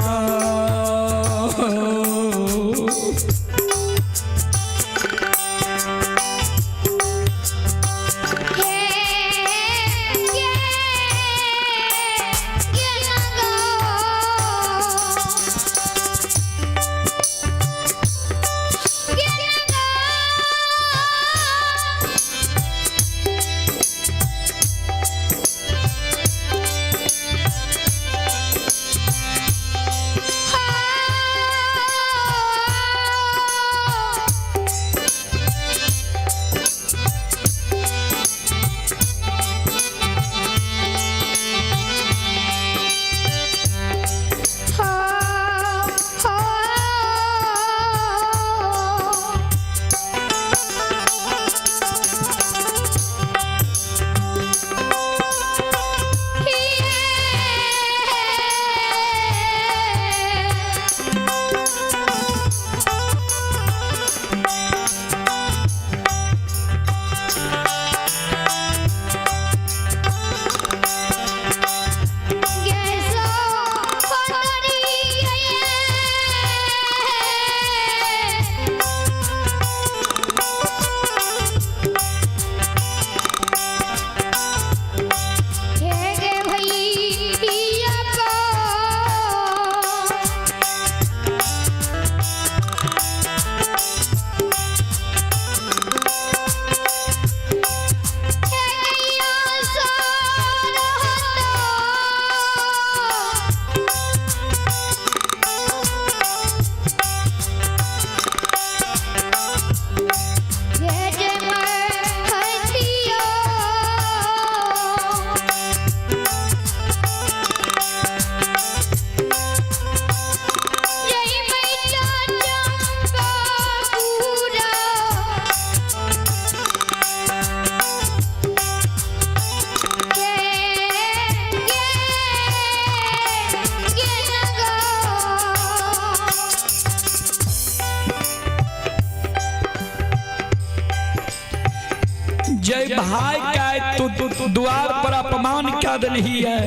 जय भाई का तो द्वार पर अपमान क्या दलही है।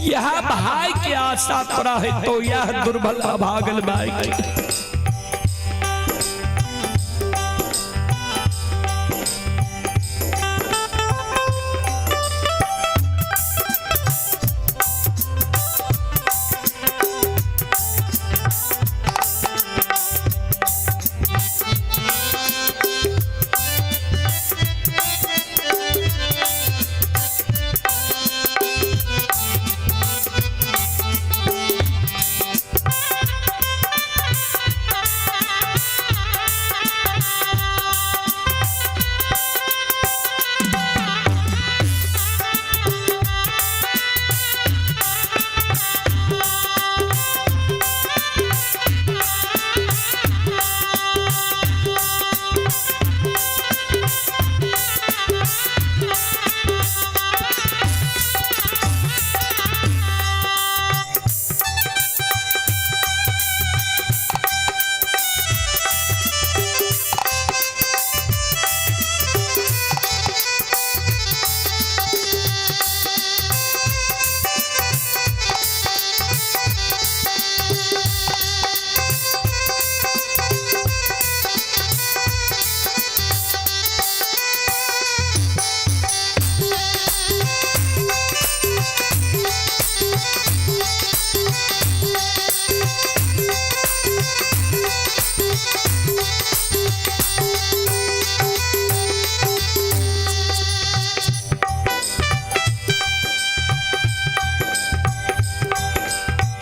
यह भाई की आशा तोरा है तो यह दुर्बल अभागल भाई के।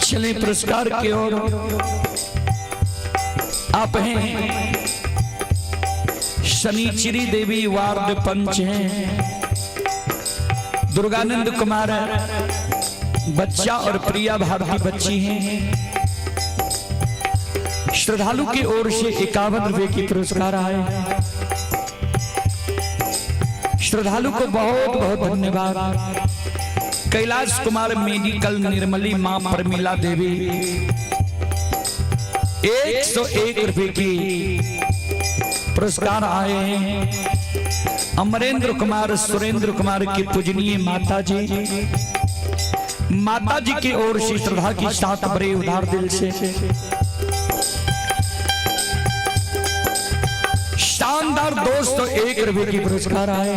चले पुरस्कार की ओर। आप हैं शनिचरी देवी वार्ड पंच हैं, दुर्गानंद कुमार बच्चा और प्रिया भारती बच्ची हैं। श्रद्धालु की ओर से 51 रुपए की पुरस्कार आए। श्रद्धालु को बहुत बहुत धन्यवाद। कैलाश कुमार मेडिकल निर्मली मां परमिला देवी 101 रुपए की पुरस्कार आए हैं। अमरेंद्र कुमार सुरेंद्र कुमार की पूजनीय माता जी, माता जी की ओर से श्रद्धा की साथ बड़े उदार दिल से शानदार 201 रुपए की पुरस्कार आए।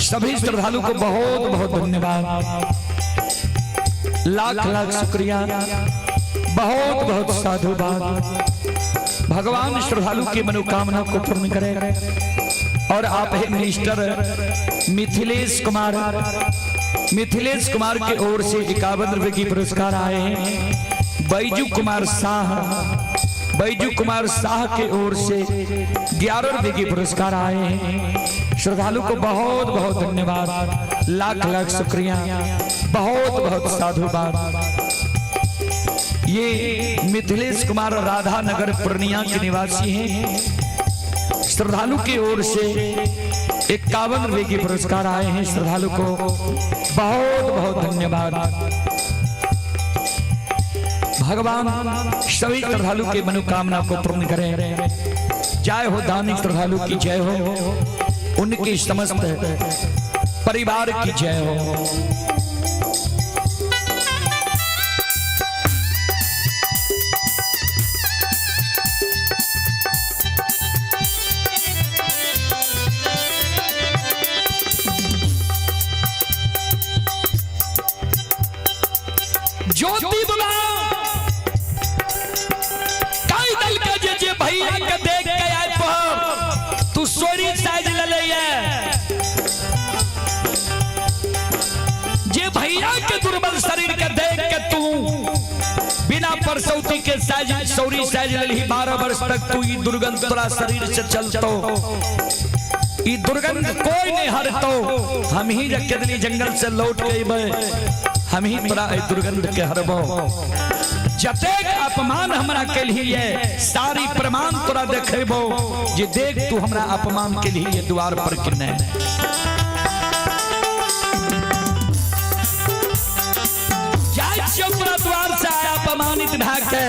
सभी श्रद्धालु को बहुत बहुत धन्यवाद, लाख लाख शुक्रिया, बहुत बहुत साधुवाद। भगवान श्रद्धालु की मनोकामना को पूर्ण करे। और आप है मिनिस्टर मिथिलेश कुमार, मिथिलेश कुमार की ओर से 51 रुपए की पुरस्कार आए हैं। बैजू कुमार शाह, बैजू कुमार शाह के ओर से 11 रुपए की पुरस्कार आए हैं। श्रद्धालु को बहुत बहुत धन्यवाद, लाख लाख शुक्रिया, बहुत बहुत साधुवाद। ये मिथिलेश कुमार राधा नगर पूर्णिया के निवासी हैं। श्रद्धालु की ओर से 51 रुपए की पुरस्कार आए हैं। श्रद्धालु को बहुत बहुत धन्यवाद। भगवान सभी श्रद्धालु के मनोकामना को पूर्ण करें। जय हो दानी श्रद्धालु की जय हो, उनकी समस्त परिवार की जय हो। ज्योति बाबा काई दल के जे जे भैया के देख के आए पर तू सोरी साइज ले ले, जे भैया के दुर्बल शरीर के देख के तू बिना परसौती के साइज सौरी साइज ले ली। 12 वर्ष तक तू ई दुर्गंध तोरा शरीर से चलतो, ई दुर्गंध कोई नहीं हरतो। हम ही जब जंगल से लौट के अइबै, हम ही तोरा ए दुर्गंध के हरबो। जतेक अपमान हमरा के लिए सारी प्रमाण तोरा देखेबो, जे देख तू हमरा अपमान के लिए द्वार पर किने। जाय छियौ तोरा द्वार से आया अपमानित भए के,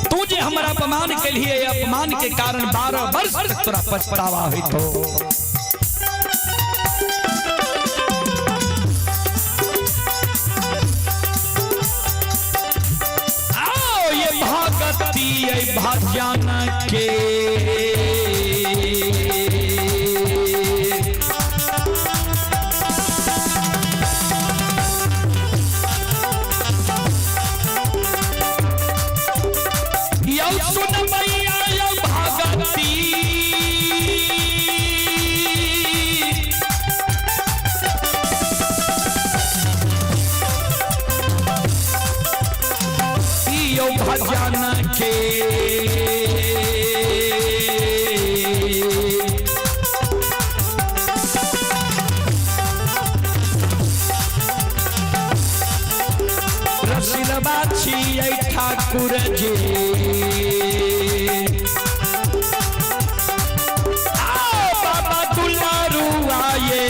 तू जे हमरा अपमान के लिए अपमान के कारण 12 वर्ष तक तोरा पछतावा होइतो। आओ ये भगती ये भजन के यौ सुन मैया यौ भगती यौ भजन के रसिलबा छियै ठाकुर जी। आओ बाबा दुलारू आए,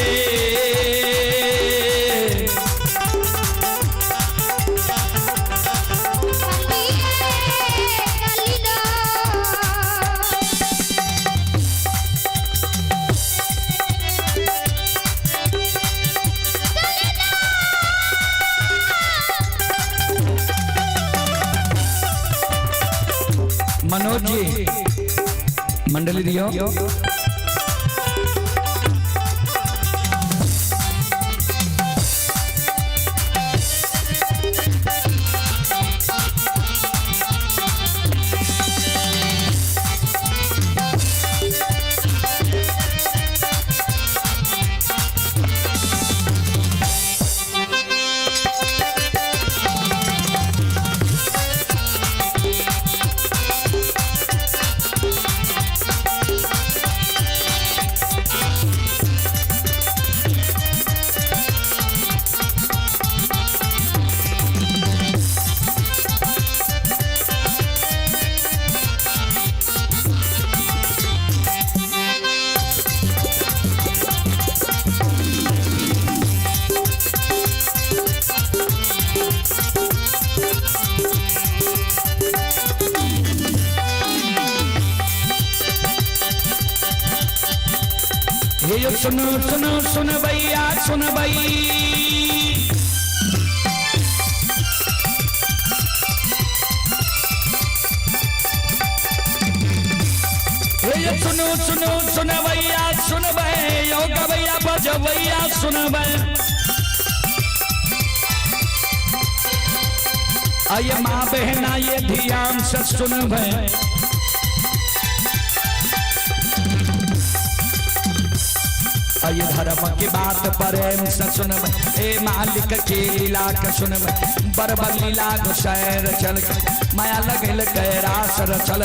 मनोज जी मंडली दियो। हे यो सुनो सुनो सुनबैया सुनबै। हे यो सुनो सुनो सुनबैया सुनबै, यो गबैया बजबैया सुनबै। आये माँ बहना ये ध्यान से सुनबै। आये धर्म की बात प्रेम से सुनबै, ए मालिक के लीला के सुनबै। बरबर लीला गोसैर चल माया लगल कैरास रचल।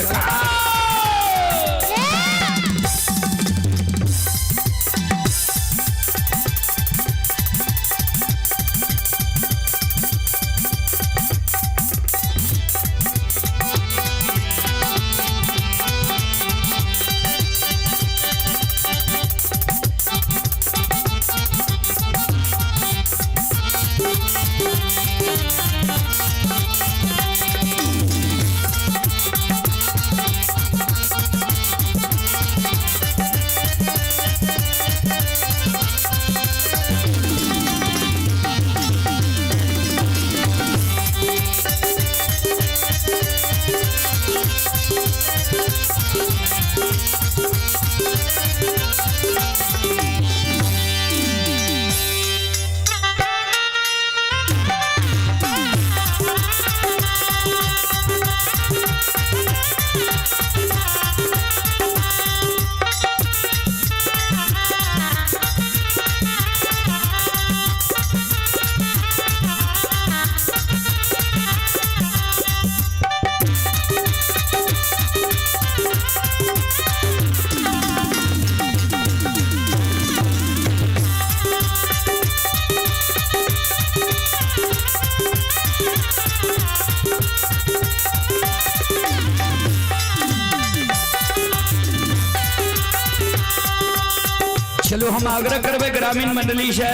चलो हम आग्रह करबे ग्रामीण मंडली से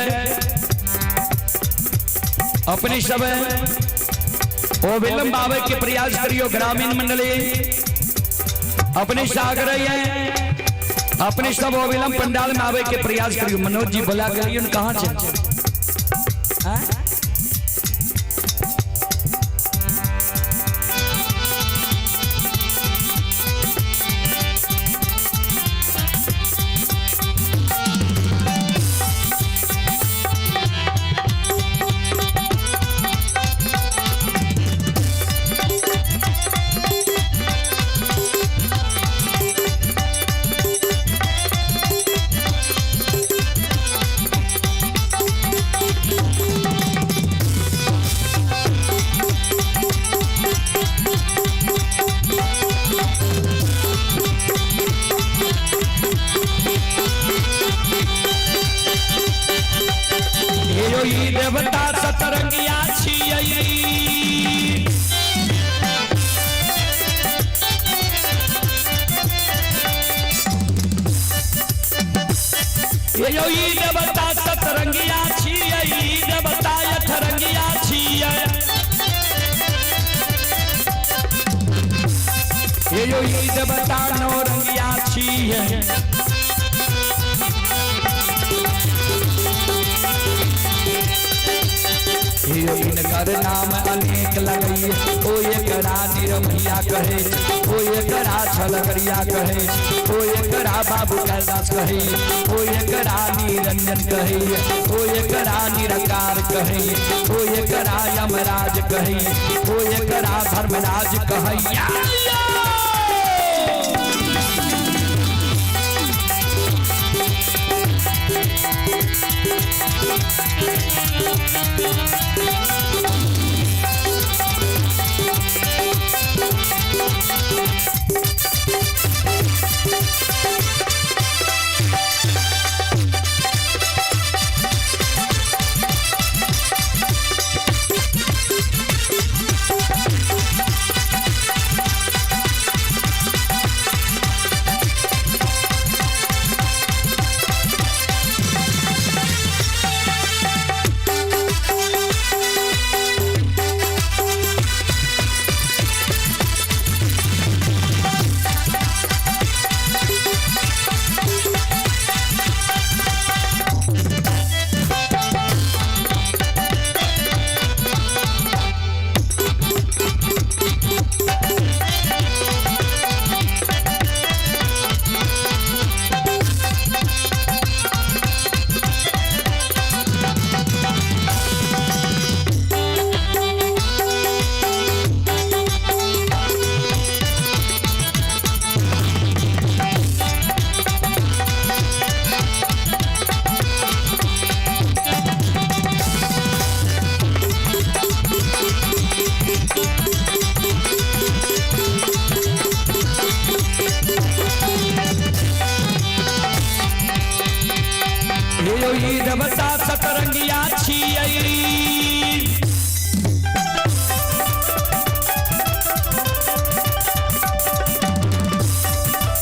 अपने सब ओ विलंब आवे के प्रयास करियो। ग्रामीण मंडली अपने से आग्रह है, अपने सब ओ विलंब पंडाल में आवे के प्रयास करियो। मनोज जी बोला करियो कहाँ से देवता सतरंगिया छियै। यो ई देवता सतरंगिया छियै, देवता अठरंगिया छियै। यो ई देवता नौरंगिया छियै। इनकर नाम अनेक लगैये, ओ एकरा निरमैया कहे, ओ एकरा छलकरिया कहे, ओ एकरा बाबू कैलाश कहे, ओ एकरा निरंजन कहे, ओ एकरा निरकार कहे, ओ एकरा यमराज कहे, ओ एकरा धर्मराज कहे। यो ई देवता सतरंगिया छियै।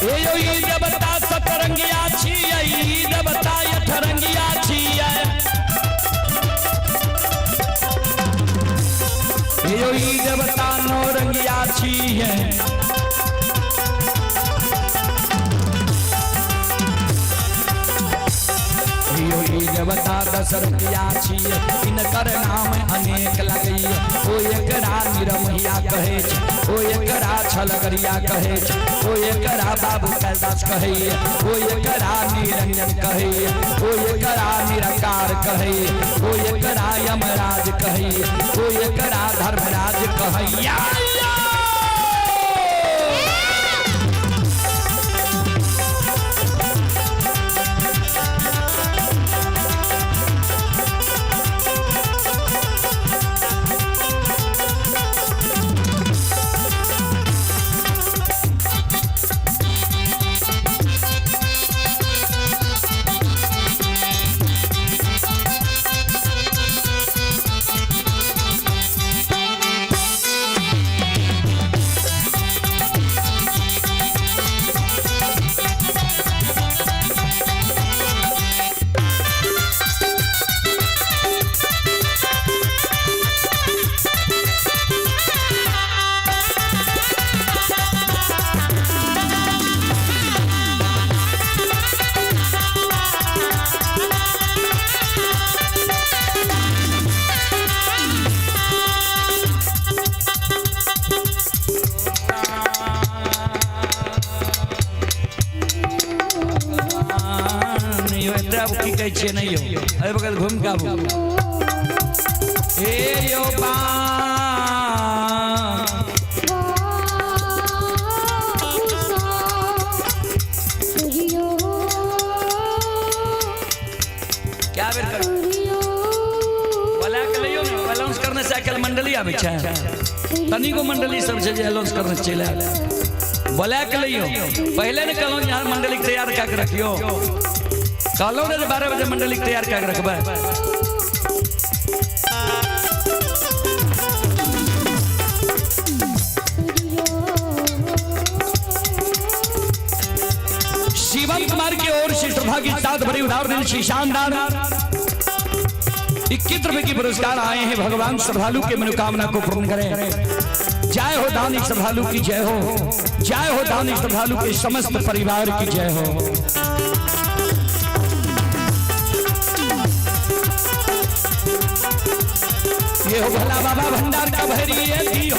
ए यो ई देवता सतरंगिया छियै, ई देवता अठरंगिया छियै। ए यो ई देवता नौरंगिया छियै। यो ई देवता दशरंगिया छियै, इनकर नाम अनेक लगैया। ओ एकरा निरमहिया कहै छै, ओ एकरा छलगरिया कहै छै, ओ एकरा बाबू कैलाश कहैया, ओ एकरा निरंजन कहैया, ओ एकरा निराकार कहैया, ओ एकरा यमराज कहैया, ओ एकरा धर्मराज कहैया। की कहै छियै नहि यौ, एहि बगल घुमि कऽ आबू। हे यौ बा क्या बेर करू बोला के लइयौ ने, अनाउंस करने से आइ काल्हि मंडली आबै छै, तनिको मंडली सब छै जे अनाउंस करने चलि आयल। बोला के लइयौ, पहिले ने कहलहुँ जे अहाँ मंडली के तैयार कए के रखियौ, कहलहुँ ने जे 12 बजे मंडली के तैयार कए के रखबै। शिवम कुमार की ओर से श्रद्धा के साथ भरी उधार दिल से शानदार 21 रुपए की पुरस्कार आए हैं। भगवान श्रद्धालु के मनोकामना को पूर्ण करें। जय हो दानी श्रद्धालु की जय हो, जय हो दानी श्रद्धालु के समस्त परिवार की जय हो। ये हो भोला बाबा भंडार का भैरी ये दी हो।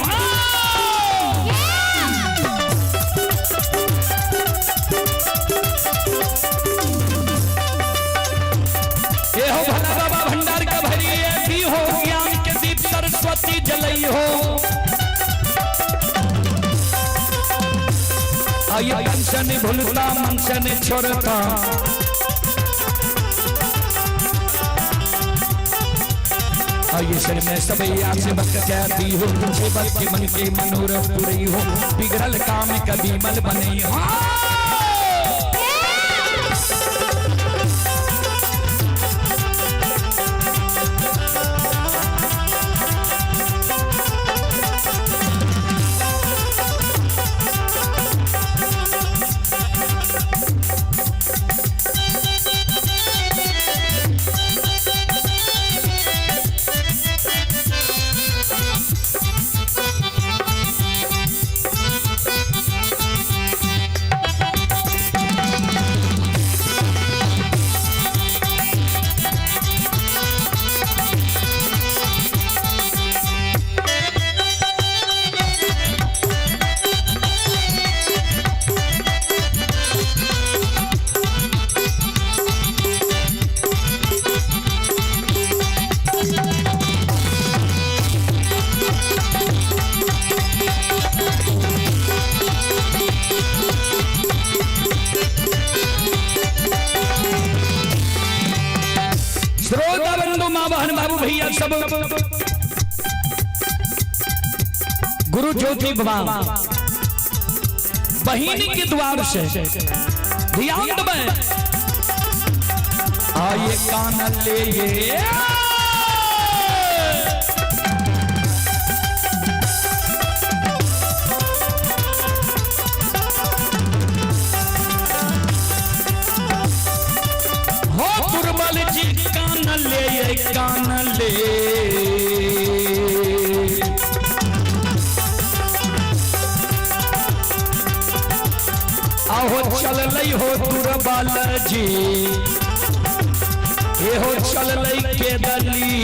ये हो भोला बाबा भंडार का भैरी ये दी हो, ज्ञान के दीप सरस्वती जलई हो। आइए मन से नहीं भूलता, मन से नहीं छोड़ता, आइए सर में सब से बक कहती हो, तुझे बल के मन के मनोरथ पूरी हो, बिगड़ल काम कभी मल बने हो। श्रोता बंधु माँ बहन बाबू भैया सब गुरु ज्योति बाबा बहिनी के द्वार से ध्यान दबे। आये कान ले ये हो दुर्बल जी कान ले ये कान ले। आहो चललै हो दुर्बल जी, हे हो चललै के दली।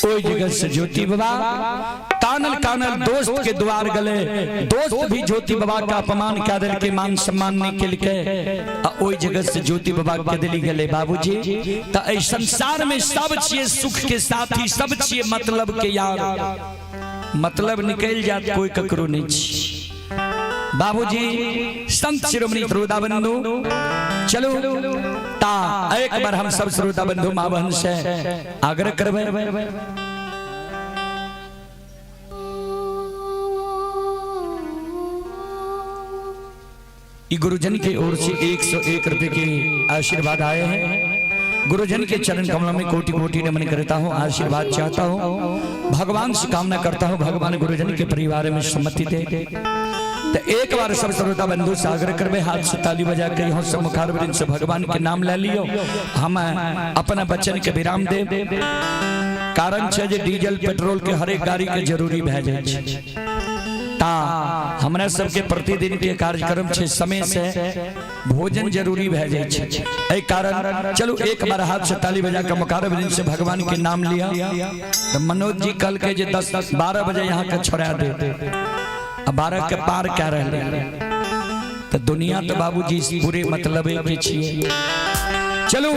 ओई जगह से ज्योति बाबा कानल कानल दोस्त के द्वार गले, दोस्त भी ज्योति बाबा का अपमान क्या दिल के मान सम्मान नहीं के लिए। ओई जगह से ज्योति बाबा के दिली गले बाबूजी। त ए संसार में सब छिए सुख के साथी, सब छिए मतलब के यार, मतलब निकल जात कोई ककरो नहीं छी। बाबूजी संत शिरोमणि श्रोता बंधु चलो ता एक बार हम सब श्रोता बंधु माँ बहन से आग्रह करबे। गुरुजन के ओर से 101 रुपए के आशीर्वाद आए हैं। गुरुजन के चरण कमलों में कोटि कोटि नमन करता हूँ, आशीर्वाद चाहता हूँ, भगवान से कामना करता हूँ भगवान गुरुजन के परिवार में सम्मति दे। तो एक बार सब श्रोता बंधु से आग्रह करबे, हाथ से ताली बजा के यहाँ सब मुखारबिंद से भगवान के नाम ले लियो। हम अपना वचन के विराम दे, कारण छे जे डीजल पेट्रोल के हरेक गाड़ी के जरूरी भए जाय छै। ता हमरा सबके प्रतिदिन के कार्यक्रम छे, समय से भोजन जरूरी भए जाय छै। एहि कारण चलू एक बार हाथ से ताली बजा के मुखारबिंद से भगवान के नाम लिया। तो मनोज जी कल के जे 10-12 बजे यहाँ के छोड़ा दे, अब 12 के पार क्या रहे तो दुनिया तो बाबूजी पूरे मतलब के छिए। चलो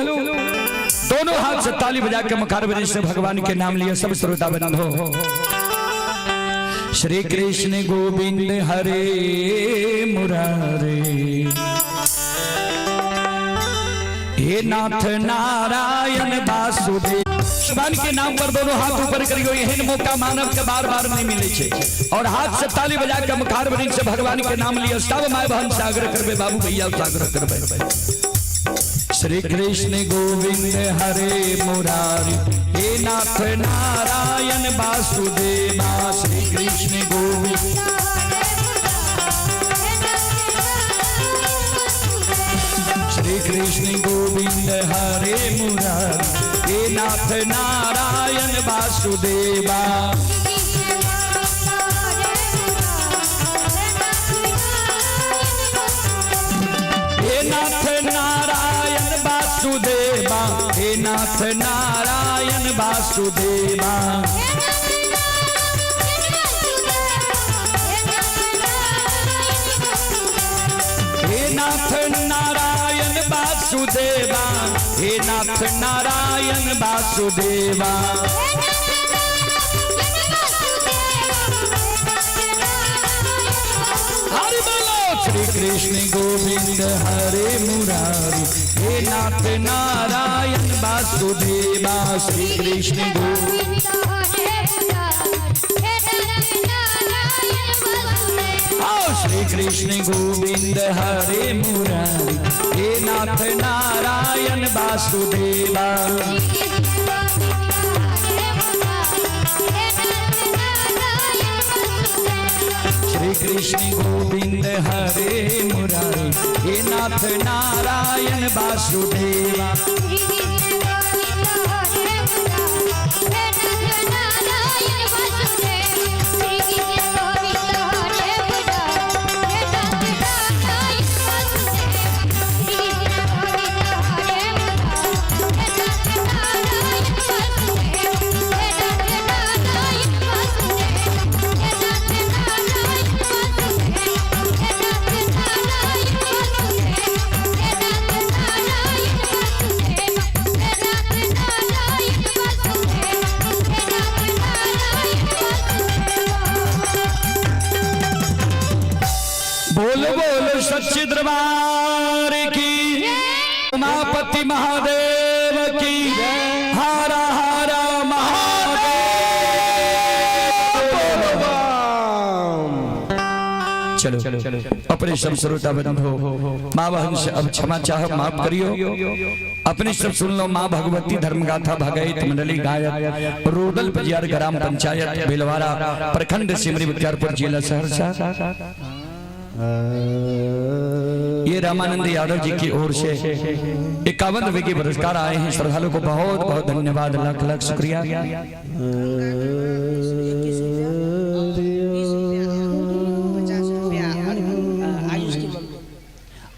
दोनों हाथ से ताली बजा के मुखारबिंद से भगवान के नाम लिया सब श्रोता बंधु। श्री कृष्ण गोविंद हरे मुरारे, हे नाथ नारायण वासुदेव। भगवान के नाम पर दोनों हाथ ऊपर करियो, एहन मौका मानव के बार बार नहीं मिले छे। और हाथ से ताली बजा के मुखारबिंद से भगवान के नाम लिया सब my बहन से आग्रह करबे, बाबू भैया से आग्रह करबे। श्री कृष्ण गोविंद हरे मुरारी, हे नाथ नारायण वासुदेवा। श्री कृष्ण गोविंद, श्री कृष्ण गोविंद हरे मुरारी, हे नाथ नारायण वासुदेवा। हे नाथ नारायण वासुदेवा, हे नाथ नारायण वासुदेवा। हे नाथ नारायण वासुदेवा, हे नाथ नारायण वासुदेवा। हरि बोलो। श्री कृष्ण गोविंद हरे मुरारी, हे नाथ नारायण वासुदेवा। श्री कृष्ण गोविंद, श्री कृष्ण गोविंद हरे मुरारी, हे नाथ नारायण वासुदेवा। श्री कृष्ण गोविंद हरे मुरारी, हे नाथ नारायण वासुदेवा। उमापति महादेव की हारा हारा महादेव। चलो अपने सब श्रोता बंधु माँ बहन से अब क्षमा चाह माफ करियो। अपने सब सुन लो माँ भगवती धर्मगाथा भगैत मंडली गायक रोडल बजार ग्राम पंचायत बेलवारा प्रखंड सिमरी बख्तियारपुर जिला सहरसा। ये रामानंद यादव जी की ओर से 51 रुपए के पुरस्कार आए हैं। श्रद्धालुओं को बहुत बहुत धन्यवाद, लाख लाख शुक्रिया।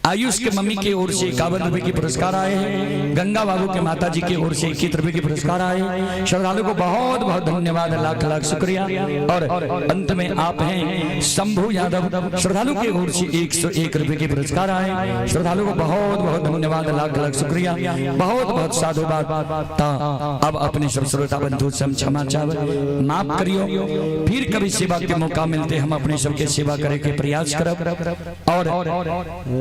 आयुष के मम्मी की ओर से 51 रुपए के पुरस्कार आए हैं। गंगा बाबू के माता जी की ओर से 21 रुपए के पुरस्कार आए। श्रद्धालु को बहुत बहुत धन्यवाद, लाख लाख शुक्रिया। और अंत में आप हैं शंभू यादव, श्रद्धालु की ओर से 101 रुपए के पुरस्कार आए। श्रद्धालु को बहुत बहुत धन्यवाद, लाख लाख शुक्रिया, बहुत बहुत साधुवाद। अब अपने सब श्रोता बंधु से हम क्षमा चाहे माफ करियो। फिर कभी सेवा के मौका मिलते हम अपने सबके सेवा करे के प्रयास करब। और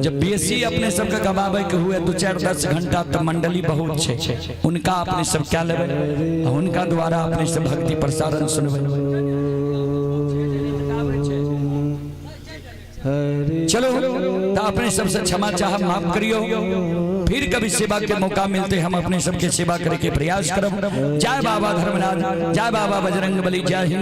जब बेसी अपने सबके गवावे के हुए 2-4-10 घंटा तो मंडली बहुत छे, उनका अपने सब क्या लेबै, उनका द्वारा अपने सब भक्ति प्रसारण सुनबै। चलो तो अपने सबसे क्षमा चाह माफ करियो। फिर कभी सेवा के मौका मिलते हम अपने सबके सेवा करे के प्रयास करब। जय बाबा धर्मराज, जय बाबा बजरंग बली, जय हिंद।